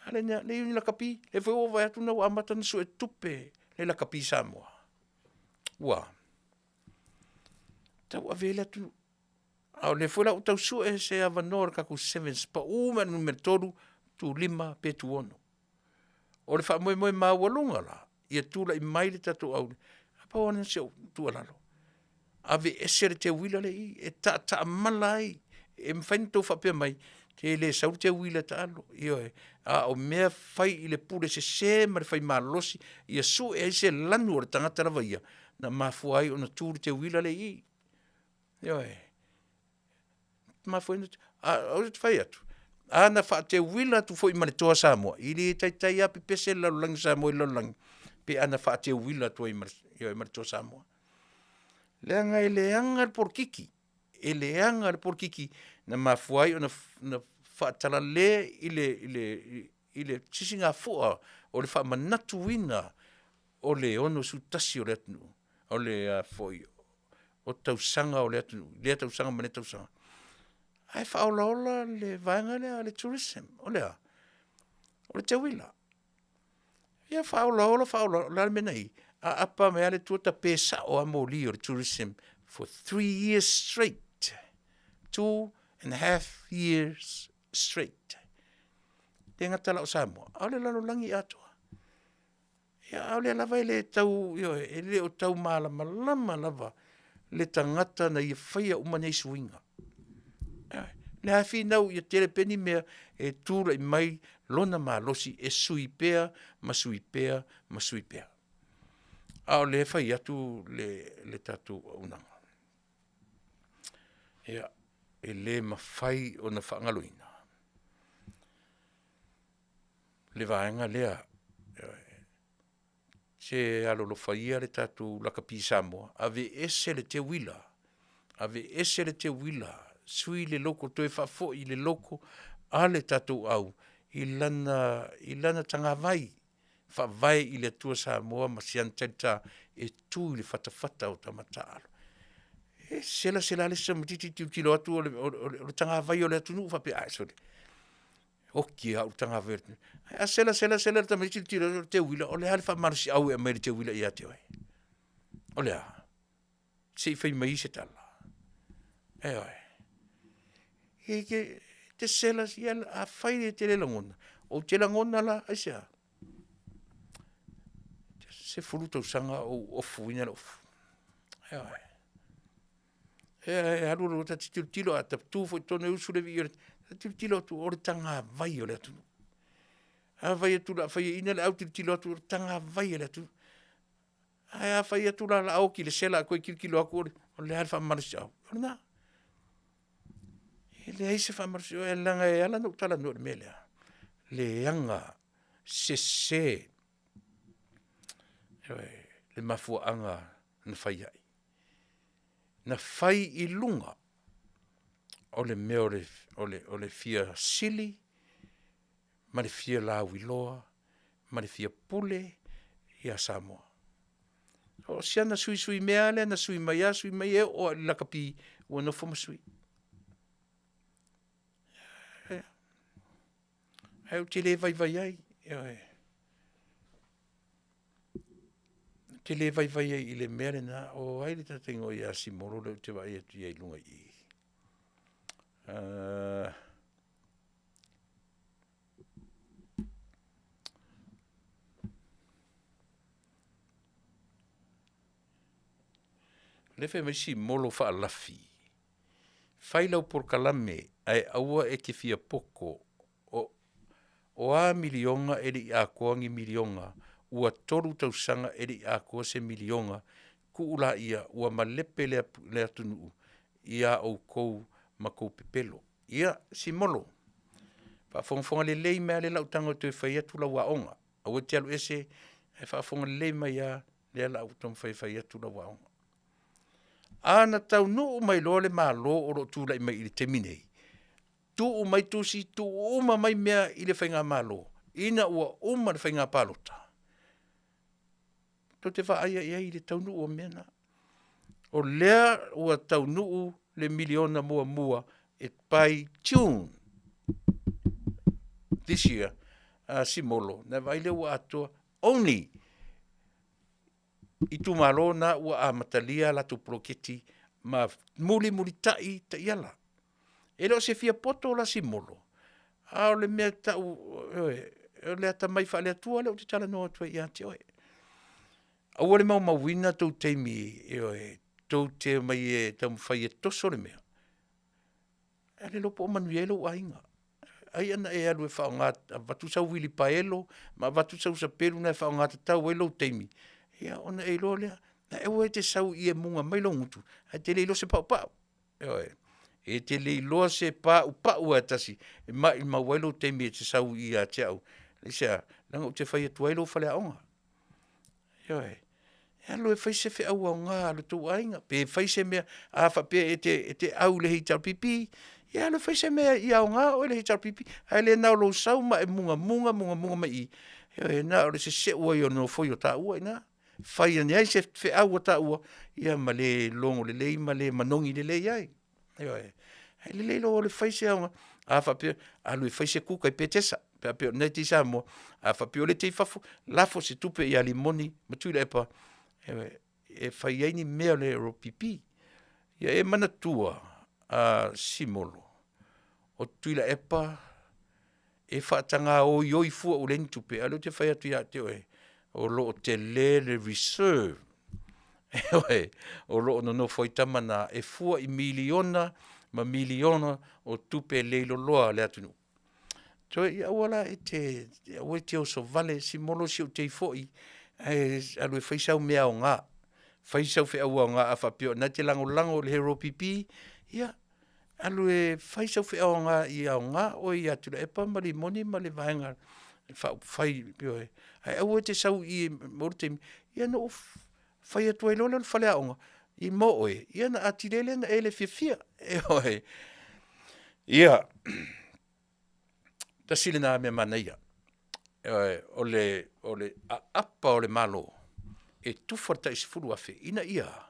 [SPEAKER 2] A lea e i ai ni lakapi, lea foi ua ou vaai atu ua amata ona suetupe le lakapi Samoa. Ua a? Tauave ai le atunuu, a o lea foi la ua tau sue se avanoa o le tatou Sevens, pau mai lava i le numera 3, tu 5 pe tu 6. O le faamoemoe maualuga la, ia tulai mai le tatou au, na pau lava lena o si au tuualalo, aveese le teuila lea e i i, e taataamala ai, e mafai ona outou faapea mai, e le sau le teuila taalo. Ioe, a o mea fai i le pule sese ma le faimalosi ia sue ai se lanu o le tagata lava ia, na mafua ai ona tu le teuila lea i i. Ioe, a o lea ou te fai atu, a na faateuila atu foi ma le Toa Samoa, e le taitai lava pepese le lalolagi Samoa i le lalolagi pe ana faateuila atu ai ma le Toa Samoa. Leaga e leaga le polokiki, e leaga le polokiki na mafua ai ona faatalale i le sisigafua o le faamanatuina o le 61 o le atunuu, o le a foi o tausaga o le atunuu i lea tausaga ma lea tausaga, ae faaolaola le vaega lea a le Tourism. O le a? O le teuila. Ia faaolaola faaolaola, o le a le mea na i ai? Aapa mai lava le tua tape sao lava moli o le Tourism for 3 years straight, 2½ years straight. E le gata la o Samoa, a o le lalolagi atoa. Ia a o lea lava e le tau, ioe, e le o tau malamalama lava le tagata na ia faia uma nei suiga. Ioe, o lea lava e finau ia tele pea ni mea e tulai mai lona malosi e sui pea ma sui pea ma sui pea, a o lea e fai atu le tatou auaunaga. Ia, e le mafai ona faagaloina le vaega lea, ioe, se alolofa ia le tatou lakapi Samoa, aveese le teuila, aveese le teuila, sui le logo toe faafoi le logo a le tatou au i lana tagavai, Faavae i le Atua Samoa ma si ana talita e tu i le fatafata o tama taaalo. E selasela lava le isi tamaitiiti tilotilo atu o le tagavai o le atunuu, faapea, ae sole, oti lava au i le tagavai o le atunuu. Ae a sela sela sela le tamaitiiti tilotilo atu o le teuila, o le a le faamalosiau e aumai e le teuila ia te oe? O le a? Se i fai mai se tala. Ioe, e te sela, ia afai e te le lagona, ou te lagona la, aisea? 10 tausaga o ou ofuina le ofu, ioe. E alu alu lava ta te tilotilo, a ta tu foi i totonu e usu le vii o le Atua, ta tilotilo atu o le tagavai o le atunuu. A fai atu o le a faiaina le au tilotilo atu o le tagavai a le atunuu. Ae a fai atu la o le a oti i le sela ae toe tilotilo atu o le a le faamalosiau? O lena. E leai se faamalosiau leaga e ala ona ou talanoa i le mea lea, leaga, sese le mafuaaga na fai ai. Na fai i luga o le mea o le fia sili ma le fia lauiloa ma le fia pule ia Samoa. O si ana suisui mea lava lea na sui mai lava sui mai e oo lava i le lakapi ua nofo ma sui. Ae ou te le vaivai ai, ioe, ou te le vaivai ai i le mea lena. O ai le tagata e igoa ia Simolo lea ou te vaai atu ai i luga i i? Lea e fai mai Simolo Faalafi, fai lau polokalame ae aua e te fia poto o a miliona e le i atoa ni miliona, ua 3 tausaga e le i atoa se miliona, tuu laia ua malepe le atunuu ia outou ma tou pepelo. Ia Simolo, faafogafoga lelei mai lava lea o le a ou tago e toe fai atu lau aoga. Aua e te alu ese, ae faafofoga lelei mai lava, lea o le a ou taumafai e fai atu lau aoga. A na taunuu mai loa le Malo o lo o tulai mai i le taimi nei, tuu mai tusi, tuu uma mai mea i le Faigamalo ina ua uma le faiga palota, tou te vaaia i ai le taunuu o mea na. O lea ua taunuu le miliona muamua e by June this year a Simolo, ona e vaai lea ua atoa, only itumalo na ua amatalia a latou poloketi ma mulimulitai taiala. E le o se fiapoto la Simolo, a o le mea e tau, ioe, o le atamai faale-Atua lea ou te talanoa atu ai ia te oe. Aua le maumauina tou taimi, ioe, tou te omai e taumafai e toso le mea, ae le iloa po o manuia ai lou aiga. Ai ona e alu e faaaoga, avatu sau uilipaelo ma avatu sau sapelu na e faaaoga tatau ai lou taimi, ia ona e iloa lea, ae aua e te sau i i e muga mai lou gutu ae te le iloa se paupau. Ioe, e te le iloa se paupau lava e tasi e maumau ai lou taimi e te sau i i ia te au. Aisea? Leaga ou te fai atu ai lou faleaoga. Ioe, e alu e fai se feau aoga a lo outou aiga, pe fai se mea, a faapea e te au i le HRPP, ia alu e fai se mea ia aoga oe i le HRPP, ae le na o lou sau ma e mugamuga mugamuga mai i i, ioe na o le seseu ai o le nofoia o taua i ina. Fai ane ai se feau a taua, ia ma le logo lelei ma le manogi lelei ai. Ioe, ae lelei lou alu e fai se aoga, a faapea, alu e fai se kuka i Petesa pe a faapea o lena e te i Samoa, a faapea o lea e te i fafo, lafo se tupe ia Rimoni ma Tuilaepa, ioe, e fai ai ni mea o le HRPP. Ia e manatua Simolo, o Tuilaepa e faataga oioi fua ua leai ni tupe, a o lea ou te fai atu ia te oe, o lo o tele le reserve, ioe, o lo o nonofo ai tama na e fua i miliona ma miliona o tupe leiloloa a le atunuu. Ia aua la e te aua e te oso vale Simolo si ou tei foi, ae alu e fai sau mea aoga, fai sau feau aoga a faapea o lena e te lagolago i le HRPP, ia alu e fai sau feau aoga ia aoga oe ia Tuilaepa ma Rimoni ma le Vaega Faaupufai, ioe. Ae aua e te sau i i e maua le taimi, ia ona ou fai atu ai loa lea o le faleaoga mo oe, ia ona atili ai lea ona e le fiafia. Ioe. Ia, tasi lena mea manaia, ioe, o le aapa o le Malo e tufa le tai $10,000 ina ia a?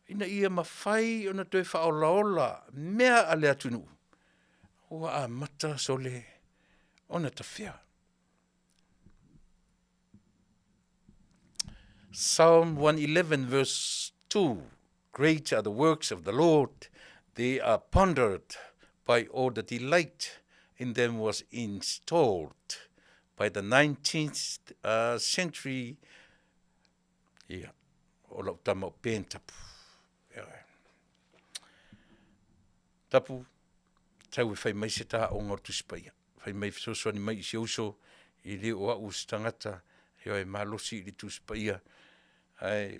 [SPEAKER 2] Ina ia mafai ona toe faaolaola mea a le atunuu ua amata sole ona tafea. Psalm 111 verse 2, Great are the works of the Lord, they are pondered by all the delight in them was installed by the 19th century. Ia, o lau tama o Ben Tapu. Ioe. Tapu, tau e fai mai se ta aoga o le Tusi Paia. Fai mai fesoasoani mai i si ou uso, e le o au o se tagata ioe, malosi i le Tusi Paia, ae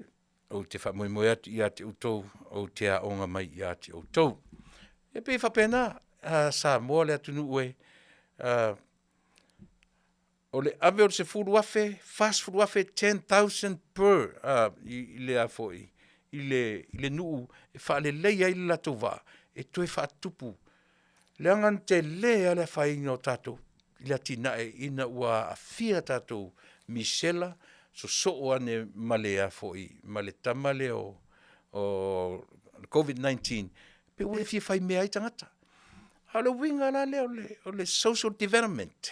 [SPEAKER 2] ou te faamoemoe atu ia te outou, ou te aoga mai ia te outou. E pei e faapena, Samoa le atunuu e, o le ave o le $10,000, $40,000, $10,000 per i le nuu e faaleleia ai le latou vaa, e toe faatupu, leaga na tele lava le afaina o tatou i le atinae ina ua aafia a tatou misela, sosoo ane ma le tama lea o le Covid-19, pei ua le fia faimea ai tagata. A o le uiga la lea o le social development,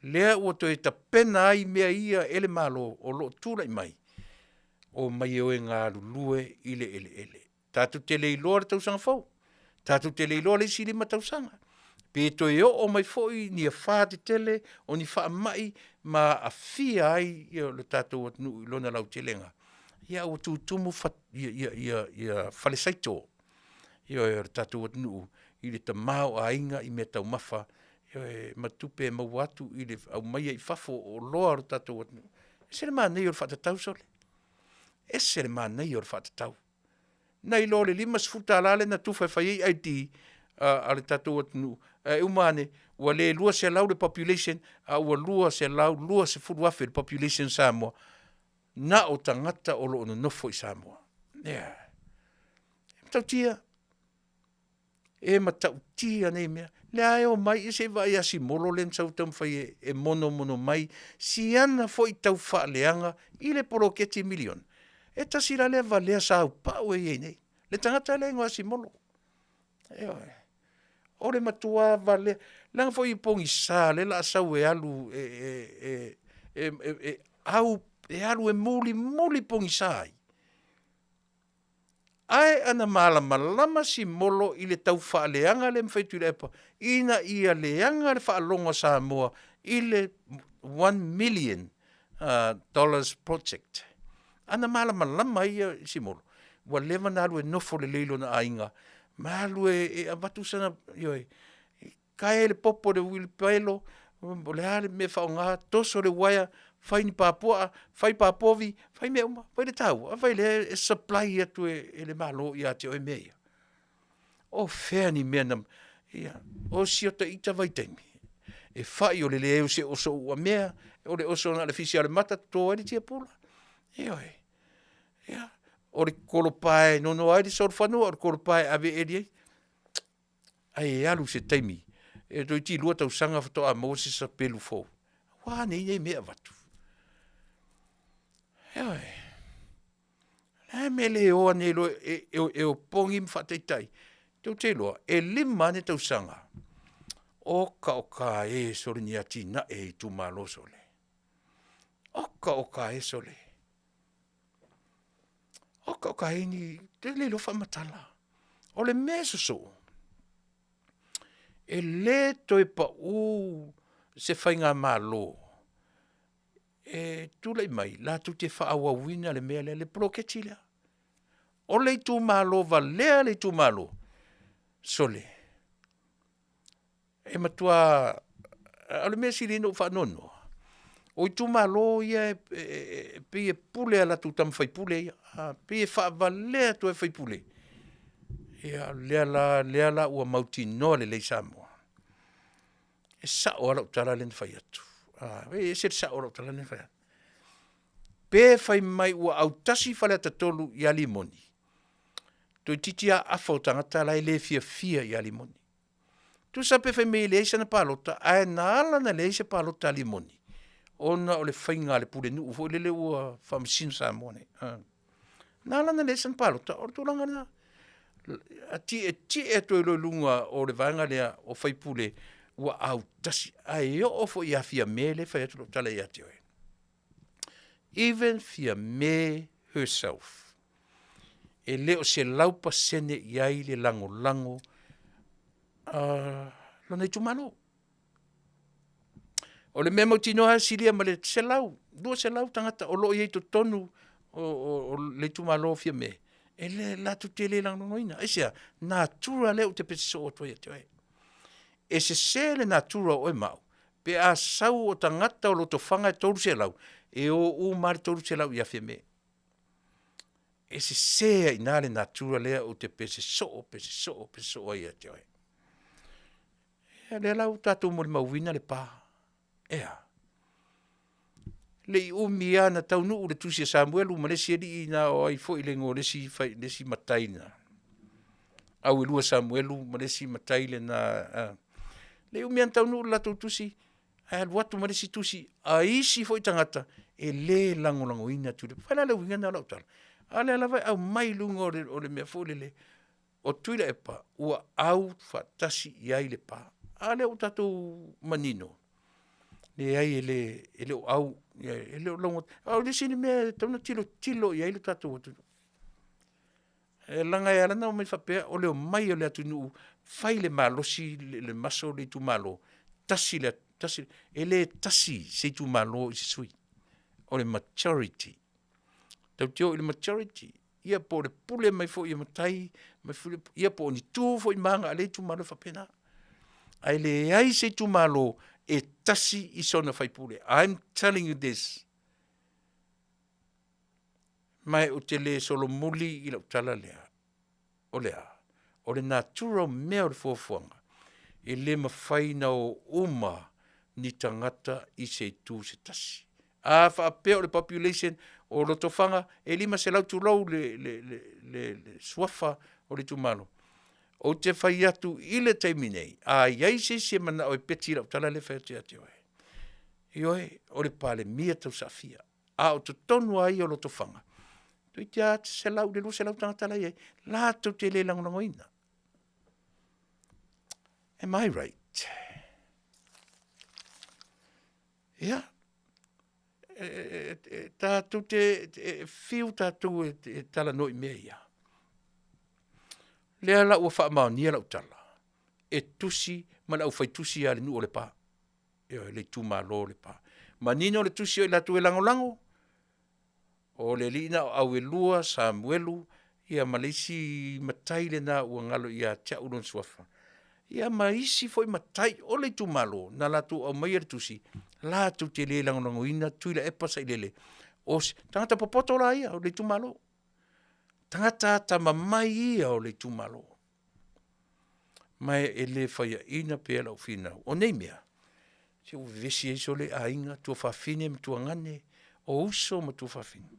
[SPEAKER 2] lea ua toe tapena ai mea ia e le Malo o lo o tulai mai, omai e o e galulue i le eleele. Tatou te le iloa le tausaga fou, tatou te le iloa le isi 5 tausaga, pe toe oo mai foi ni afa tetele, o ni faamai ma aafia ai lo tatou atunuu i lona lautelega, ae ua tutumu falesaito, ioe, o le tatou atunuu i le tamaoaiga i meataumafa, ioe, ma tupe e maua atu i le aumaia i fafo o oloa a lo tatou atunuu. E ese le manaia o le faatatau sole, ese le manaia o le faatatau. Nai lo le $50 lea na tufa e fai ai ID, a le tatou atunuu, ae uma ane ua le 200 le population, a ua 220,000 le population o Samoa, na o tagata o lo o nonofo i Samoa. Ioe. E matautia, e matautia nei mea. O lea lava e omai, ia se i vaai ia Simolo lea na sau e taumafai e monomono mai si ana foi taufaaleaga i le poloketi miliona. E tasi la lea valea saupau e i ai nei, le tagata lea e igoa ia Simolo. Ioe. O le matua valea, leaga foi e pogisa o lea o le a sau e alu e alu e mulimuli pogisa ai. Ae ana malamalama Simolo i le taufaaleaga lea na fai e Tuilaepa ina ia leaga le faalogo a Samoa i le $1 million project. A na malamalama ai ia Simolo, ua leva ona alu e nofo lelei i lona aiga ma alu e avatu sana, ioe, tae le popo i le uilipaelo, o le a le mea e faaaoga, toso le uaea, fai ni pa puaa, fai pa povi, fai mea uma. Vaai i le taua? Vaai lea e supply atu e le Malo ia te oe mea ia. O fea ni mea na… ia, o si ota ita vaitaimi, e fai o le leai o se oso uamea, o le oso na o le fisi lava o le mata toto ai le tiapula. Ioe, ia, o le kolopa e nono ai le solofanua, o le kolopa e ave e eli ai. Ae alu se taimi, e toeitiiti lua tausaga faatoa maua se sapelu fou. Ua a nei nei mea e avatu? Ioe. O le a le mea e le o ane ai loa e opogi ma faataitai? Tou te iloa, e 5 ane tausaga, oka oka e sole ni atinae i itumalo sole. Oka oka e sole. Oka oka e ni, ou te le iloa faamatala. O le mea e sosoo, e le toe pau se Faigamalo e tulai mai latou te faaauauina le mea lea, le poloketi lea. O le itumalo valea le itumalo, sole, e matua, o le mea e sili ai ona ou faanoanoa, o itumalo ia e pei e pule ia latou tama faipule ia, pei e faavalea atu lava e faipule, ia o lea la ua mautinoa lelei Samoa, e sao lava lau tala lea na fai atu. E ese le sao o lau tala lea na fai atu. Pe fai mai ua autasi Faleata 3 ia Rimoni, toeitiiti lava afa o tagata la e le fiafia ia Rimoni. Tusa pe fai mai e leai sana palota, ae na ala ona leai se palota a Rimoni, ona o le faiga a le pulenuu foi lele ua faamasino Samoa nei. Na ala ona leai sana palota, o le tulaga lena. Tietie atu ai loa i luga o le vaega lea o faipule ua autasi, ae oo foi ia Fiame lea e fai atu lau tala ia te oe, even Fiame herself, e le o 100% i ai le lagolago a lona itumalo. O le mea mautinoa e silia ma le 100, 200 tagata o lo o i ai i totonu o le itumalo o Fiame, e le latou te le lagolagoina. Aisea? Natura lea ou te pese soo atu ai ia te oe. E sese le natura o oe ma au pe a sau o tagata o Lotofaga e 300, e o uma lava le 300 ia Fiame. E sese ai i ina le natura lea ou te pese soo, pese soo, pese soo ai ia te oe. Ia o lea la ua tatou molimauina le pa, e a? Le i umi lava na taunuu le tusi a Samuelu ma le isi alii na o ai foi le igoa o le isi, le isi matai na, Auelua Samuelu ma le isi matai lena, le i umi lava ona taunuu le latou tusi, ae alu atu ma le isi tusi a isi foi tagata e le lagolagoina Tuilaepa. Vaai la i le uiga lena o lau tala? A lea lava e aumai i luga o le mea foi lele, o Tuilaepa ua aufaatasi i ai le pa. A lea ua tatou manino, leai e le o au, e le o logo, o le isi mea e tatau ona tilotilo i ai lo tatou atunuu. Leaga e ala ona aumai faapea, o le omai o le atunuu fai le malosi le maso le itumalo, tasi le, e le tasi se itumalo i se sui usufono, o le majority. Tatou te o i le majority, ia po o le pule mai foi a matai, ia po o ni tu foi ma aga a lea itumalo, e faapena. Ae leai se itumalo e tasi i sona sui usufono. I'm telling you this, ma ou te le solomuli i lau tala lea, o le a? O le natura o mea o le fuafuaga, e le mafai ona o uma ni tagata i se itu se tasi. A faapea o le population o Lotofaga e 500 tulou le, le, le, le, le suafa o le itumalo, ou te fai atu i le taimi nei, a i ai se isi e manao e peti i lau tala lea e fai atu ia te oe, ioe, o le Palemia tausaafia, a o totonu lava ia o Lotofaga, toeitiiti lava 100 i le 200 tagata la e i ai, latou te le lagolagoina. Am I right? Ia, e tatou te fiu tatou e talanoa i mea ia, lea la ua faamaonia lau tala, e tusi ma le aufaitusi a le nuu o Lepa, ioe le itumalo o Lepa. Manino le tusi o i latou e lagolago, o le alii lena o Auelua Samuelu ia ma le isi matai lena ua galo ia te au lona suafa, ia ma isi foi matai o le itumalo na latou aumaia le tusi, latou te le lagolagoina Tuilaepa Sailele, o se tagata popoto la ia o le itumalo, tagata atamamai ia o le itumalo. Ma e le faiaina pea lau finau, o nei mea, se ua vevesi ai sole aiga, tuafafine ma tuagane, o uso ma tuafafine.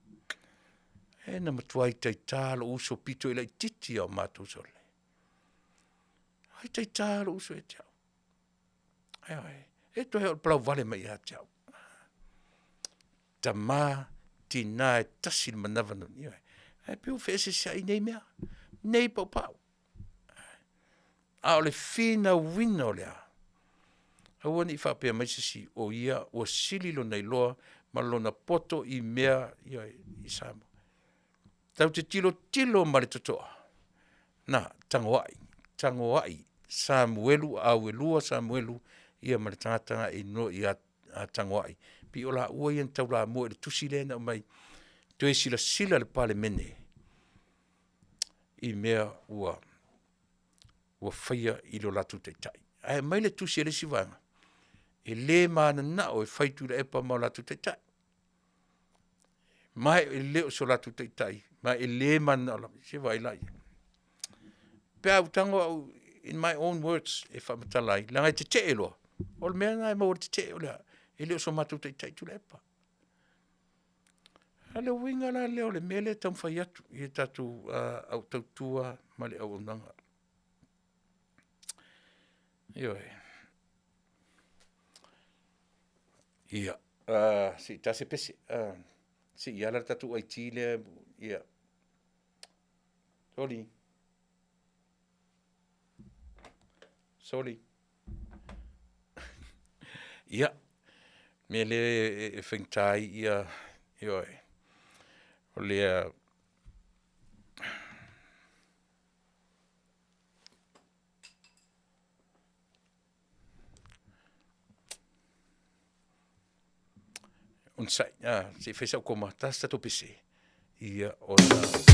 [SPEAKER 2] E na matua itaita lou uso pito laitiiti lava o matou sole. E itaita lou uso ia te au, ioe, e toe o le palauvale mai ia te au. Tama, tina e tasi le manavanui, ioe, ae pei ua feeseeseai nei mea, nei paupau. A o le finauina o le a? Aua ne i faapea mai se isi o ia ua sili lona iloa ma lona poto i mea i Samoa. Tatou te tilotilo ma le totoa, na, tagoai, tagoai Samuelu Auelua Samuelu ia ma le tagata na e igoa ia Tagoai, pei o laua ia na taulamua i le tusi lea na aumai, toe silasila le Palemene i mea ua faia i lo latou Taitai. Ae aumai le tusi a le isi vaega, e le mananao e fai Tuilaepa ma o latou taitai. Ma e le o so latou taitai, ma e le mananao lava, se i vaai la i ai. Pe a ou tago au in my own words e faamatala ai, leaga e tetee loa, o le mea lena e maua ai le tetee o le a? E le o so matou taitai Tuilaepa. A o le uiga la lea o le mea lea e taumafai atu i a tatou au tautua ma le auaunaga. Ioe. Ia, se i ta se pese, se i ala le tatou IT lea, ia. Soli! Soli! Ia, o le mea lea e faigata ai ioe, o le onosai se i fai sau koma, ta se tatou pese, ia ona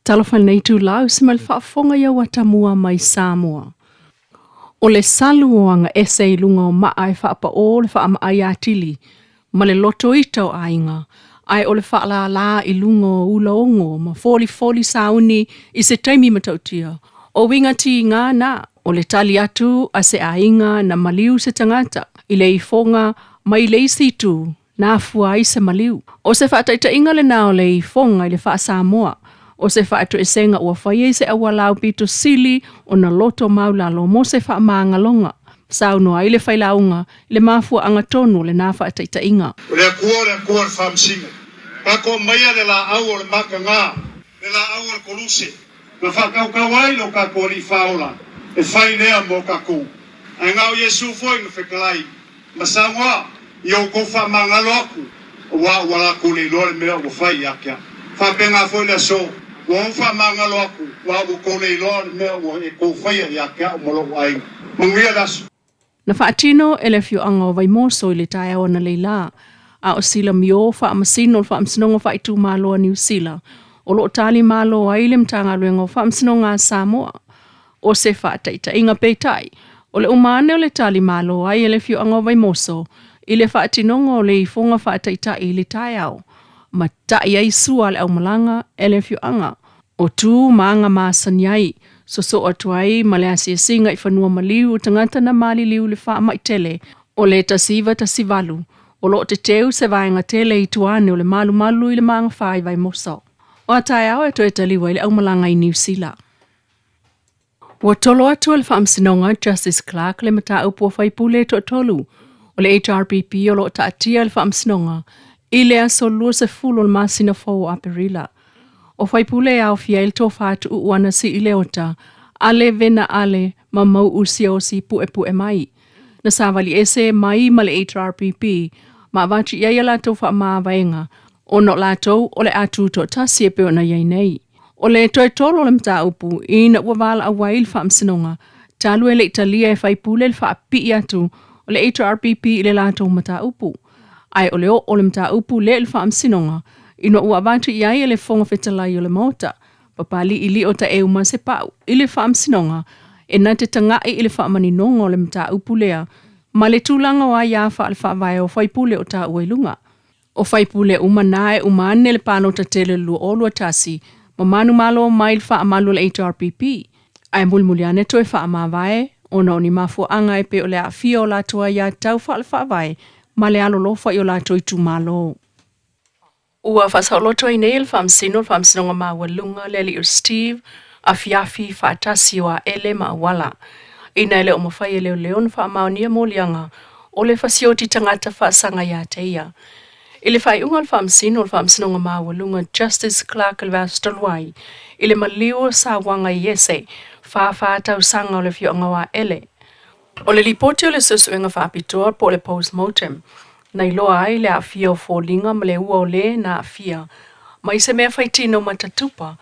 [SPEAKER 3] Talofa i lenei itula i se mai le faafofoga i au atamua mai Samoa. O le salu o aga ese i luga o maa e faapaʻō le faamaai atili ma le loto ita o aiga, ae o le faalālā i luga o ulaogo ma folifoli sauni i se taimi matautia. O uiga tiga na, o le tali atu a se aiga na maliu se tagata i le ifoga mai le isi itu na afua ai se maliu. O se faataitaiga lena o le ifoga i le faa-Samoa, o se faatoesega ua faia i se auala aupito sili ona loto maulalo mo se faamagaloga. Saunoa ai le failauga i le mafuaaga tonu o lena faataitaiga.
[SPEAKER 4] O le Atua o le Atua o le faamasino. Tatou aumaia le laau o le mataga, le laau o le koluse, na faatautau ai lo tatou Alii Faaola, e fai lea mo tatou. Ae na o Iesu foi na fetalai ma saunoa, Ia outou faamagalo aku, auā ua latou le iloa le mea ua fai ia te au. Faapena foi le aso, ua ou faamagalo aku, auā ua outou le iloa le mea ua e tou faia ia te au ma lou aiga. Manuia le aso.
[SPEAKER 3] Na faatino e le afioaga o Vaimoso i le taeao analeila, a o Sila Mio, Faamasino o le Faamasinoga Faaitumalo a Niu Sila, o lo o tali malo ai le Matagaluega o Faamasinoga a Samoa. O se faataitaiga peitai, o le uma ane o le tali malo ai e le afioaga o Vaimoso i le faatinoga o le ifoga faataitai i le taeao, ma ta'i ai sua a le aumalaga e le afioaga o tu ma aga masani ai, sosoo atu ai ma le asiasiga i fanua maliu o tagata na maliliu i le faamai tele o le 1918, o lo o teteu se vaega tele i tua ane o le malumalu i le magafa i Vaimoso. O a taeao e toe taliu ai le aumalaga i Niu Sila. Ua tolo atu e le Faamasinoga Justice Clark le mataupu a faipule e toatolu o le HRPP o lo o taatia i le Faamasinoga i le aso 20 o le masina fou o Aperila. O faipule e aofia ai le tofa tuuu ana Siileota, Ale Vena Ale ma Mau'u Siaosi Pu'epu'e Mai. Na savali ese mai ma le HRPP ma avatu i ai a latou faamavaega ona o latou o le a tutoatasi e pei ona i ai nei. O le toe tolo o le mataupu ina ua valaau ai le Faamasinoga talu e le i talia e faipule le faapipii atu o le HRPP i le latou mataupu. Ae o le oo o le mataupu lea i le Faamasinoga ina ua avatu i ai e le Fofoga Fetalai o le Maota Papali'i Lio Taeu Masepau i le Faamasinoga e na te taga'i i le faamaninoga o le mataupu lea ma le tulaga o aia faale-faavae o faipule o taua i luga. O faipule uma na e uma ane le palota tele o le 2021 ma manumalo mai le faamalu o le HRPP, ae mulimuli ane toe faamavae ona o ni mafuaaga e pei o le aafia o latou aiatatau faale-faavae ma le alolofa i o latou itumalo. Ua faasaoloto ai nei e le Faamasino le Faamasinoga Maualuga le alii o Steve afiafi faatasi o Aele ma Auala. Ina e le o mafai e leoleo ona faamaonia moliaga o le fasioti tagata faasaga ia te ia. I le faaiuga o le Faamasino o le Faamasinoga Maualuga Justice Clark i le vaiaso talu ai, i le maliu o Sauaga Iese, 44 tausaga o le afioaga o Aele, O le lipoti o le suesuega faapitoa po o le post-mortem, na iloa ai le aafia o foliga ma le ua o le na aafia mai se mea faitino matatupa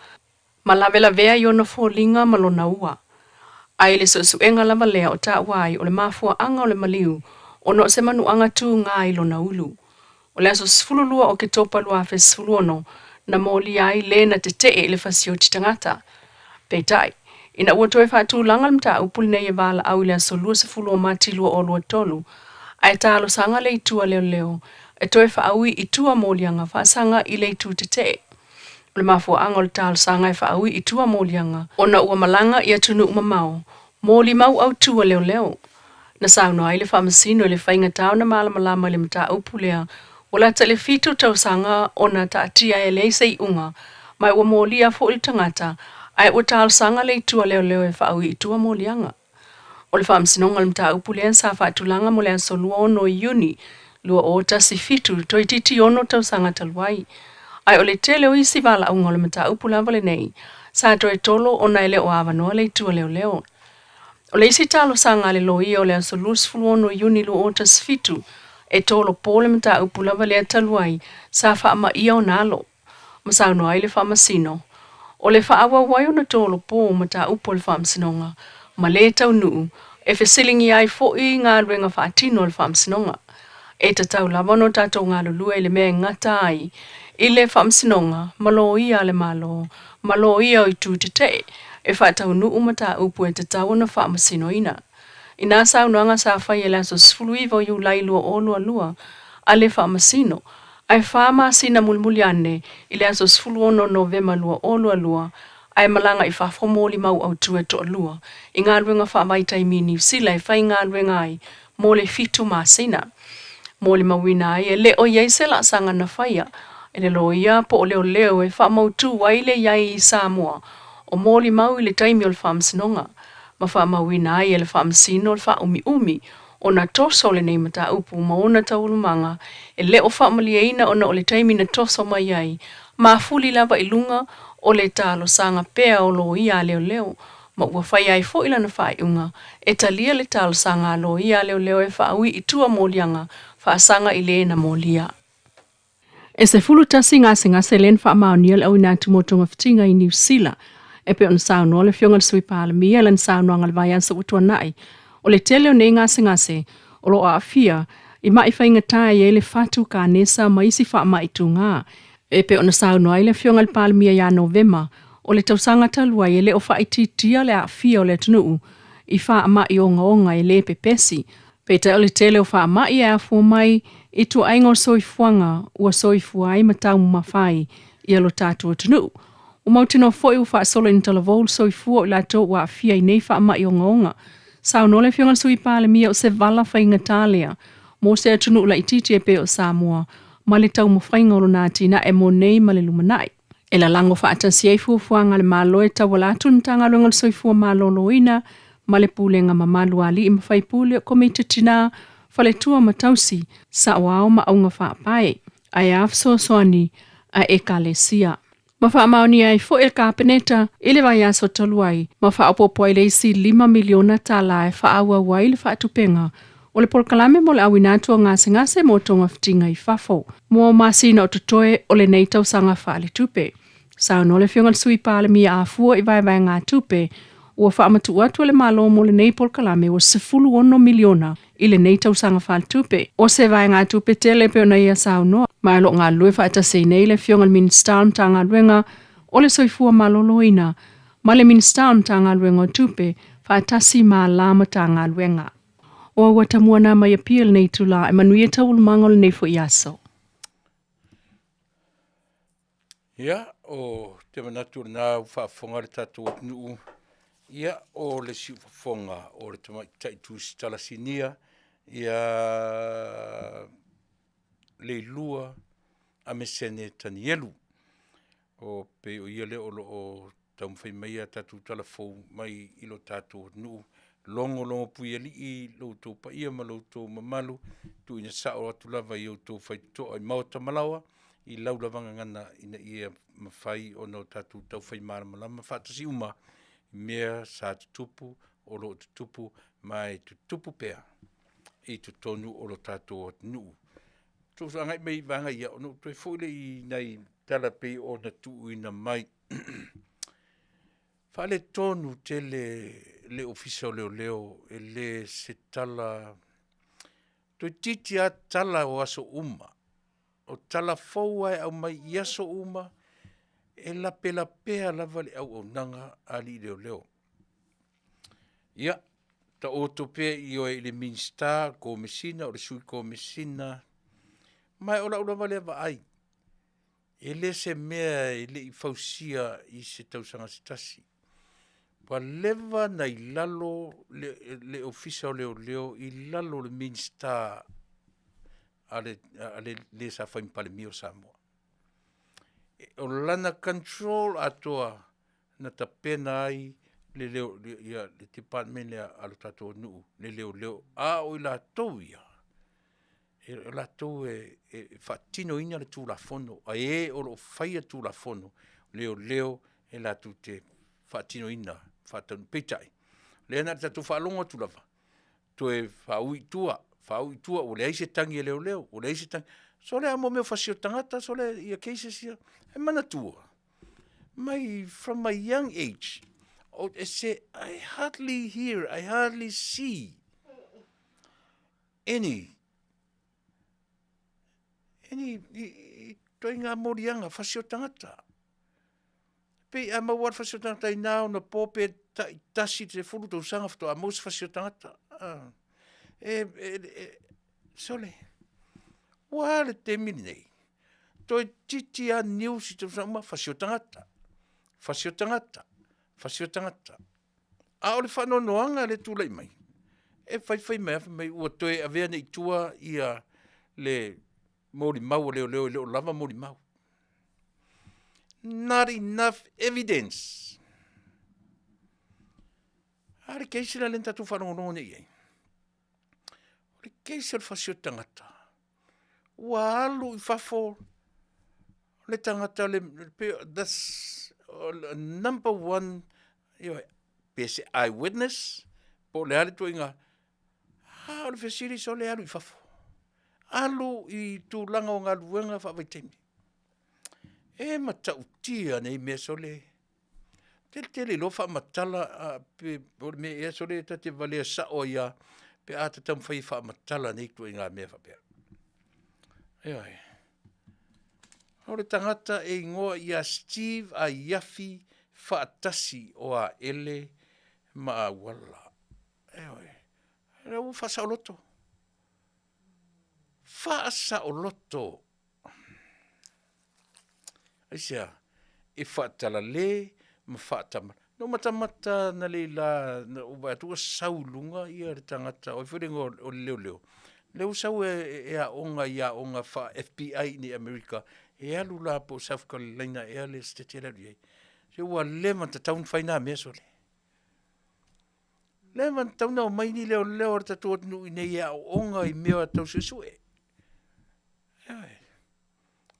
[SPEAKER 3] ma lavelavea i ona foliga ma lona ua. Ae i le suesuega lava lea o taua ai o le mafuaaga o le maliu ona o se manuaga tuga i lona ulu. O le aso 12 o Oketopa 2016 na molia ai le na tetee i le fasioti tagata. Peitai, ina ua toe faatulaga le mataupu lenei e valaau i le aso 20 o Mati 2023, ae talosaga le itu a leoleo e toe faaui i tua moliaga faasaga i le itu tetee. O le mafuaaga o le talosaga e faaui i tua moliaga ona ua malaga i atunuu mamao molimau autu a leoleo. Na saunoa ai le Faamasino i le faigata ona malamalama i le mataupu lea ua lata i le 7 tausaga ona taatia e leai se iuga, ma ua molia foi le tagata ae ua talosaga le itu a leoleo e faaui i tua moliaga. O le Faamasinoga o le mataupu lea sa faatulaga mo le aso 26 Iuni 2017, toeitiiti 6 tausaga talu ai. Ae o le tele o isi valaauga o le mataupu lava lenei sa toe tolo ona e le o avanoa le itu a leoleo. O le isi talosaga a le loia o le aso 26 Iuni 2017, e tolopo le mataupu lava lea talu ai sa faamaia ona alo, ma saunoa ai le Faamasino, o le faaauau ai ona tolopo o mataupu a le Faamasinoga ma lē taunuu e fesiligia ai foi galuega faatino a le Faamasinoga. E tatau lava ona tatou galulue i le mea e gata ai i le Faamasinoga ma Loia a le Malo ma Loia o Itu Tetee e faataunuu mataupu e tatau ona faamasinoina. I nā saunoaga sa faia i le aso 19 o Iulai 2022 a le Faamasino, ae fa masina mulimuli ane i le aso 16 o Novema 2022, ae malaga i fafo molimau autu e toalua i galuega faavaitaimi i Niu Sila e faigaluega ai mo le fitu masina. Molimauina ai e le o i ai se laasaga na faia e le loia po o leoleo e faamautu ai le i ai i Samoa o molimau i le taimi o le faamasinoga, ma faamauina ai e le Faamasino le faaumiumi ona toso lenei mataupu ma ona taualumaga e le o faamalieina ona o le taimi na toso mai ai mafuli lava i luga o le talosaga pea o loia a leoleo, ma ua faia ai foi lana faaiuga e talia le talosaga a loia a leoleo e faaui i tua moliaga faasaga i le na molia. E 11 gasegase lea na faamaonia le auina atu mo togafitiga i Niu Sila, e pei ona saunoa le Afioga i le Sui Palemia i lana saunoaga i le vaiaso ua tuanai. O le tele o nei gasegase o lo o aafia i ma'i faigata e i ai le fatu kanesa ma isi faamai tugā. E pei ona saunoa ai le Afioga i le Palemia ia Novema o le tausaga talu ai e le o faaitiitia le aafia o le atunuu i faamai ogaoga e le pepesi. Peitai o le tele o faamai e afua mai i tuaiga o le soifuaga ua soifua ai ma taumamafa ai ia lo tatou atunuu. Ua mautinoa foi ua faasolo ina talavou le soifua o i latou ua aafia i nei faamai ogaoga. Saunoa le Afioga i le Sui Palemia o se vala faigata lea mo se atunuu laitiiti e pei o Samoa ma le taumafaiga o lona atinae mo nei ma le lumanai. E lalago faatasi ai fuafuaga a le Malo e tauala atu i le Matagaluega o le Soifua Maloloina ma le Pulega Mamalu a Alii ma Faipule o Komiti Tina, Faletua ma Tausi, Saoao ma Auga Faapae, ae a fesoasoani a Ekalesia. Ma faamaonia ai foi e le Kapeneta i le vaiaso talu ai ma faaopoopo ai le isi $5 miliona e faaauau ai le faatupega o le polokalame mo le auina atu o gasegase mo togafitiga i fafo mo masina o totoe o lenei tausaga faaletupe. Saunoa le Afioga i le Sui Palemia a fua i vaevaegatupe ua faamatuu atu e le Malo mo lenei polokalame ua $16 miliona i lenei tausaga faaletupe. O se vaegatupe tele e pei ona ia saunoa, ma o lo o galulue faatasi ai nei le Afioga i le Minisita o le Matagaluega o le Soifua Maloloina ma le Minisita o le Matagaluega o Tupe faatasi ma la Matagaluega. O aua tamua nā mai Apia i lenei itulā e manuia taualumaga o lenei foi aso.
[SPEAKER 2] Ia, o te manatu o lena ua faafofoga le tatou atunuu, ia, o le siufofoga o le tamaitai Tusitala Sinia, ia Leilua Amesene Tanielu. O pei o ia lea o lo o taumafai mai a tatou tala fou mai i lo tatou atunuu. Logologo puialii lo outou paia ma lo outou mamalu, tuuina sao atu lava i outou faitotoa i maota ma laoa, i lau lava gagana ina ia mafai ona o tatou taufai malamalama faatasi uma i mea sa tutupu, o lo o tutupu ma e tutupu pea i totonu o lo tatou atunuu. Tou agai mai i vaega ia, ona ou toe foi lea i nai tala pei ona tuuina mai. Faaletonu tele le Ofisa o Leoleo, e le se tala, toeitiiti lava tala o aso uma. O tala fou lava e aumai i aso uma, e lapelapea lava le auaunaga a alii leoleo. Ia, taoto pea i oe i le Minisita, Komesina, o le Sui Komesina, ma o lau lava lea vaai, e le se mea e le i fausia i se tausaga se tasi. Ua leva na i lalo le, le Ofisa o Leoleo i lalo o le Minisita a le, a le, le sa fai ma Palemia o Samoa. O lana control atoa na tapena ai le leo, le, ia, le department lea a lo tatou nuu, le leoleo, a o i latou ia, e, o latou e, e faatinoina le Tulafono, a e o lo o faia Tulafono, leoleo e latou te faatinoina, faataunuu. Peitai, lea na o le tatou faalogo atu lava, toe faaui i tua, faaui i tua, ua leai se tagi a leoleo, ua leai se tagi. Sole a mo mea o fasi o tagata, sole ia cases ia, e manatua, mai from my young age, o, e se, I hardly hear, I hardly see any. E ni, i, i ituaiga moliaga fasi o tagata. Pei a maua lava le fasi o tagata i na ona po pe taitasi i le 10 tausaga faatoa maua se fasi o tagata. E, e, e, sole, ua a le taimi lenei, toeitiiti lava news i tausaga uma, fasi o tagata, fasi o tagata, fasi o tagata. A o le faanoanoaga lea e tulai mai, e faifai mai lava fai mai ua toe avea nei i tua ia le molimau a leoleo e le o lava molimau. Not enough evidence. A le case la lea na tatou faalogologo nei i ai. O le case o le fasi o le tagata, ua alu i fafo le tagata le, that's number one, ioe, pe se eye witness, po o le a le ituaiga, a o le fesili sole alu i fafo. Alu i tulaga o galuega faavaitaimi. E matautia nei mea sole. Tele tele loa faamatala pe o le mea ea sole ta te valea sao ai lava pe a ta taumafai e faamatala nei ituaiga mea faapea. Ioe. O le tagata e igoa ia Steve Aiafi Faatasi o Aele ma Auala. Ioe. Lea ua faasaoloto. Faasaoloto. Aisea? E faatalale ma faatamala. Na ou matamata analeila na ou vaai atu ua sau i luga ia le tagata, o ai foi le igoa o le leoleo, lea ua sau e aoga i aoga faa-FBI i Amerika, e alu la po o South Carolina ea le Setete la e alu i ai. Se ua leva ona tatau ona fai na mea sole. Leva ona tatau ona omai ni leoleo a le tatou atunuu i inei e aooga i mea tau suesue. Ioe.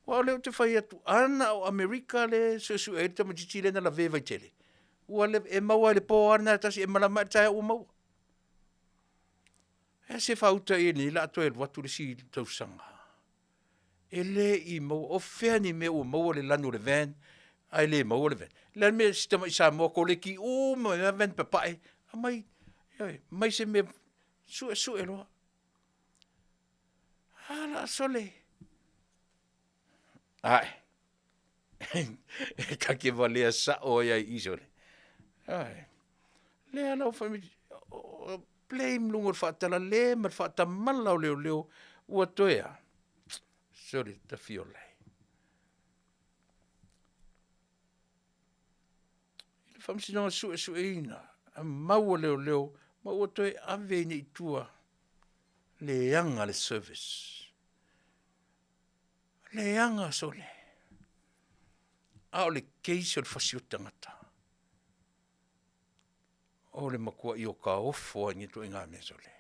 [SPEAKER 2] Aua o lea ou te fai atu, a na o Amerika lea e suesue ai le tamaitiiti lea na lavea i Vaitele, ua leva, e maua lava i le po lava lena e tasi, e malama ae le taeao ua maua. E a se faauta i ai nei o le a toe alu atu le isi tausaga e le i maua, o fea ni mea ua maua le lanu o le van ae le maua le van. O le a le mea si tamai Samoa koleki uma mai lava van papae, aumai, ioe, mai se mea, suesue loa. A la sole. Ae, e ta te valea sao ai ai i sole. Ae, lea la ua fai mai, blame luga o le faatalale ma le faatamala o leoleo ua toe a? Sole, tafiola e. I le Faamasinoga Suesueina a mau a leoleo ma ua toe ave ai nei i tua leaga le service. Leaga sole. A o le case o le fasi o tagata. O le matuai o ka ofo ai nei ituaiga mea sole.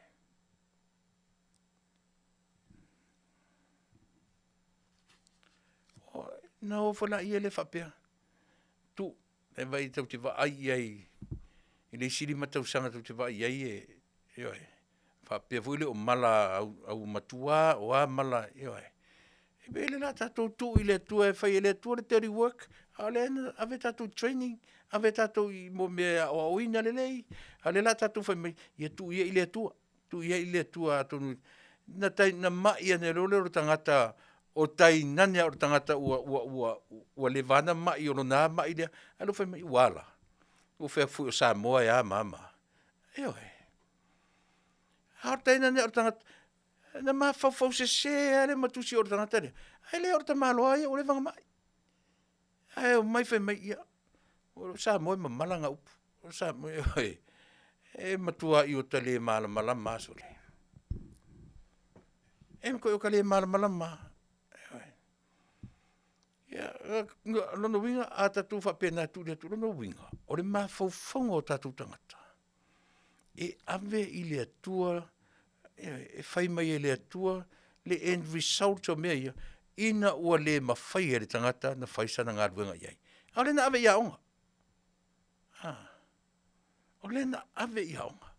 [SPEAKER 2] Na o foi laia lea faapea, tu, e vai tau te vaai i ai i le isi 5 tausaga tou te vaai i ai e, ioe, faapea foi le o mala au, au matua, o a mala, ioe. E pei o le a tatou tuu i le Atua e fai e le Atua le dirty work, a o lea na ave tatou i training, ave tatou i mo mea e aoaoina lelei, a o lea o le a tatou fai mai, ia tuu ia i le Atua, tuu ia i le Atua atonu na tai, na mai ane loa lea o le tagata o tainane lava o le tagata ua, ua, ua, ua leva lava ona mai o lona lava mai lea, ae lea ua fai mai, ua a la? Ua fai atu foi o Samoa e a ma a ma a. Ioe. A o le tainane lava o le tagata, na mafaufau sese lava le matusi o le tagata lea, ae le o le tamaloa ia ua leva ona mai. Ae omai fai mai, ia, o Samoa e mamala ana upu. O Samoa, ioe, e matuai o ta le malamalama lava sole. E matuai o ta le malamalama lava. Ioe. Ia, o lona uiga, a tatou faapena e tuu i le Atua, o lona uiga, o le mafaufauga o tatou tagata, e ave i le Atua, e fai mai e le Atua le end result o mea ia, ina ua le mafai e le tagata ona fai sana galuega i ai. A o lea na ave i aoga. A, o lea na ave i aoga.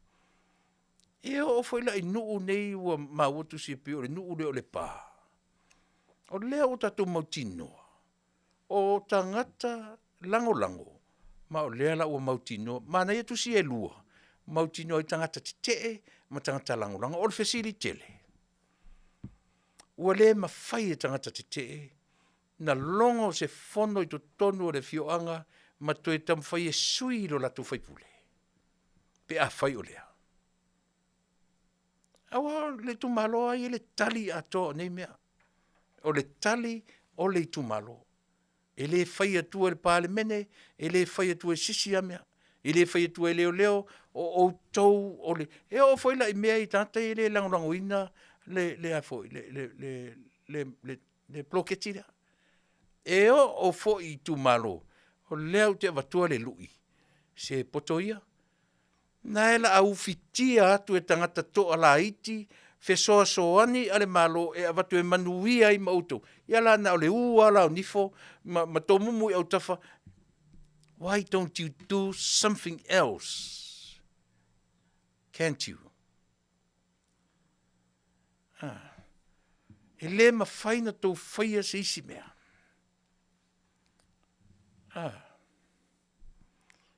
[SPEAKER 2] E oo foi la i nuu nei ua maua tusi e pei o le nuu lea o Lepa. O lea ua tatou mautinoa, o tagata lagolago, ma o lea la ua mautinoa, manaia tusi e lua, mautinoa ai tagata tetee ma tagata lagolago. O le fesili tele, Ua le mafai e tagata tetee na logo se fono i totonu o le afioaga ma toe taumafai e sui lo latou faipule, pe afai o lea. Aua o le itumalo lava ia e le tali atoa o nei mea. O le tali o le itumalo. E le fai atua e le Palemene, e le fai atua e se isi lava mea. E le fai atua e leoleo, o outou o le... E oo foi la i mea i tagata ia e le lagolagoina le le a foi le le le le poloketi lea. E oo foi i itumalo, o lea ou te avatua le lui, se poto ia, na e o le a ufitia atu e tagata toalaiti fesoasoani a le Malo e avatu e manuia ai ma outou, ia la na o le u lava la o nifo ma tomumu i autafa, why don't you do something else? Can't you? Ah. E le mafai na tou faia se isi mea. Ah.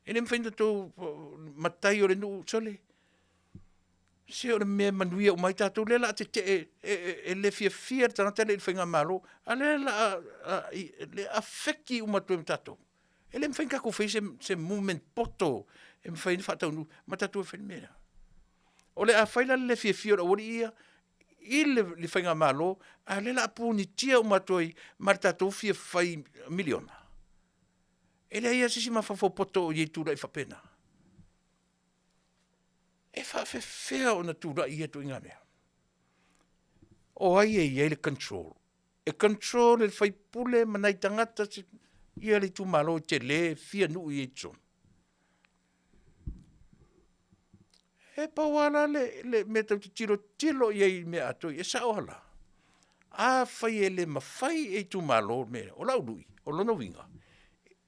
[SPEAKER 2] E le mafai ona tou matai o le nuu, sole, se o le mea e manuia uma ai tatou, lea o le a tetee, e le fiafia le tagata lea i le faigamalo, a o lea o le a feki uma atu ai ma tatou. E le mafai ona tatou faia se movement poto e mafai ona faataunuu ma tatou o e fai le mea lea. O le a fai la le le fiafia o le aualii ia i le faigamalo, a o lea o le a punitia uma atu ai ma le tatou fia fai miliona. E leai lava se isi mafaufau poto o i ai e tulai faapena. E faapefea ona tulai ia ituaiga mea? O ai e i ai le control? E control e le sui usufono ma nai tagata ia le itumalo e tele e fia nuu e i ai i totonu. E pau lava la le mea tatou te tilotilo i ai i le mea atoa, e sao lava la. Afai e le mafai e itumalo le mea lea, o lau lui, o lona uiga,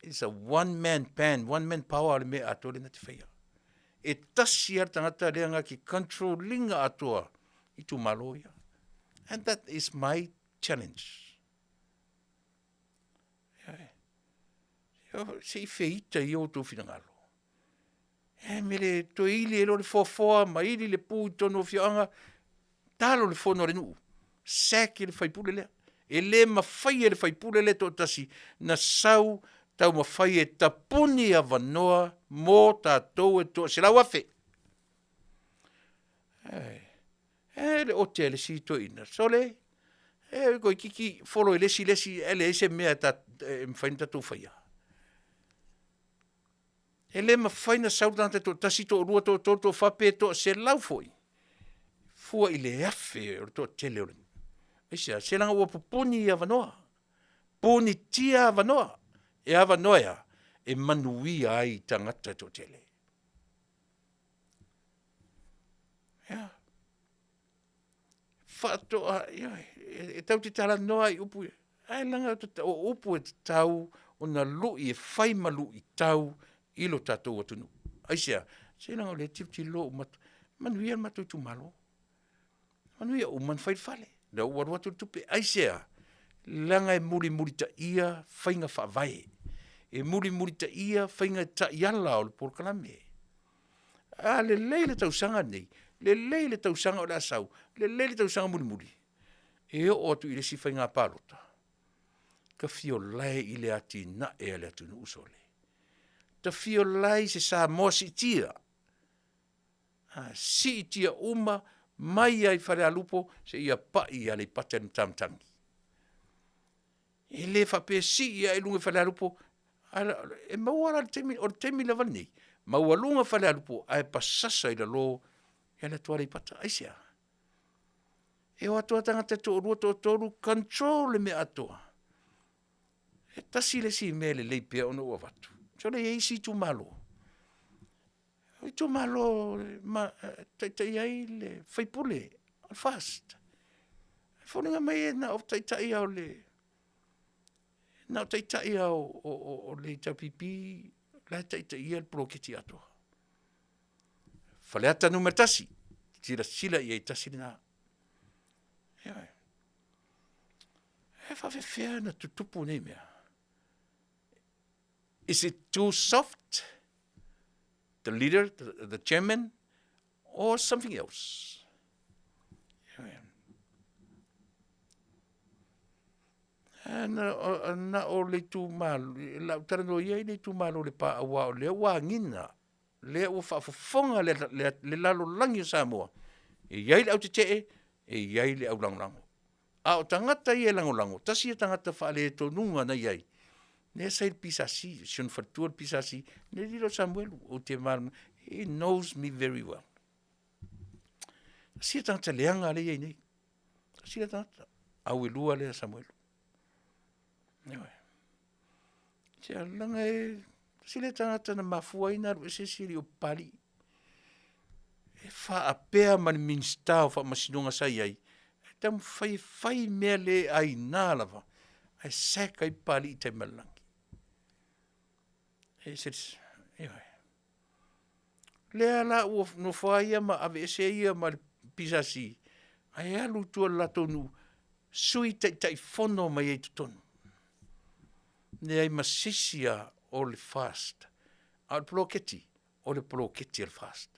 [SPEAKER 2] it's a one man band, one man power le mea atoa lea na te faia. E tasi lava le tagata lea na te control ina atoa itumalo ia. And that is my challenge. Se i feita ia outou finagalo. E me le toe ili ai loa le foafoa ma ili le pu i totonu o afioaga, talo le fono a le nuu, sack le faipule lea. E le mafai e le faipule lea e toatasi na sau taumafai e tapuni avanoa mo tatou e toa 100,000. E le ote a le isi toeaina, sole, e toeitiiti follow e le isi le isi ae leai se mea e mafai ona tatou faia. E le mafai ona sau le tagata e toatasi, toalua, toatolu, toafa pe toaselau foi, fua i le 1,000 o le toatele o le nuu. Aisea? Se leaga ua pupuni avanoa, punitia avanoa. E avanoa e a? E manuia ai tagata e toatele. Ia. Faatoa, ioe, e tatou te talanoa i upu ia, ae leaga o upu e tatau ona lui e fai ma luitau i lo tatou atunuu. Aisea? Se leaga o lea e tilotilo uma atu, manuia le matou itumalo, manuia, ua uma ona fai le fale, lea ua alu atu le tupe. Aisea? Leaga e mulimulitaia faiga faavae, e mulimulitaia faiga taiala o le polokalame. A lelei le tausaga lenei, lelei le tausaga o le a sau, lelei le tausaga mulimuli, e oo atu i le isi faiga palota, tafiolae i le atinae a le atunuu sole. Tafiolae i se Samoa siitia, siitia uma mai lava i Falealupo seia pai i Aleipata i le Matamatagi. E le faapea e sii lava i luga i Falealupo, e maua la le taimi, o le taimi lava lenei, maualuga Falealupo ae pasasa i lalo e alu atu Aleipata. Aisea? E o atu lava tagata e toalua, toatolu, control le mea atoa. E tasi le isi mea e lelei pea ona ou avatu, sole e i ai isi itumalo, o itumalo e taitai ai le sui usufono o le FAST. E foliga mai na o taitai lava o le na o taitai lava o le HRPP la e taitaia le poloketi atoa. Faleata Nu.1, silasila i ai, tasi lena. Ioe. E faapefea ona tutupu nei mea? Is it too soft, the leader, the chairman, or something else? Ae na, na o le itumalo, la ou talanoa ia i le itumalo o Lepa aua o lea ua agiga, lea ua faafofoga le, le, le lalolagi o Samoa, e i ai le autetee, e i ai le aulagolago. A o tagata ia e lagolago, tasi ia tagata faaletonuga na i ai, lea sa i le PSC, si ona faletua le PSC, le alii lea o Samuelu, ou te malamalama, he knows me very well. Tasi ia tagata leaga lea e i ai nei. Tasi lea tagata, auelua lea Samuelu. Ioe. Se leaga e, tasi lea tagata na mafua ai na alu ese si alii o Papalii. E faapea ma le Minisita o Faamasinoga sa i ai, e taumafai e fai mea le aina lava, ae sack ai Papalii i tai ma le lagi. E se, ioe. Lea la ua nofo lava ia ma aveese ia ma le PSC, ae alu i tua i le latou nuu, sui Taitaifono mai ai i totonu. Leai ma se isi lava o le FAST. A o le poloketi, o le poloketi a le FAST.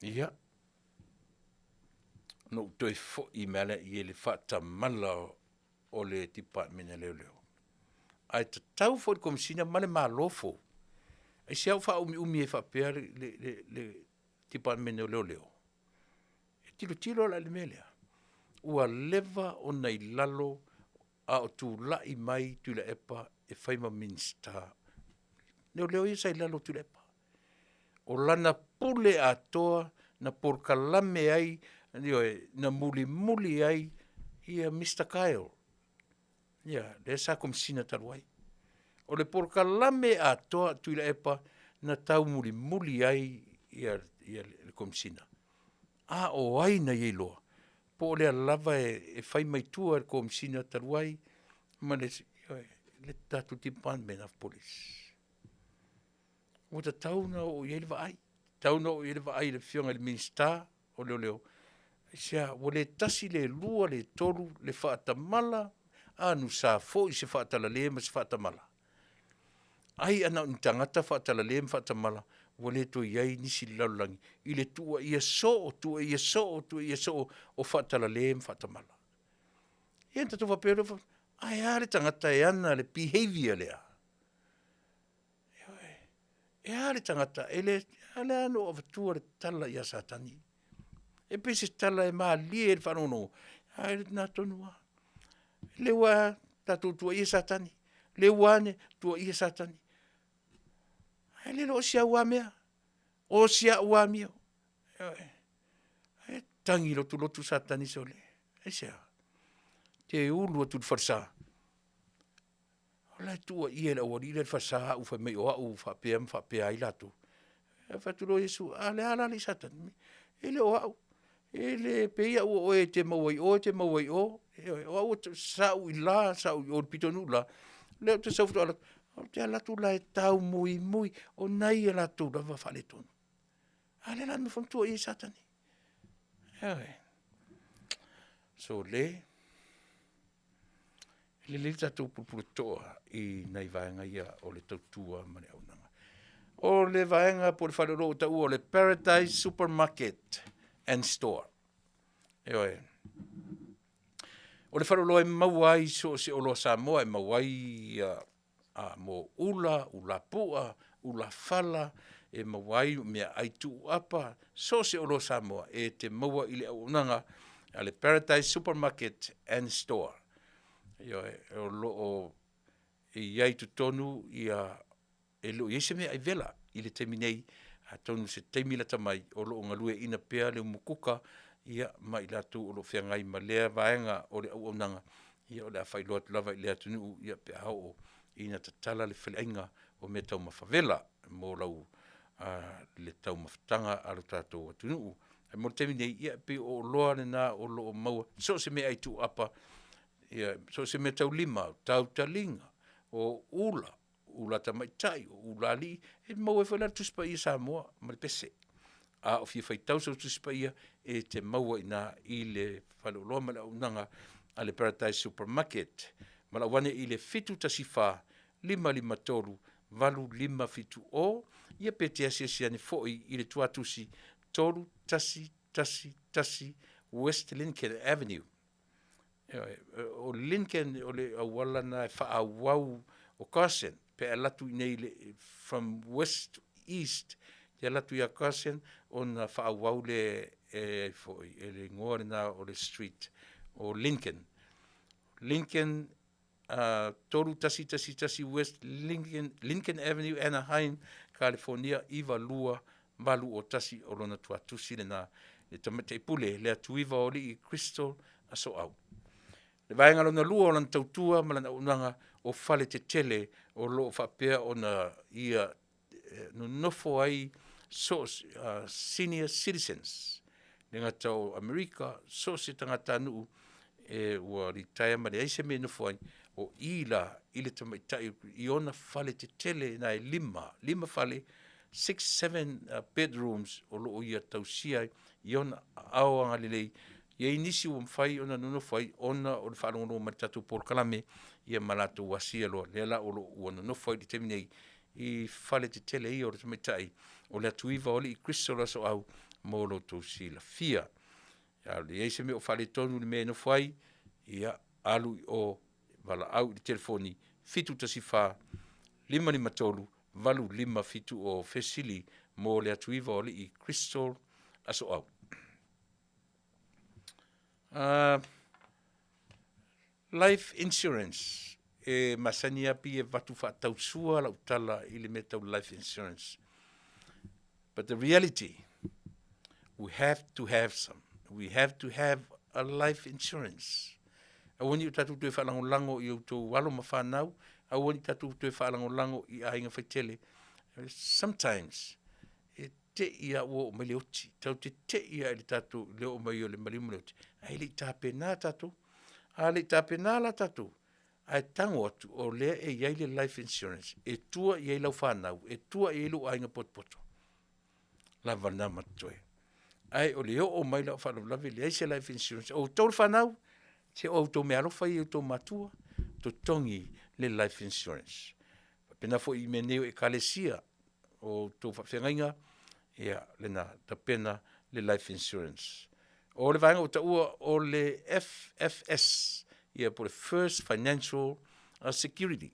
[SPEAKER 2] Ia, na ou toe foi mai lea i le faatamala o le Department a Leoleo. Ae tatau foi i le Komesina ma le Malo fou, aisea ua faaumiumi ai faapea le, le, le, le Department o Leoleo? E tilotilo la i le mea lea, ua leva ona i lalo a o tulai mai Tuilaepa e fai ma Minisita. Leoleo ia sa i lalo o Tuilaepa. O lana pule atoa na polokalame ai, ioe, na mulimuli ai ia Mister Kyle, ia, lea sa Komesina talu ai. O le polokalame atoa a Tuilaepa na taumulimuli ai ia, ia le Komesina. A o ai na ia iloa? Po o lea lava e, e fai mai tua e le Komesina talu ai ma le, ioe, le tatou Department of Police. Ua tatau ona oo i ai le vaai, tatau ona oo i ai le vaai i le Afioga i le Minisita o Leoleo, aisea, ua le tasi, le lua, le tolu le faatamala, a nusa foi se faatalale ma se faatamala. Ai ana o ni tagata faatalale ma faatamala, ua le toe i ai nisi i le lalolagi i le tuuaia soo, tuuaia soo, tuuaia soo o faatalale ma faatamala. Ia na tatou faapea loa, ae a le tagata e ana le behavior lea? Ioe. E a le tagata, e le, a lea na ou avatua le tala ia Satani. E pei se tala e malie i le faalogologo, ae lena tonu lava. Le ua tatou tuuaia Satani, le ua ane, tuuaia Satani. Ae le o si au lava mea, o si au amio. Ioe. E tagi lotulotu Satani sole. Aisea? Te ulu atu i le falesa. O la e tuuaia e le aualii lea le falesa au fai mai o au faapea ma faapea ai latou. Ae fai atu loa Iesu, a le a la alii Satani? E le o au. E le pei au o oe e te maua i o, e te maua i o. Ioe, o au sa ou i la, sa ou i o i le pitonuu la. Lea ou te sau faatoa alu atu. Ou te alu atu la e taumuimui, o nai a latou lava faaletonu. A lea la nofo ma tuuaia i Satani. Ioe. So le, E lelei le tatou pulupulatoa i nai vaega ia o le tautua ma le auaunaga. O le vaega po o le faleoloa ua taua o le Paradise Supermarket and Store. Ioe. O le faleoloa e maua ai so o se oloa Samoa, e maua ai a, mo ula, ula pu'a, ula fala, e maua ai meaai tuuapa, so o se oloa Samoa e te maua i le auaunaga a le Paradise Supermarket and Store. Ioe, o lo o i ai i totonu ia, e le o i ai se meaai vela i le taimi nei, atonu se taimi lata mai o lo o galueaiina pea le umukuka ia ma i latou o lo o feagai ma lea vaega o le auaunaga, ia o le a faailoa atu lava i le atunuu ia pe a oo ina tatala le faleaiga o meataumafa vela mo lau le taumafataga a lo tatou atunuu. Ae mo le taimi nei, ia e pei o oloa lena o lo o maua so o se meaai tuuapa, ia so o se meataulima, o tautaliga, o ula, ula tamaitai, o ula alii, e maua ai foi la le Tusi Paia Samoa ma le pese. A o fia faitau sau Tusi Paia, e te maua i ina i le faleoloa ma le auaunaga a le Paradise Supermarket. Malau ane i le 714 553. 8570, ia pe te asiasi ane fo'i i le tuatusi 3111 West Lincoln Avenue. O Lincoln o le auala na e faaauau o Carson pe alu atu i nei from west to east, te alu atu ia Carson ona faaauau le e foi e le igoa lena o le street o Lincoln. Lincoln 3111 West Lincoln, Lincoln Avenue, Anaheim, California 92801. O lona tuatusi lena, le tamaitai pule le atuiva o alii Crystal Asoau. Le vaega lona lua o lana tautua ma lana auaunaga o fale tetele o lo o faapea ona ia nonofo ai so senior citizens, le gata o Amerika, so o se tagatanuu e ua litaea ma leai se mea e nofo ai, o i la i le tamaitai i ona fale tetele na e lima, lima fale, 6, 7 bedrooms o lo o ia tausia ai i ona aao agalelei. E i ai nisi ua mafai ona nonofo ai ona o le faalogologo mai i le tatou polokalame ia ma latou asia loa, lea la o lo o ua nonofo ai i le taimi nei i fale tetele ia o le tamaitai o le atuiva o alii Crystal Asoau mo lo outou silafia. A i ai se mea o faaletonu i le mea e nofo ai, ia alu i o valaau i le telefoni 714 553 8570, fesili mo le atuiva o alii Crystal Asoau. Life insurance e masani lava pei e avatu faatausua lau tala i le mea tau life insurance. But the reality, we have to have some. We have to have a life insurance. Aua ne i o tatou toe faalagolago i outou alo ma fanau, aua ne i tatou toe faalagolago i aiga faitele. Sometimes, e te i a ua oo mai le oti, tatou te te i lava i le tatou i le oo mai o le maliu ma le oti, ae le i tapena tatou. A le i tapena la tatou, ae tago atu o lea e i ai le life insurance e tua i ai lau fanau, e tua i ai lou aiga potopoto, lava lena ma totoe. Ae o le oo mai la o faalavelave leai se life insurance. O outou le fanau, se o outou meaalofa ia i outou matua, totogi le life insurance. Faapena foi i mea nei o ekalesia, o outou faafeagaiga, ia lena, tapena le life insurance. O le vaega ua taua o le FFS, ia po o le First Financial Security.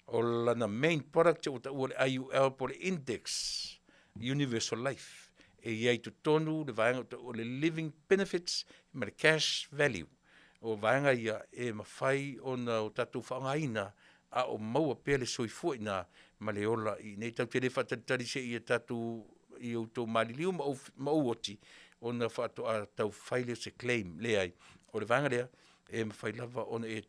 [SPEAKER 2] O lana main product ua taua le IUL po o le Index Universal Life. E i ai totonu le vaega ua taua le Living Benefits ma le Cash Value. O vaega ia e mafai ona o tatou faaaogaina a o maua pea le soifua i ina ma le ola i inei. Tatou te le faatalitali se i tatou i outou maliliu ma ou oti ona faatoa tau fai lea o se claim. Leai, o le vaega lea e mafai lava ona e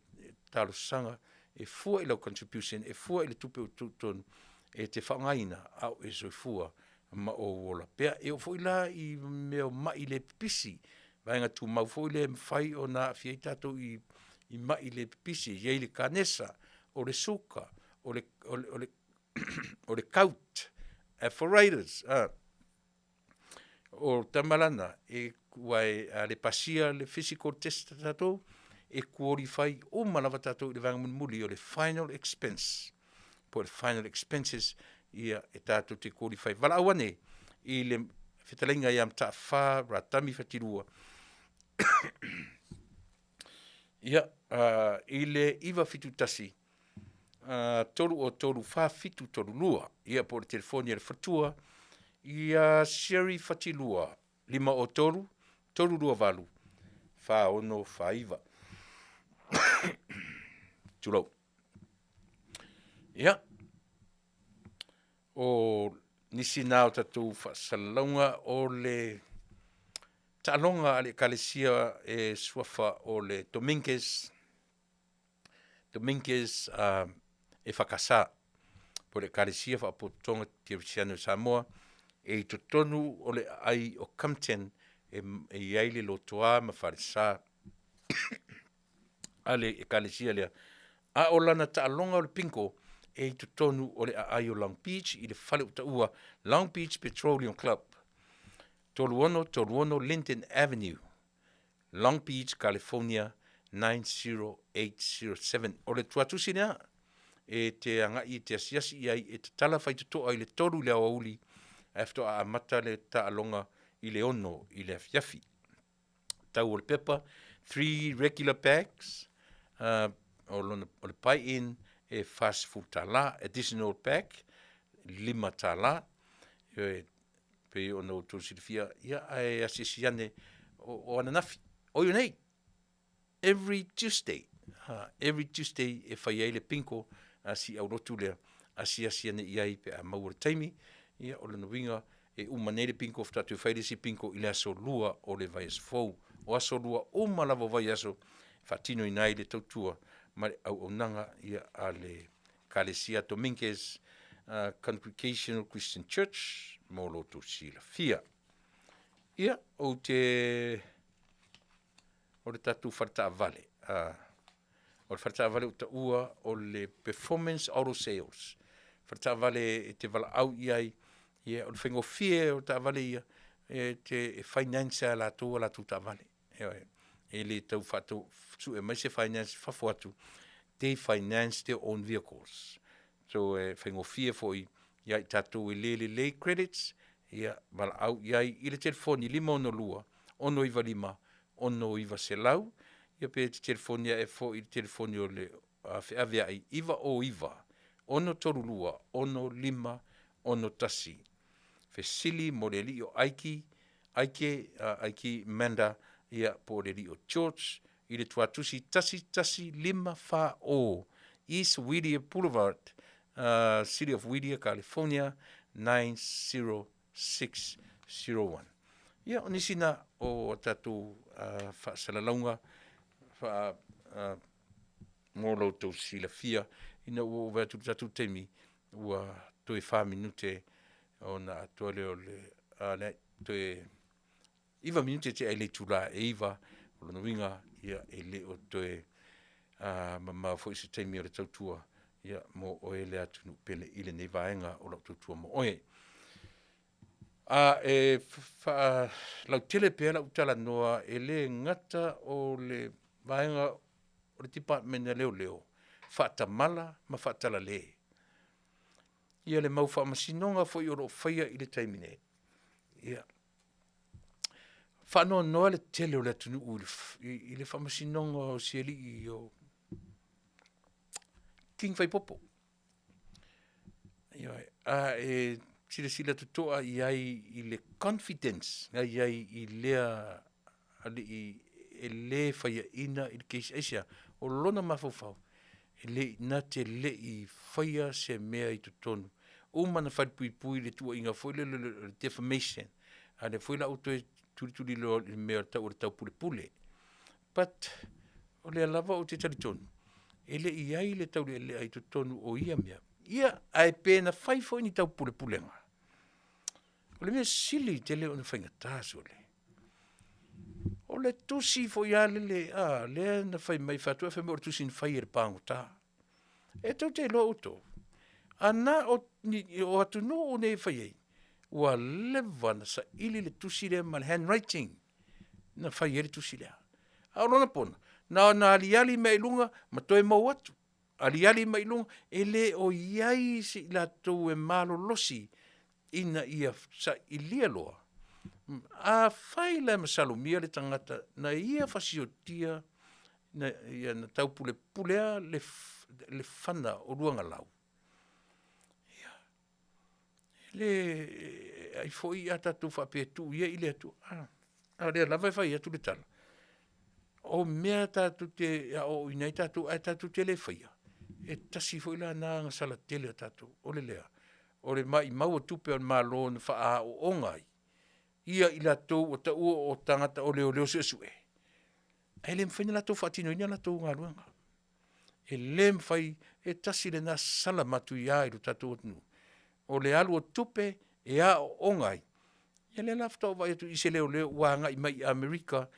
[SPEAKER 2] talosaga e fua i lau contribution, e fua i le tupe o totonu e te faaaogaina a o e soifua ma ou ola pea. E oo foi la i mea o mai le pipisi, vaega tumau foi lea e mafai ona aafia ai tatou i mai le pipisi, e i ai le kanesa, o le suka, o le gout, arthritis, o tamalana e ua e a le pasia le physical test a tatou, e qualify uma lava tatou i le vaega mulimuli o le final expense, po o le final expenses, ia e tatou te qualify. Valaau ane i le fetalaiga ia Mataafa Ratami Fatilua ia i le 971 303 4732, ia po o le telefoni a le faletua ia Sherry Fatilua 503 328 4649. Tulou. Ia, o nisi na o tatou faasalalauga o le taaloga a le ekalesia e suafa o le Dominguez, Dominguez e whakasa, po le ekalesia faapotopotoga Kerisiano i Samoa, e i totonu o le aai o Compton e i ai le lotoa ma falesa a le ekalesia lea. A o lana taaloga o le bingo e i totonu o le aai o Long Beach i le fale ua taua Long Beach Petroleum Club, 3636 Linden Avenue, Long Beach, California 90807. O le tuatusi lea E te agai e te asiasi i ai, e tatala faitotoa i le 3 i le aoauli, ae faatoa amata le taaloga i le 6 i le afiafi. Tau o le pepa, 3 regular bags, o lona, o le buy in e $40, additional bag, $5. E pei ona outou silafia, ia, ae asiasi ane o ananafi, o io nei, every Tuesday, every Tuesday e fai ai le bingo a si aulotu lea, asiasi ane i ai pe a maua le taimi. Ia, o lona uiga, e uma nei le bingo faatoa toe fai le isi bingo i le aso 2 o le vaiaso fou. O aso 2 uma lava o vaiaso e faatinoina ai le tautua ma le auaunaga, ia, a le Ekalesia Dominguez Congregational Christian Church mo lo outou silafia. Ia, ou te o le tatou faletaavale, o le faletaavale ua taua o le Performance Auto Sales. Faletaavale e te valaau i ai, ia, o le faigofie o taavale ia, e te e finance a latou a latou taavale. Ioe. E le tau faatau sue mai se finance fafo atu, they finance their own vehicles. So e faigofie foi ia i tatou e le lelei credits, ia valaau i ai i le telefoni 562 695 6900, ia pe te telefoni ae foi i le telefoni o le feaveai 909 632 6561. Fesili mo le alii o Aiki, Aike, Aiki Manda, ia po o le alii o George, i le tuatusi 11540 East Whittier Boulevard, City of Whittier, California 90601. Ia, o nisi na o tatou faasalalauga mo lo outou silafia, ina ua ou vaai atu i le tatou taimi, ua toe 4 minute ona atoa lea o le, leai, toe 9 minute tea i le itula e 9. O lona uiga, ia, e le o toe mamao foi se taimi o le tautua, ia, mo oe le atunuu pele i lenei vaega o lau tautua mo oe. A e faalautele pea lau talanoa, e le gata o le vaega o le Department a Leoleo, faatamala ma faatalale. Ia le mau faamasinoga foi o lo o faia i le taimi nei. Ia, faanoanoa le tele o le atunuu i le faamasinoga o si alii o King Faipopo. Ioe, a e silasila totoa i ai i le confidence na i ai i lea alii e le faiaina i le case. Aisea? O lona mafaufau, e le na te le i faia se mea i totonu. Uma na falepuipui le tuuaiga foi lele o le defamation, a lea foi la ua toe tulituli loa i le mea o le tau o le taupulepule. But o lea lava ou te talitonu, e le i ai le taulealea i totonu o ia mea. Ia, ae pe na fai foi ni taupulepulega. O le mea sili tele ona faigata sole. O le tusi foi a lele, a, lea na fai mai faatu e fai mai o le tusi na fai e le pagota. E tou te iloa outou, a na o, ni, o atunuu nei e fai ai, ua leva na saili le tusi lea ma le handwriting na fai ai le tusi lea. A o lona pona, na ona aliali mea i luga ma toe mou atu. Aliali mai i luga, e le o i ai se i latou e malolosi ina ia sailia loa. Afai la e masalomia le tagata na ia fasiotia, na ia na taupulepulea le, le fana o Luagalau, ia, e le ai foi a tatou faapea e tuu ia i le Atua. A o lea lava e fai atu le tala, o mea tatou te aoaoina ai tatou ae tatou te le faia, e tasi foi la na agasala tele a tatou, o le lea, o le maumau o tupe a le Malo na faaaooga ai ia i latou ua taua o tagata o leoleo suesue, ae le mafai ona latou faatinoina a latou galuega. E le mafai, e tasi lena sala matuia i lo tatou atunuu, o le alu o tupe e aooga ai. Ia lea la faatoa ou vaai atu i se leoleo ua agai mai i Amerika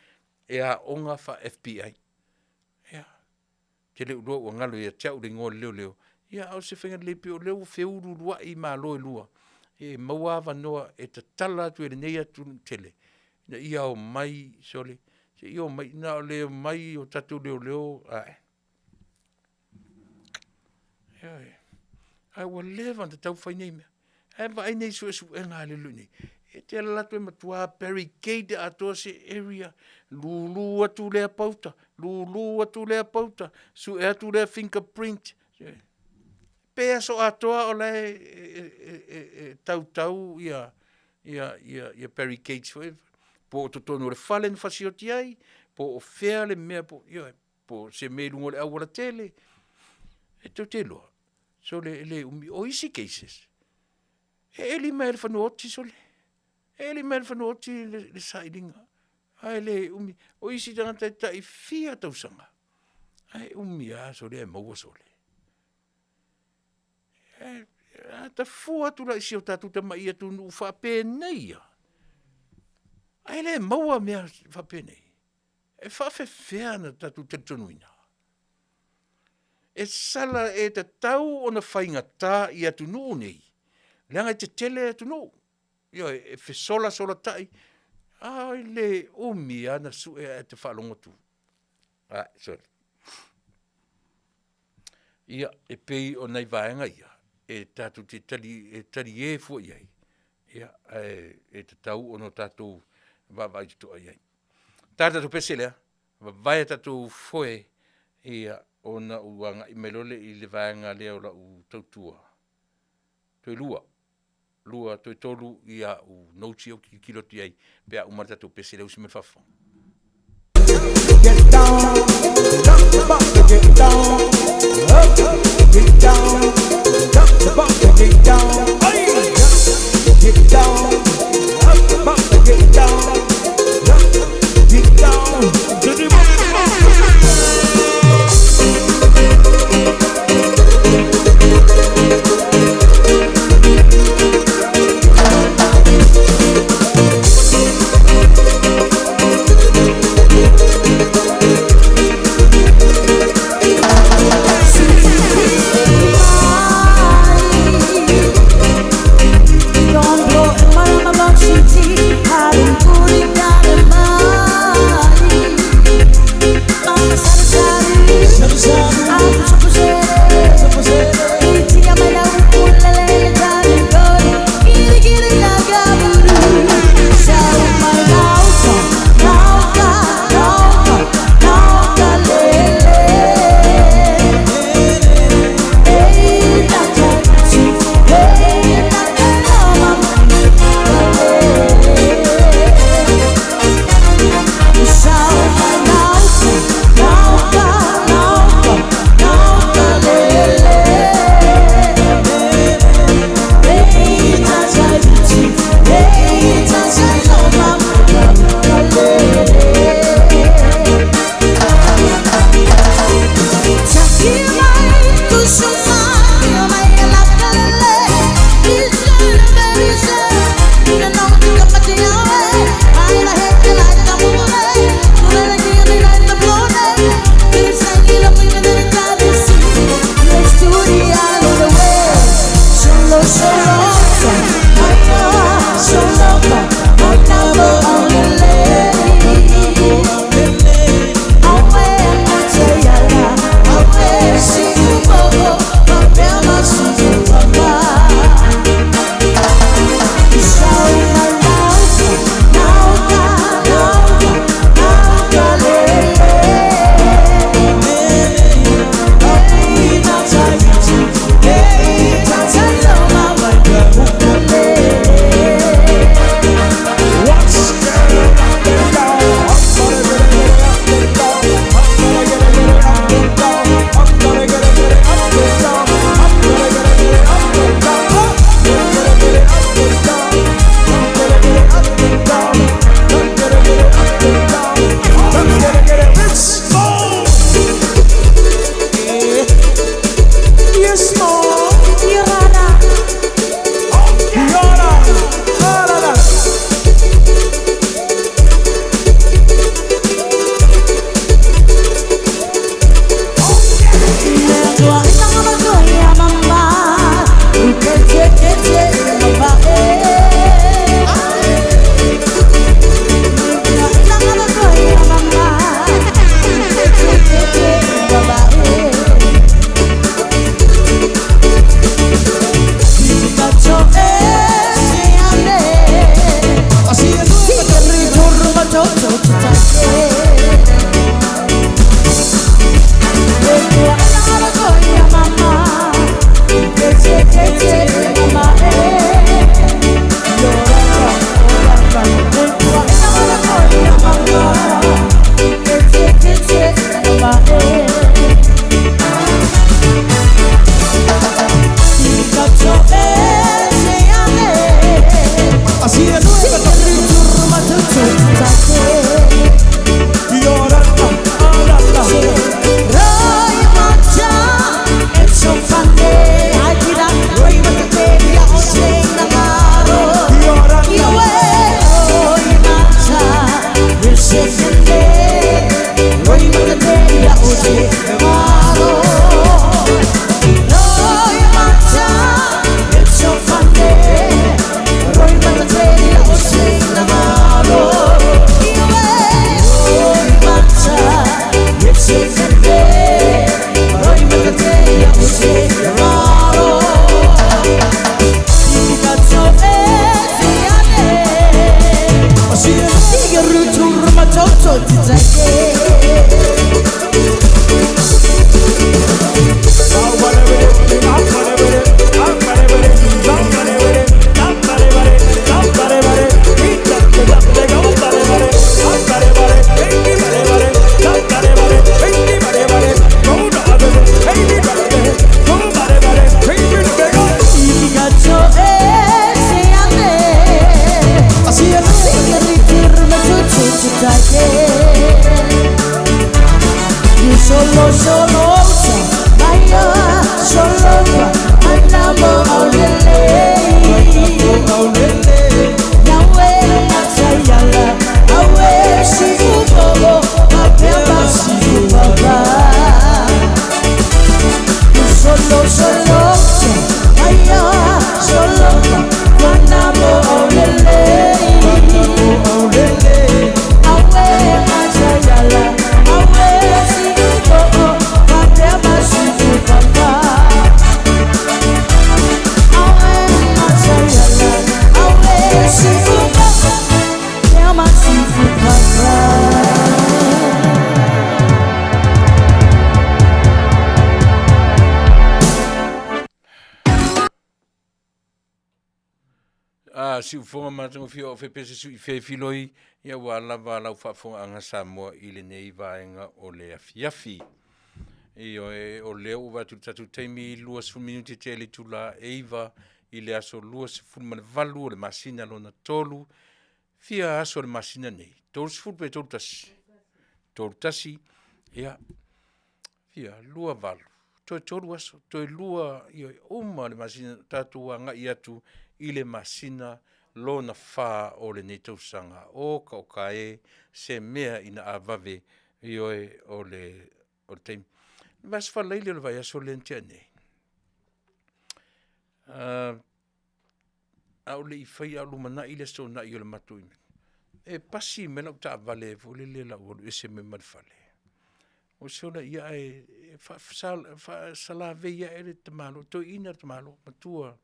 [SPEAKER 2] e aoga faa-FBI. Ia, ou te le o iloa ua galo ia te au le igoa o le leoleo, ia a o se faiga lelei pei o lea ua feuluuluai malo e lua, e maua avanoa e tatala atu e lenei atunuu tele ina ia omai, sole, se i omai, na o le omai o tatou leoleo, ae. Ioe. Ae ua leva ona tatau fai nei mea. Ae vaai nei suesuega a le nei. E te alu atu e matua barricade atoa se area, lulu atu lea pauta, lulu atu lea pauta, sue atu lea fingerprint. Pe aso atoa o la e, e, e, e, e tautau ia, ia, ia, ia barricades foi, po o totonu o le fale na fasioti ai, po o fea le mea, po, ioe, po o se mea i luga o le aualatele, e tou te iloa, sole e le umi. O isi cases, e eli mai lava i le fanua oti sole, e eli mai lava i le fanua oti le, le sailiga, ae le umi. O isi tagata e tai fia tausaga, ae umi lava sole ae maua sole. E, a ta fua atu la i si o tatou tamai atunuu faapenei lava, ae le maua mea faapenei. E faapefea ona tatou talitonuina? E sala, e tatau ona faigata i atunuu nei, leaga e tetele atunuu. Ioe, e fesolasola tai, a e le umi lava ona sue ae te faalogo atu, ae sole. Ia, e pei o nai vaega ia e tatou te e talie fua i ai, ia, ae e tatau ona tatou vaavaai totoa i ai. Ta le tatou pese lea, vavae a tatou foe, ia ona ou agai mai loa lea i le vaega lea o lau tautua, toe lua, lua toe tolu au notes ia ou te tilotilo atu i ai pe a uma le tatou pese lea e usi mai le faafofoga. A siufofoga matagofie o fepe se sui fe filoi ia ua lava lau faafofogaaga Samoa i lenei vaega o le afiafi. Ioe, o lea ua vaai atu i le tatou taimi 20 minute tea i le itula e 9 i le aso 28 o le masina lona 3. Fia aso o le masina nei? 30 pe 31? 31, ia, fia? 28, toe 3 aso, toe 2, ioe, uma le masina, tatou agai atu i le masina lona 4 o lenei tausaga. Oka oka e, se mea ina a vave, ioe, o le taimi. O le vaiaso faraile o le vaiaso lea na tea nei, a o le i faia a o lumanai le Aso Toonai o le matou e pasi mai lau taavale foi lele o le a ou alu ese mai ma le fale, ou sole ia ae faasalavei ae le tamaloa, toeaina le tamaloa matua.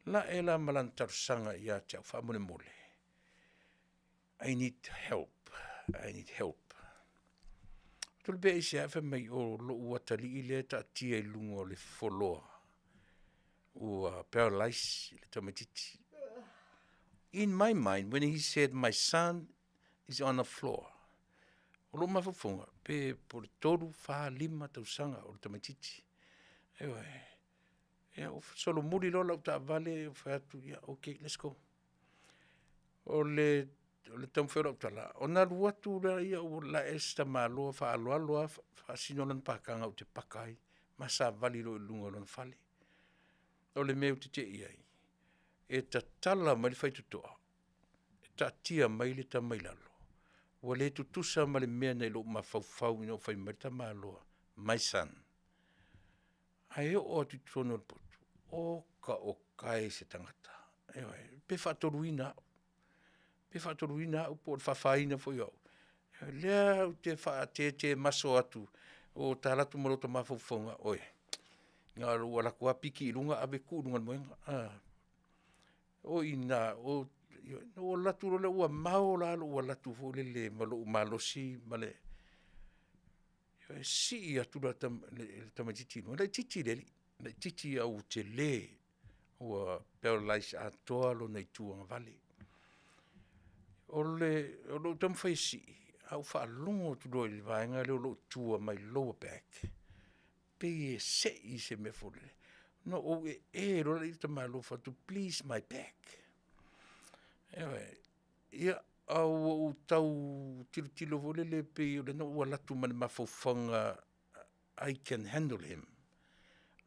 [SPEAKER 2] Lae la ma lana talosaga ia te au faamolemole, I need help, I need help. Ou fai atu pe aisea, ae fai mai o lou atalii lea e taatia i luga o le foloa ua paralyse le tamaitiiti. In my mind when he said my son is on the floor, o lou mafaufauga, pe po o le 3, 4, 5 tausaga o le tamaitiiti. Ioe. Ia ou solomuli loa lau taavale ou fai atu, ia okay, let's go. O le taumafai o lau tala, ona alu atu lea ua lae si tamaloa faaaloalo lava faasino lana pakaga ou te paka ai, ma savali loa i luga o lona fale. O le mea ou te tetee i ai, e tatala mai le faitotoa, taatia mai le tama i lalo, ua le tutusa ma le mea na i lou mafaufau ina ua fai mai le tamaloa, my son. Ae oo atu i totonu o le potu, oka oka e se tagata, ioe, pe faatoluina au, pe faatoluina au po o le faafaina foi o au. O lea ou te faatetemaso atu o ta alu atu ma lota mafaufauga, oe, na o lou alu atu lava piki i luga ave tuu i luga o le moega. O i ina, ona ou alu atu loa lea, ua mao la lou alu atu foi lele ma lou malosi ma le sii atu le tamaitiiti i luga, e laitiiti le alii, laitiiti ae ua tele, ua paralyze atoa lona itu agavale. O lou taumafai e sii, ae ou faalogo atu loa i le vaega lea o lou tua my lower back, pei e sei i se mea foi lele. Ona ou ee loa lea i le tamaloa ou fai atu, please my back. Ioe, ia ae ua ou tau tilotilo foi lele pei o lea na ou alu atu ma le mafaufauga I can handle him,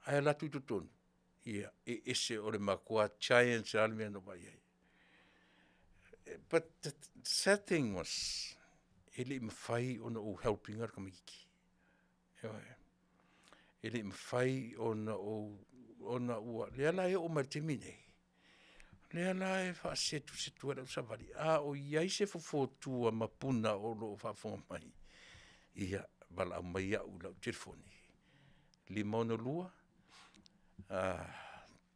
[SPEAKER 2] ae alu atu i totonu, ia, e ese o le matua giant lava le mea na ou vaai i ai. But the sad thing was, e le i mafai ona ou help ina le tamaitiiti. Ioe. E le i mafai ona ou, ona ua, lea la e oo mai i le taimi lenei, lea la e faasetusetu ai lau savali, a o i ai se fofo tua ma puna o lo o faafofoga mai, ia valaau mai au i lau telefoni 562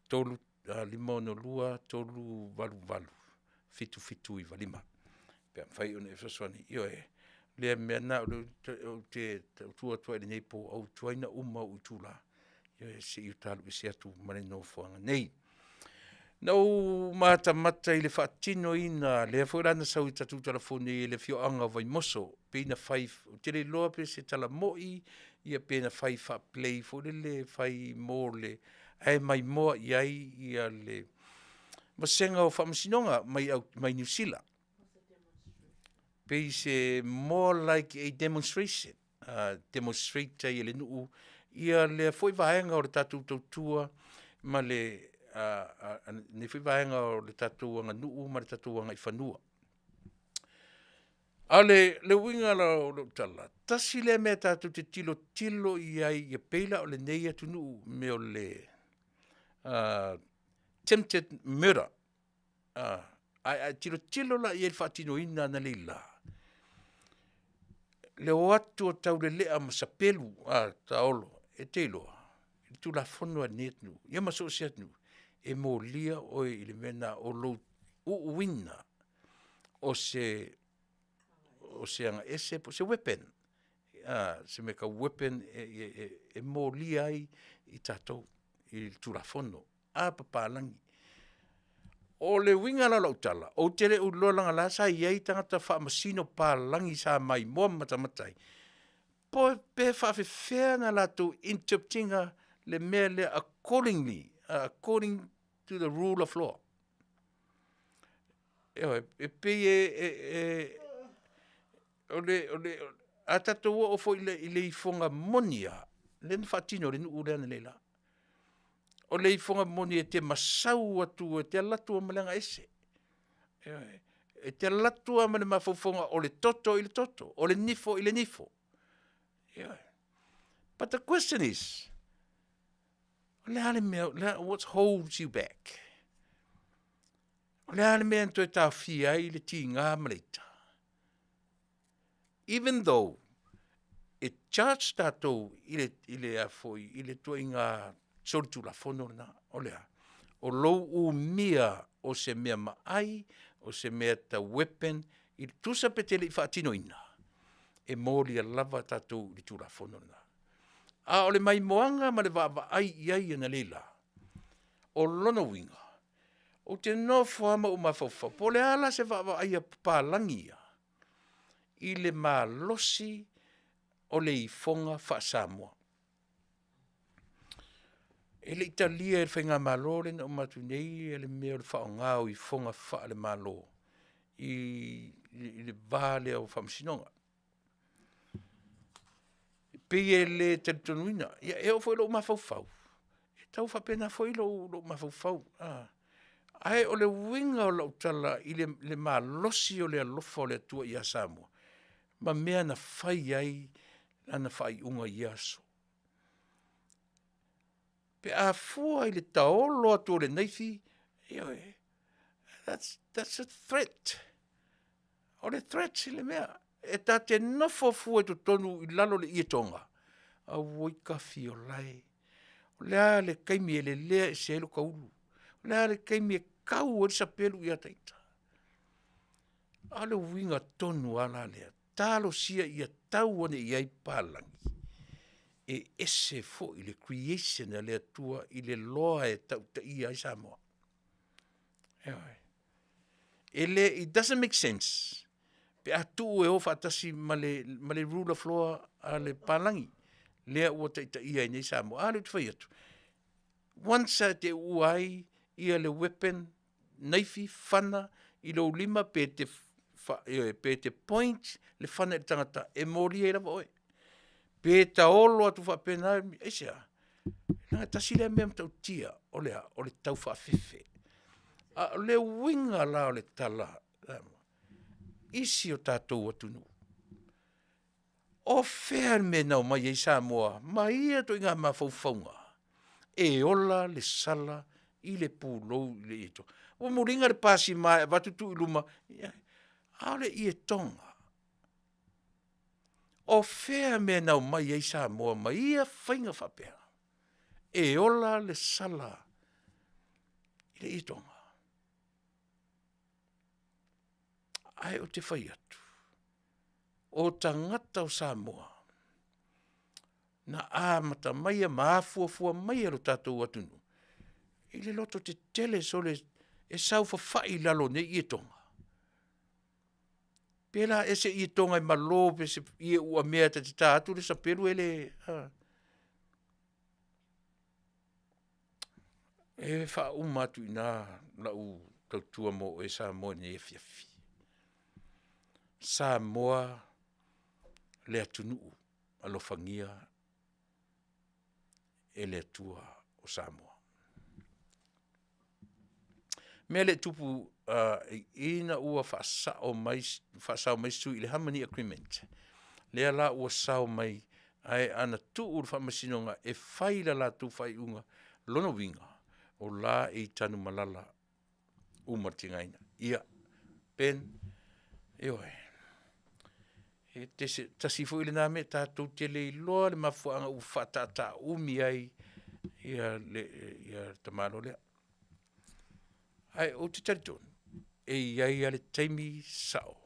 [SPEAKER 2] 3 562 388 7795. Pe a mafai ona e fesoasoani, ioe, lea mea lena ou te tautua atu ai i lenei po a ua tuai ona uma ou itula, ioe, se i ou ta alu ese atu ma le nofoaga nei. Na ou matamata i le faatinoina, lea foi la na sau i le tatou telefoni e le afioaga o Vaimoso, pei na fai, ou te le iloa pe o se tala moi pe na fai faa-play foi lele fai mo le, ae maimoa i ai le vasega o Faamasinoga mai Niu Sila. Pei se more like a demonstration, demonstrate ai e le nuu lea foi vaega o le tatou tautua ma lenei foi vaega o le tatou aganuu ma le tatou agaifanua. A o le uiga la o lau tala, tasi lea mea tatou te tilotilo i ai e pei la o lenei atunuu i mea o le attempted murder. Ae a e tilotilo la i ai i le faatinoina analeila, le o atu o taulelea ma sapelu taolo, e te iloa, o le Tulafono lava a lenei atunuu, ia ma so o se atunuu, e molia oe i le mea lena o lou uuina o se agaese po o se weapon, se mea tau weapon e molia ai i tatou i le Tulafono a papalagi. O le uiga la o lau tala, ou te le o iloa leaga o la sa i ai tagata faamasino palagi sa maimoa ma matamata ai, pe faapefea ona latou interpret ina le mea lea accordingly, according to the rule of law. Ioe, e pei a tatou oo foi i le ifoga moni lava, lea na faatino e le nuu lea analeila. O le ifoga moni e te masau atu, e te alu atu lava ma le agaese. Ioe, e te alu atu lava ma le mafaufauga o le toto i le toto, o le nifo i le nifo. Ioe. But the question is, o le a le mea, what holds you back? O le a le mea na toe taofia ai le tiga ma le ita? Even though e charge tatou i le a foi, i le ituaiga solitulafono lena, o le a? O lou umia o se mea maai, o se mea tau weapon, tusa pe te le i faatinoina, e molia lava tatou i le Tulafono lena. A o le maimoaga ma le vaavaai i ai analeila, o lona uiga, ou te nofo lava ma ou mafaufau, po o le a la se vaavaai a papalagi ia i le malosi o le ifoga faa-Samoa. E le i talia e le faigamalo lea na uma atu nei le mea o le faaaoga o ifoga faale-Malo i le va lea o Faamasinoga. E pei e le talitonuina, ia e oo foi i lou mafaufau, e tau faapena foi lou mafaufau, ae o le uiga o lau tala i le malosi o le alofa o le Atua ia Samoa ma mea na fai ai lana faaiuga i ia aso. Pe a fua i le taolo atu o le naifi, ioe, that's a threat. O le threat le mea. E ta te nofo fua i totonu i lalo o le ietoga, auoi tafiolae, o le a le taimi e lelea ese ai lota ulu? O le a le taimi e tau ai le sapelu ia te ita? A o le uiga tonu lava la lea, talosia ia tau ane i ai papalagi, e ese foi le creation a le Atua i le loa e tautaia ai Samoa. Ioe. E le, it doesn't make sense pe a tuu e o faatasi ma le rule of law a le papalagi lea ua taitaia ai nei Samoa. A lea ou te fai atu, once lava e te uua ai ia le weapon, naifi, fana i lou lima pe te ioe, pe te point le fana i le tagata, e molia ai lava oe. Pe taolo atu faapena, aisea? Leaga e tasi lea mea matautia, o le a? O le taufaafefe. A o le uiga la o le tala i si o tatou atunuu, o fea le mea na omai ai Samoa ma ia ituaiga mafaufauga e ola le sala i le pulou i le ietoga? Ua muliga le pasima e avatu tuu i luma, a o le ietoga. O fea le mea na omai ai Samoa ma ia faiga faapea? E ola le sala i le ietoga. Ae ou te fai atu, o tagata o Samoa, na amata maia ma afuafua maia lo tatou atunuu i le loto tetele sole e saofafai i lalo o nei ietoga. Pe la ea se ietoga e malo pe se ie uamea e ta te ta atu le sapelu e le E faauma atu i ina lau tautua mo oe Samoa i lenei afiafi. Samoa le atunuu alofagia e le Atua o Samoa. O le mea lea e tupu ina ua faasao mai faasao mai sui i le Harmony Agreement, lea la ua sao mai, ae ana tuu i le Faamasinoga e fai ia le latou faaiuga, lona uiga, o la e i Tanumalala uma le tigaina. Ia, Ben, ioe, e tasi foi lena mea e tatou te le iloa le mafuaaga ua faataataa umi ai ia le tamaloa lea. Ae ou te talitonu, e i ai lava le taimi sao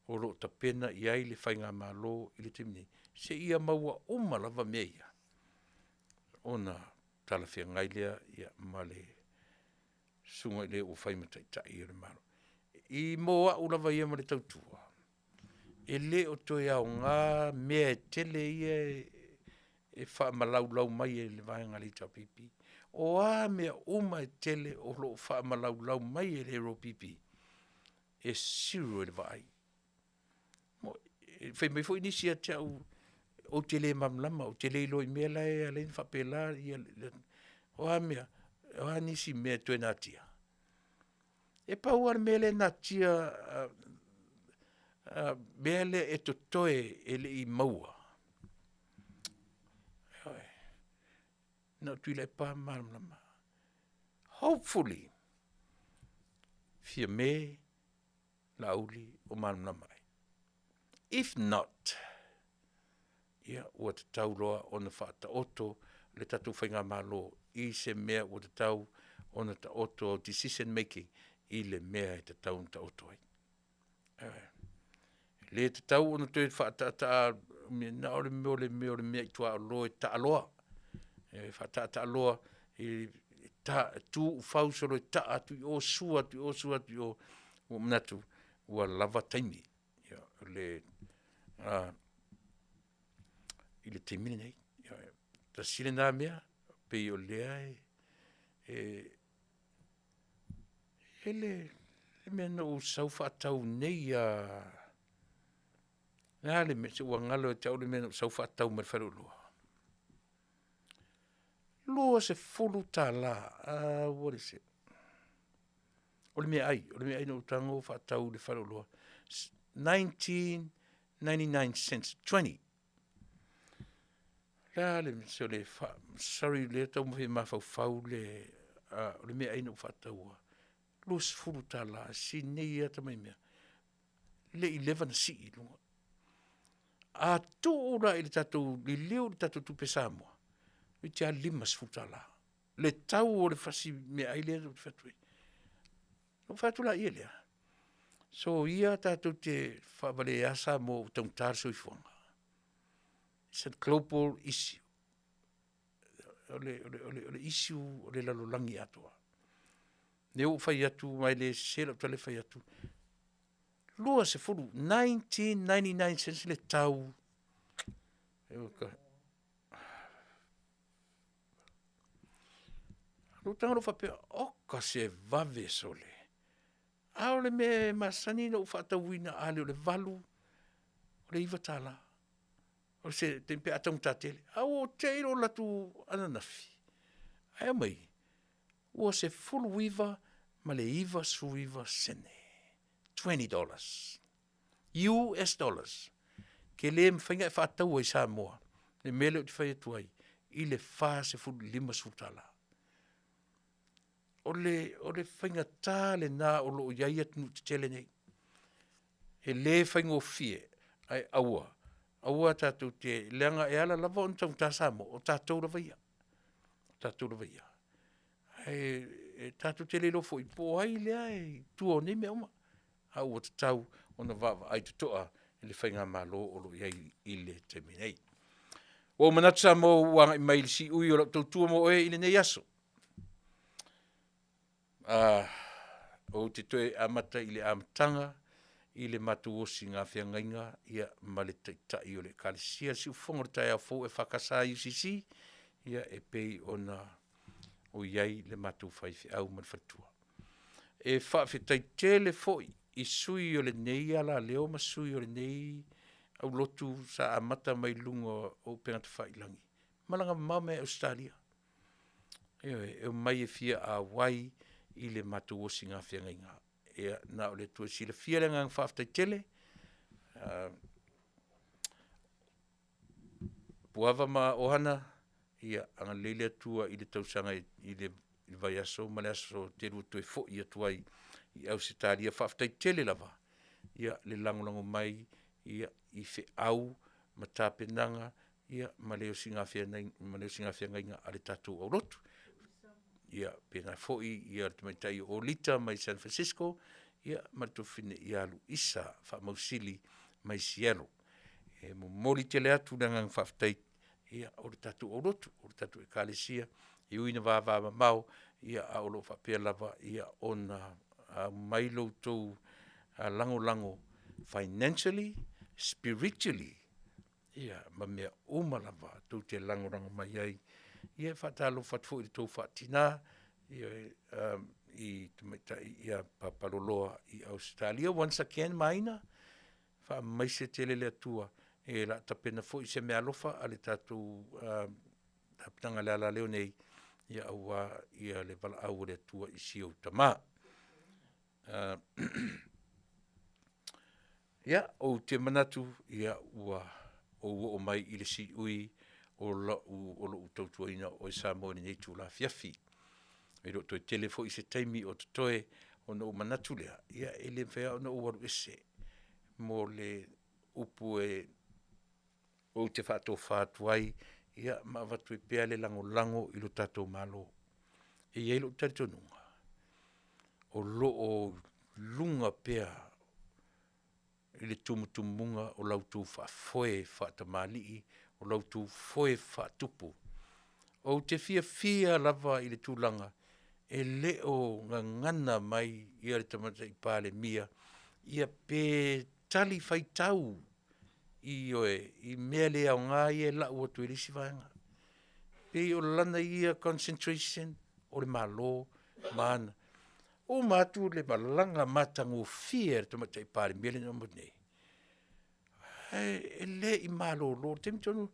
[SPEAKER 2] o lo o tapena i ai le Faigamalo i le taimi nei, seia maua uma lava mea ia, ona talafeagai lea ma le susuga i le ua fai ma Taitai o le Malo. I mo au lava ia ma le tautua, e le o toe aoga mea e tele ia e faamalaulau mai e le vaega a le HRPP. O a mea uma e tele o lo o faamalaulau mai e le HRPP, e zero i le vaai. Fai mai foi nisi ia te au, ou te le malamalama ou te le iloa i mea la e ala ai ona faapela ia o a mea? O a nisi mea e toe natia? E pau lava le mea lea e natia mea lea e totoe e le i maua, ioe, na o Tuilaepa ma Malamalama. Hopefully, Fiame Laauli o malamalama ai. If not, ia ua tatau loa ona faataoto le tatou Faigamalo i se mea ua tatau ona taoto decision making i le mea e tatau ona taoto ai. E le tatau ona toe faataataa na o le mea o le mea i tuaoloa e taaloa. E faataataaloa e tuufau solo e taa atu i o, sua atu i o, sua atu i o, ua ou manatu ua lava taimi i le taimi lenei. Tasi lena mea, pei o lea e i ai le mea na ou sau faatau nei lava, o le a le mea, se ua galo ia te au le mea na ou sau faatau mai i le faleoloa. $20, what is it? O le meaai, o le meaai na ou tago faatau i le faleoloa, 19.99, 20. O le a le mea, sole sorry o lea e taumafai e mafaufau le o le meaai na ou faataua, $20 si nei lava tamai mea, e le i leva ona sii i luga. A tuu la i le tatou liliu i le tatou tupe Samoa, toeitiiti lava $50 le tau o le fasi meaai lea ou te fai atu ai. Ona ou fai atu laia lea, soia tatou te faavalea Samoa ua taugata le soifuaga. It's a global issue. O le issue o le lalolagi atoa. O lea ua ou fai atu ma e le sese lau tala lea e fai atu, 20, 19.99 le tau. Ona ou tago loa faapea, oka se vave sole, a o le mea e masani ona ou faatauina a le o le $8, o le $9 o se taimi pe a taugata tele. Ae ua ou te i i lou alu atu ananafi, ae aumai ua $19.99, $20 US Dollars. E le mafai ona e faataua i Samoa le mea lea ou te fai atu ai, i le $40 i le $50. O le faigata lena o lo o i ai atunuu tetele nei. E le faigofie, ae aua, aua tatou te leaga e ala lava ona taugata Samoa, o tatou lava ia. O tatou lava ia. Ae e tatou te le iloa foi po o ai lea e i tua o nei mea uma. a ua tatau ona vaavaai totoa i le faigamalo o lo o i ai i le taimi nei. Ua ou manatu Samoa ua agai mai i le siui o lau tautua mo oe i lenei aso. Ou te toe amata i le amataga i le matou osiga feagaiga ia ma le Taitai o le Ekalesia le Siufofoga o le Taeao Fou EFKS UCC, ia e pei ona o i ai le matou faifeau ma le faletua. E faafetai tele foi i sui o lenei alaleo ma sui o lenei aulotu sa amata mai luga o upega tafailagi, malaga mamao mai Ausetalia. Ioe, e omai e fia auai i le matou osiga feagaiga. Ia, na o le Atua e silafia le agaga faafetai tele. Puava ma Ohana, ia agalelei le Atua i le tausaga i le vaiaso ma le aso e te lua toe foi atu ai i Ausetalia. Faafetai tele lava ia le lagolago mai ia i feau ma tapenaga ia ma le osigafeagaiga a le tatou aulotu. Ia faapena foi ia le tamaitai o Lita mai San Francisco, ia ma le tuafafine ia Luisa Faamausili mai Seattle. E momoli tele atu le agaga faafetai ia o le tatou aulotu, o le tatou Ekalesia, e ui ina vavamamao, ia ae o lo o faapea lava ona aumai lo outou lagolago financially, spiritually, ia ma mea uma lava tou te lagolago mai ai. Ia e faatalofa atu foi i le tou faatina, ioe, i le tamaitai ia Papaloloa i Ausetalia. Once again Maina, faamaise tele le Atua, o le a tapena foi se meaalofa a le tatou tapenaga a le alaleo nei, aua le valaau a le Atua i si ou tama. Ia, ou te manatu ua ou oo mai i le siui o lou tautuaina o oe Samoa i lenei itula afiafi. E le o toe tele foi se taimi o totoe, ona ou manatu lea, ia e le mafai lava ona ou alu ese mo le upu ou te faatofa atu ai ma avatu ai pea le lagolago i lo tatou Malo. E i ai lou talitonuga, o lo o luga pea i le tumutumuga o la outou faafoe faatamalii, o la outou foe faatupu. Ou te fiafia lava i le tulaga e le o gagana mai le Tamaitai Palemia pe talifuaitau, ioe, i mea le aoga ia e lau atu e le isi vaega. E pei o lana ia concentration o le Malo ma ana. Uma atu le malaga matagofie a le Tamaitai Palemia lea na uma atu nei, ae e le i malolo. O le taimi tonu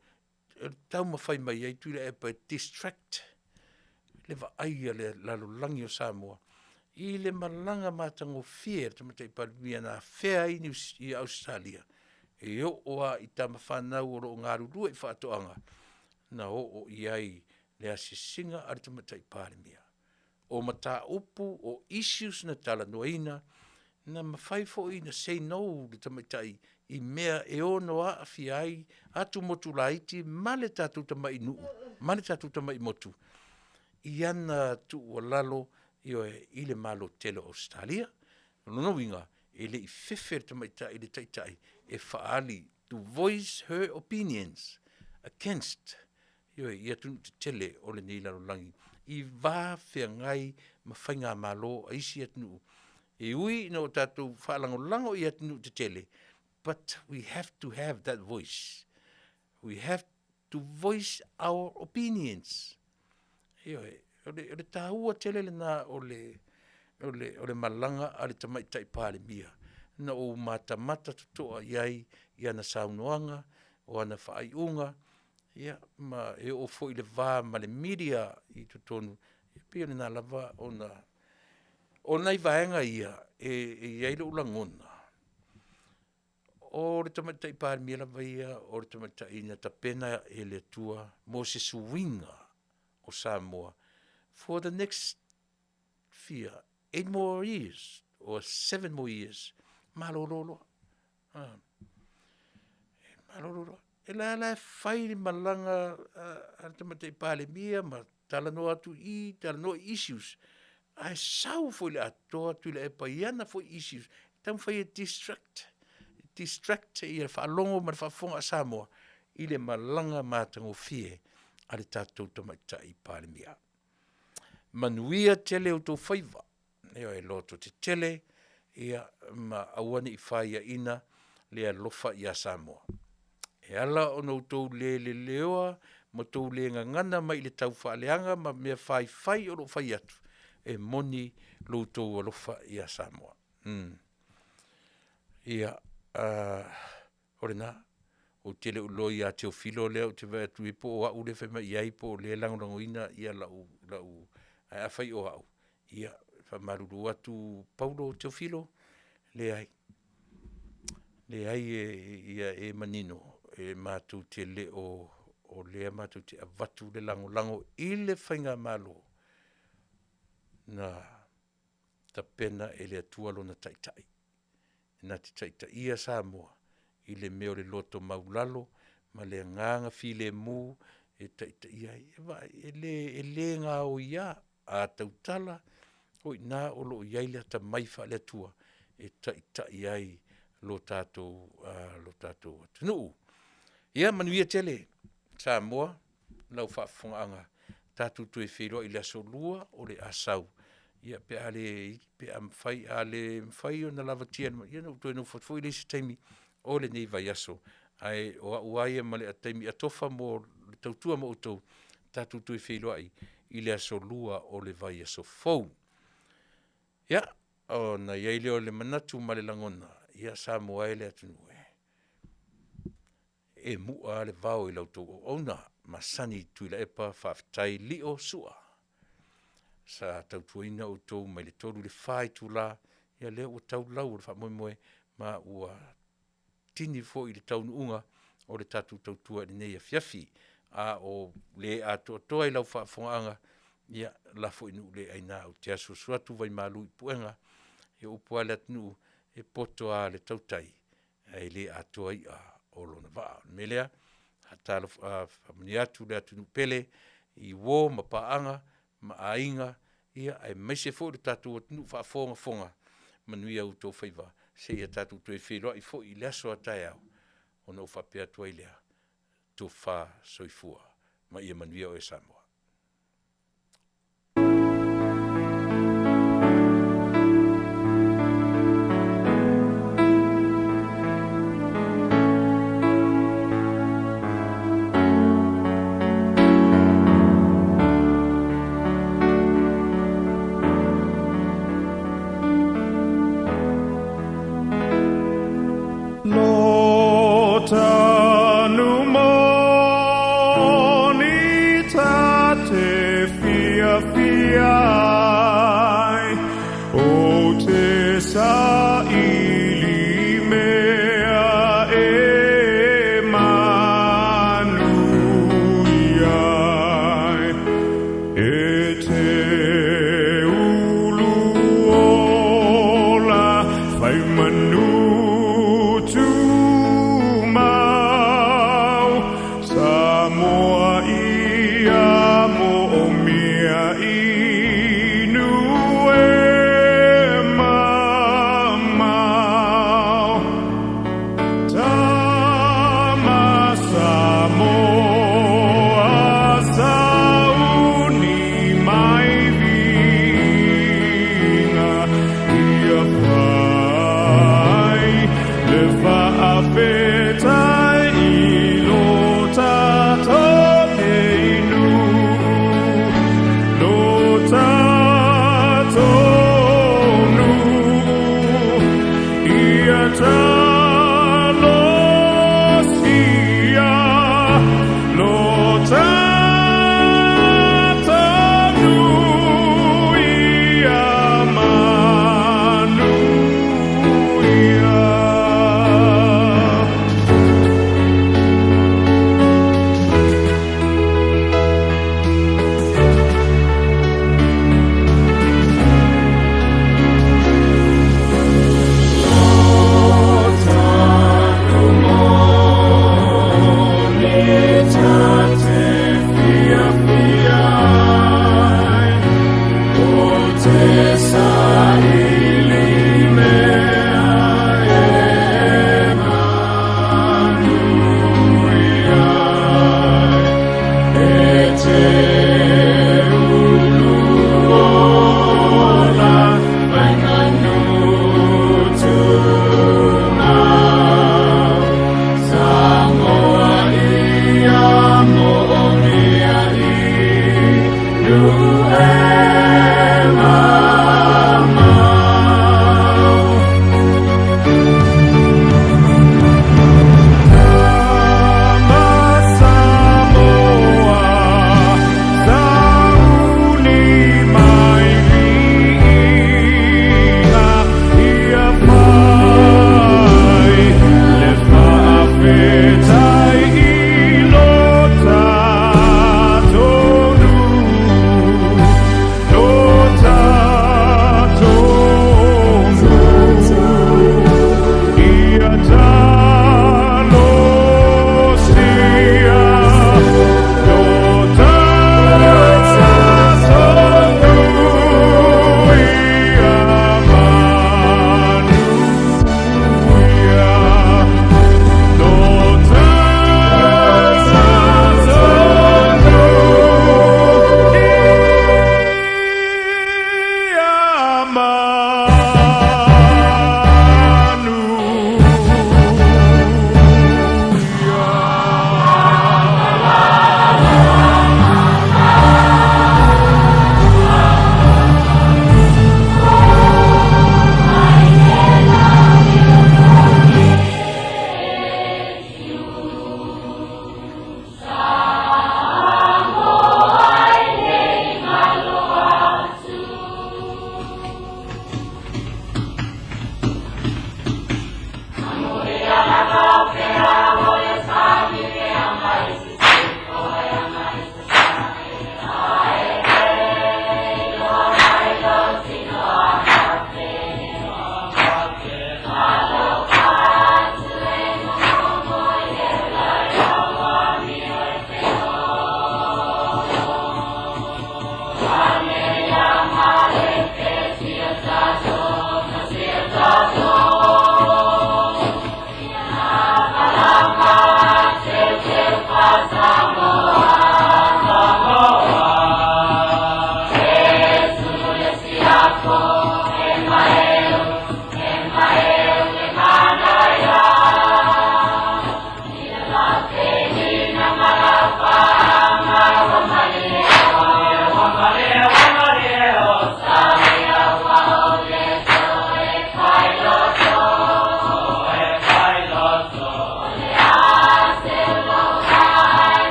[SPEAKER 2] e taumafai mai ai Tuilaepa e distract le vaai a le lalolagi o Samoa i le malaga matagofie a le Tamaitai Palemia na afea ai Ausetalia, e oo lava i tama fanau o lo o galulue i faatoaga, na oo i ai le asiasiga a le Tamaitai Palemia. O mataupu, o issues na talanoaina, na mafai foi ona say no le tamaitai i mea e ono aafia ai atumotu laiti ma le tatou tamai nuu ma le tatou tamai motu i ana tuualalo, ioe, i le Malo tele o Ausetalia. O lona uiga, e le i fefe le tamaitai le taitai e faaali, to voice her opinions against, ioe, i atunuu tetele o lenei lalolagi i va feagai ma faigamalo a isi atunuu. E ui ina o tatou faalagolago i atunuu tetele, but we have to have that voice. We have to voice our opinions. Ioe, o le taua tele lena o le malaga a le Tamaitai Palemia, na ou matamata totoa i ai i ana saunoaga, o ana faaiuga, ia, ma e oo foi i le va ma le media i totonu, e pei o lena lava ona... O nai vaega ia e i ai lou lagona, o le Tamaitai Palemia lava ia o le tamaitai na tapena e le Atua mo se suiga o Samoa for the next fia 8 more years or 7 more years, malolo loa. E malolo loa. E la la e fai le malaga a le Tamaitai Palemia ma talanoa atu i i, talanoa i issues, ae sau foi i le atoa Tuilaepa i ana foi issues. Taumafai e distract, distract ia le faalogo ma le faafofoga a Samoa i le malaga matagofie a le tatou Tamaitai Palemia. Manuia tele outou faiva, ioe, loto tetele, ia ma aua ne i faiaina le alofa ia Samoa. E ala ona outou le leleoa ma outou le gagana mai i le taufaaleaga ma mea faifai o lo o fai atu, e moni lo outou alofa ia Samoa. Ia, o lena, ou te le o iloa ia Teofilo lea ou te vaai atu i ai po o au lea e fai mai i ai po o lea e lagolagoina lau, ae afai o au, ia, e faamalulu atu Paulo Teofilo, leai, leai ia e manino, e matou te le o, o lea matou te avatu le lagolago i le Faigamalo na tapena e le Atua Lona Taitai, na te taitaia Samoa i le mea o le loto maualalo ma le agaga filemu e taitaia ai. Vaai, e le gaoia, a tautala, o i ina o lo o i ai le atamai faale-Atua e taitai ai lo tatou atunuu. Ia manuia tele Samoa i lau faafofogaaga, tatou toe feiloai i le Aso Lua o le a sau, ia pe a mafai ona lavatia, ia ona ou toe nofo atu foi lea i se taimi o lenei vaiaso. Ae o au lava ia ma le taimi atofa mo le tautua mo outou, tatou toe feiloai i le Aso Lua o le vaiaso fou. Ia, ona i ai lea o le manatu ma le lagona, ia Samoa e le atunuu e, e mu'a lava le vao i la outou auauna masani Tuilaepa faafetai Lio Sua, sa tautuaina outou mai le 3 i le 4 itula, ia lea ua tau lau o le faamoemoe, ma ua tini foi i le taunuuga o le tatou tautua i lenei afiafi. A o le atoatoa i lau faafofogaaga, ia lafo i nuu le aina ou te asuasu atu vaimalu i puega. Ia o upu lava a le atunuu, e poto lava le tautai ae le atoa i'a o lona vaa. O le mea lea, faamanuia atu le atunuu pele i uo ma paaga ma aiga, aemaise foi lo tatou atunuu faafogafoga, manuia outou faiva seia tatou toe feiloai foi i le aso a taeao, ona ou faapea atu ai lea, tofa soifua ma ia manuia oe Samoa.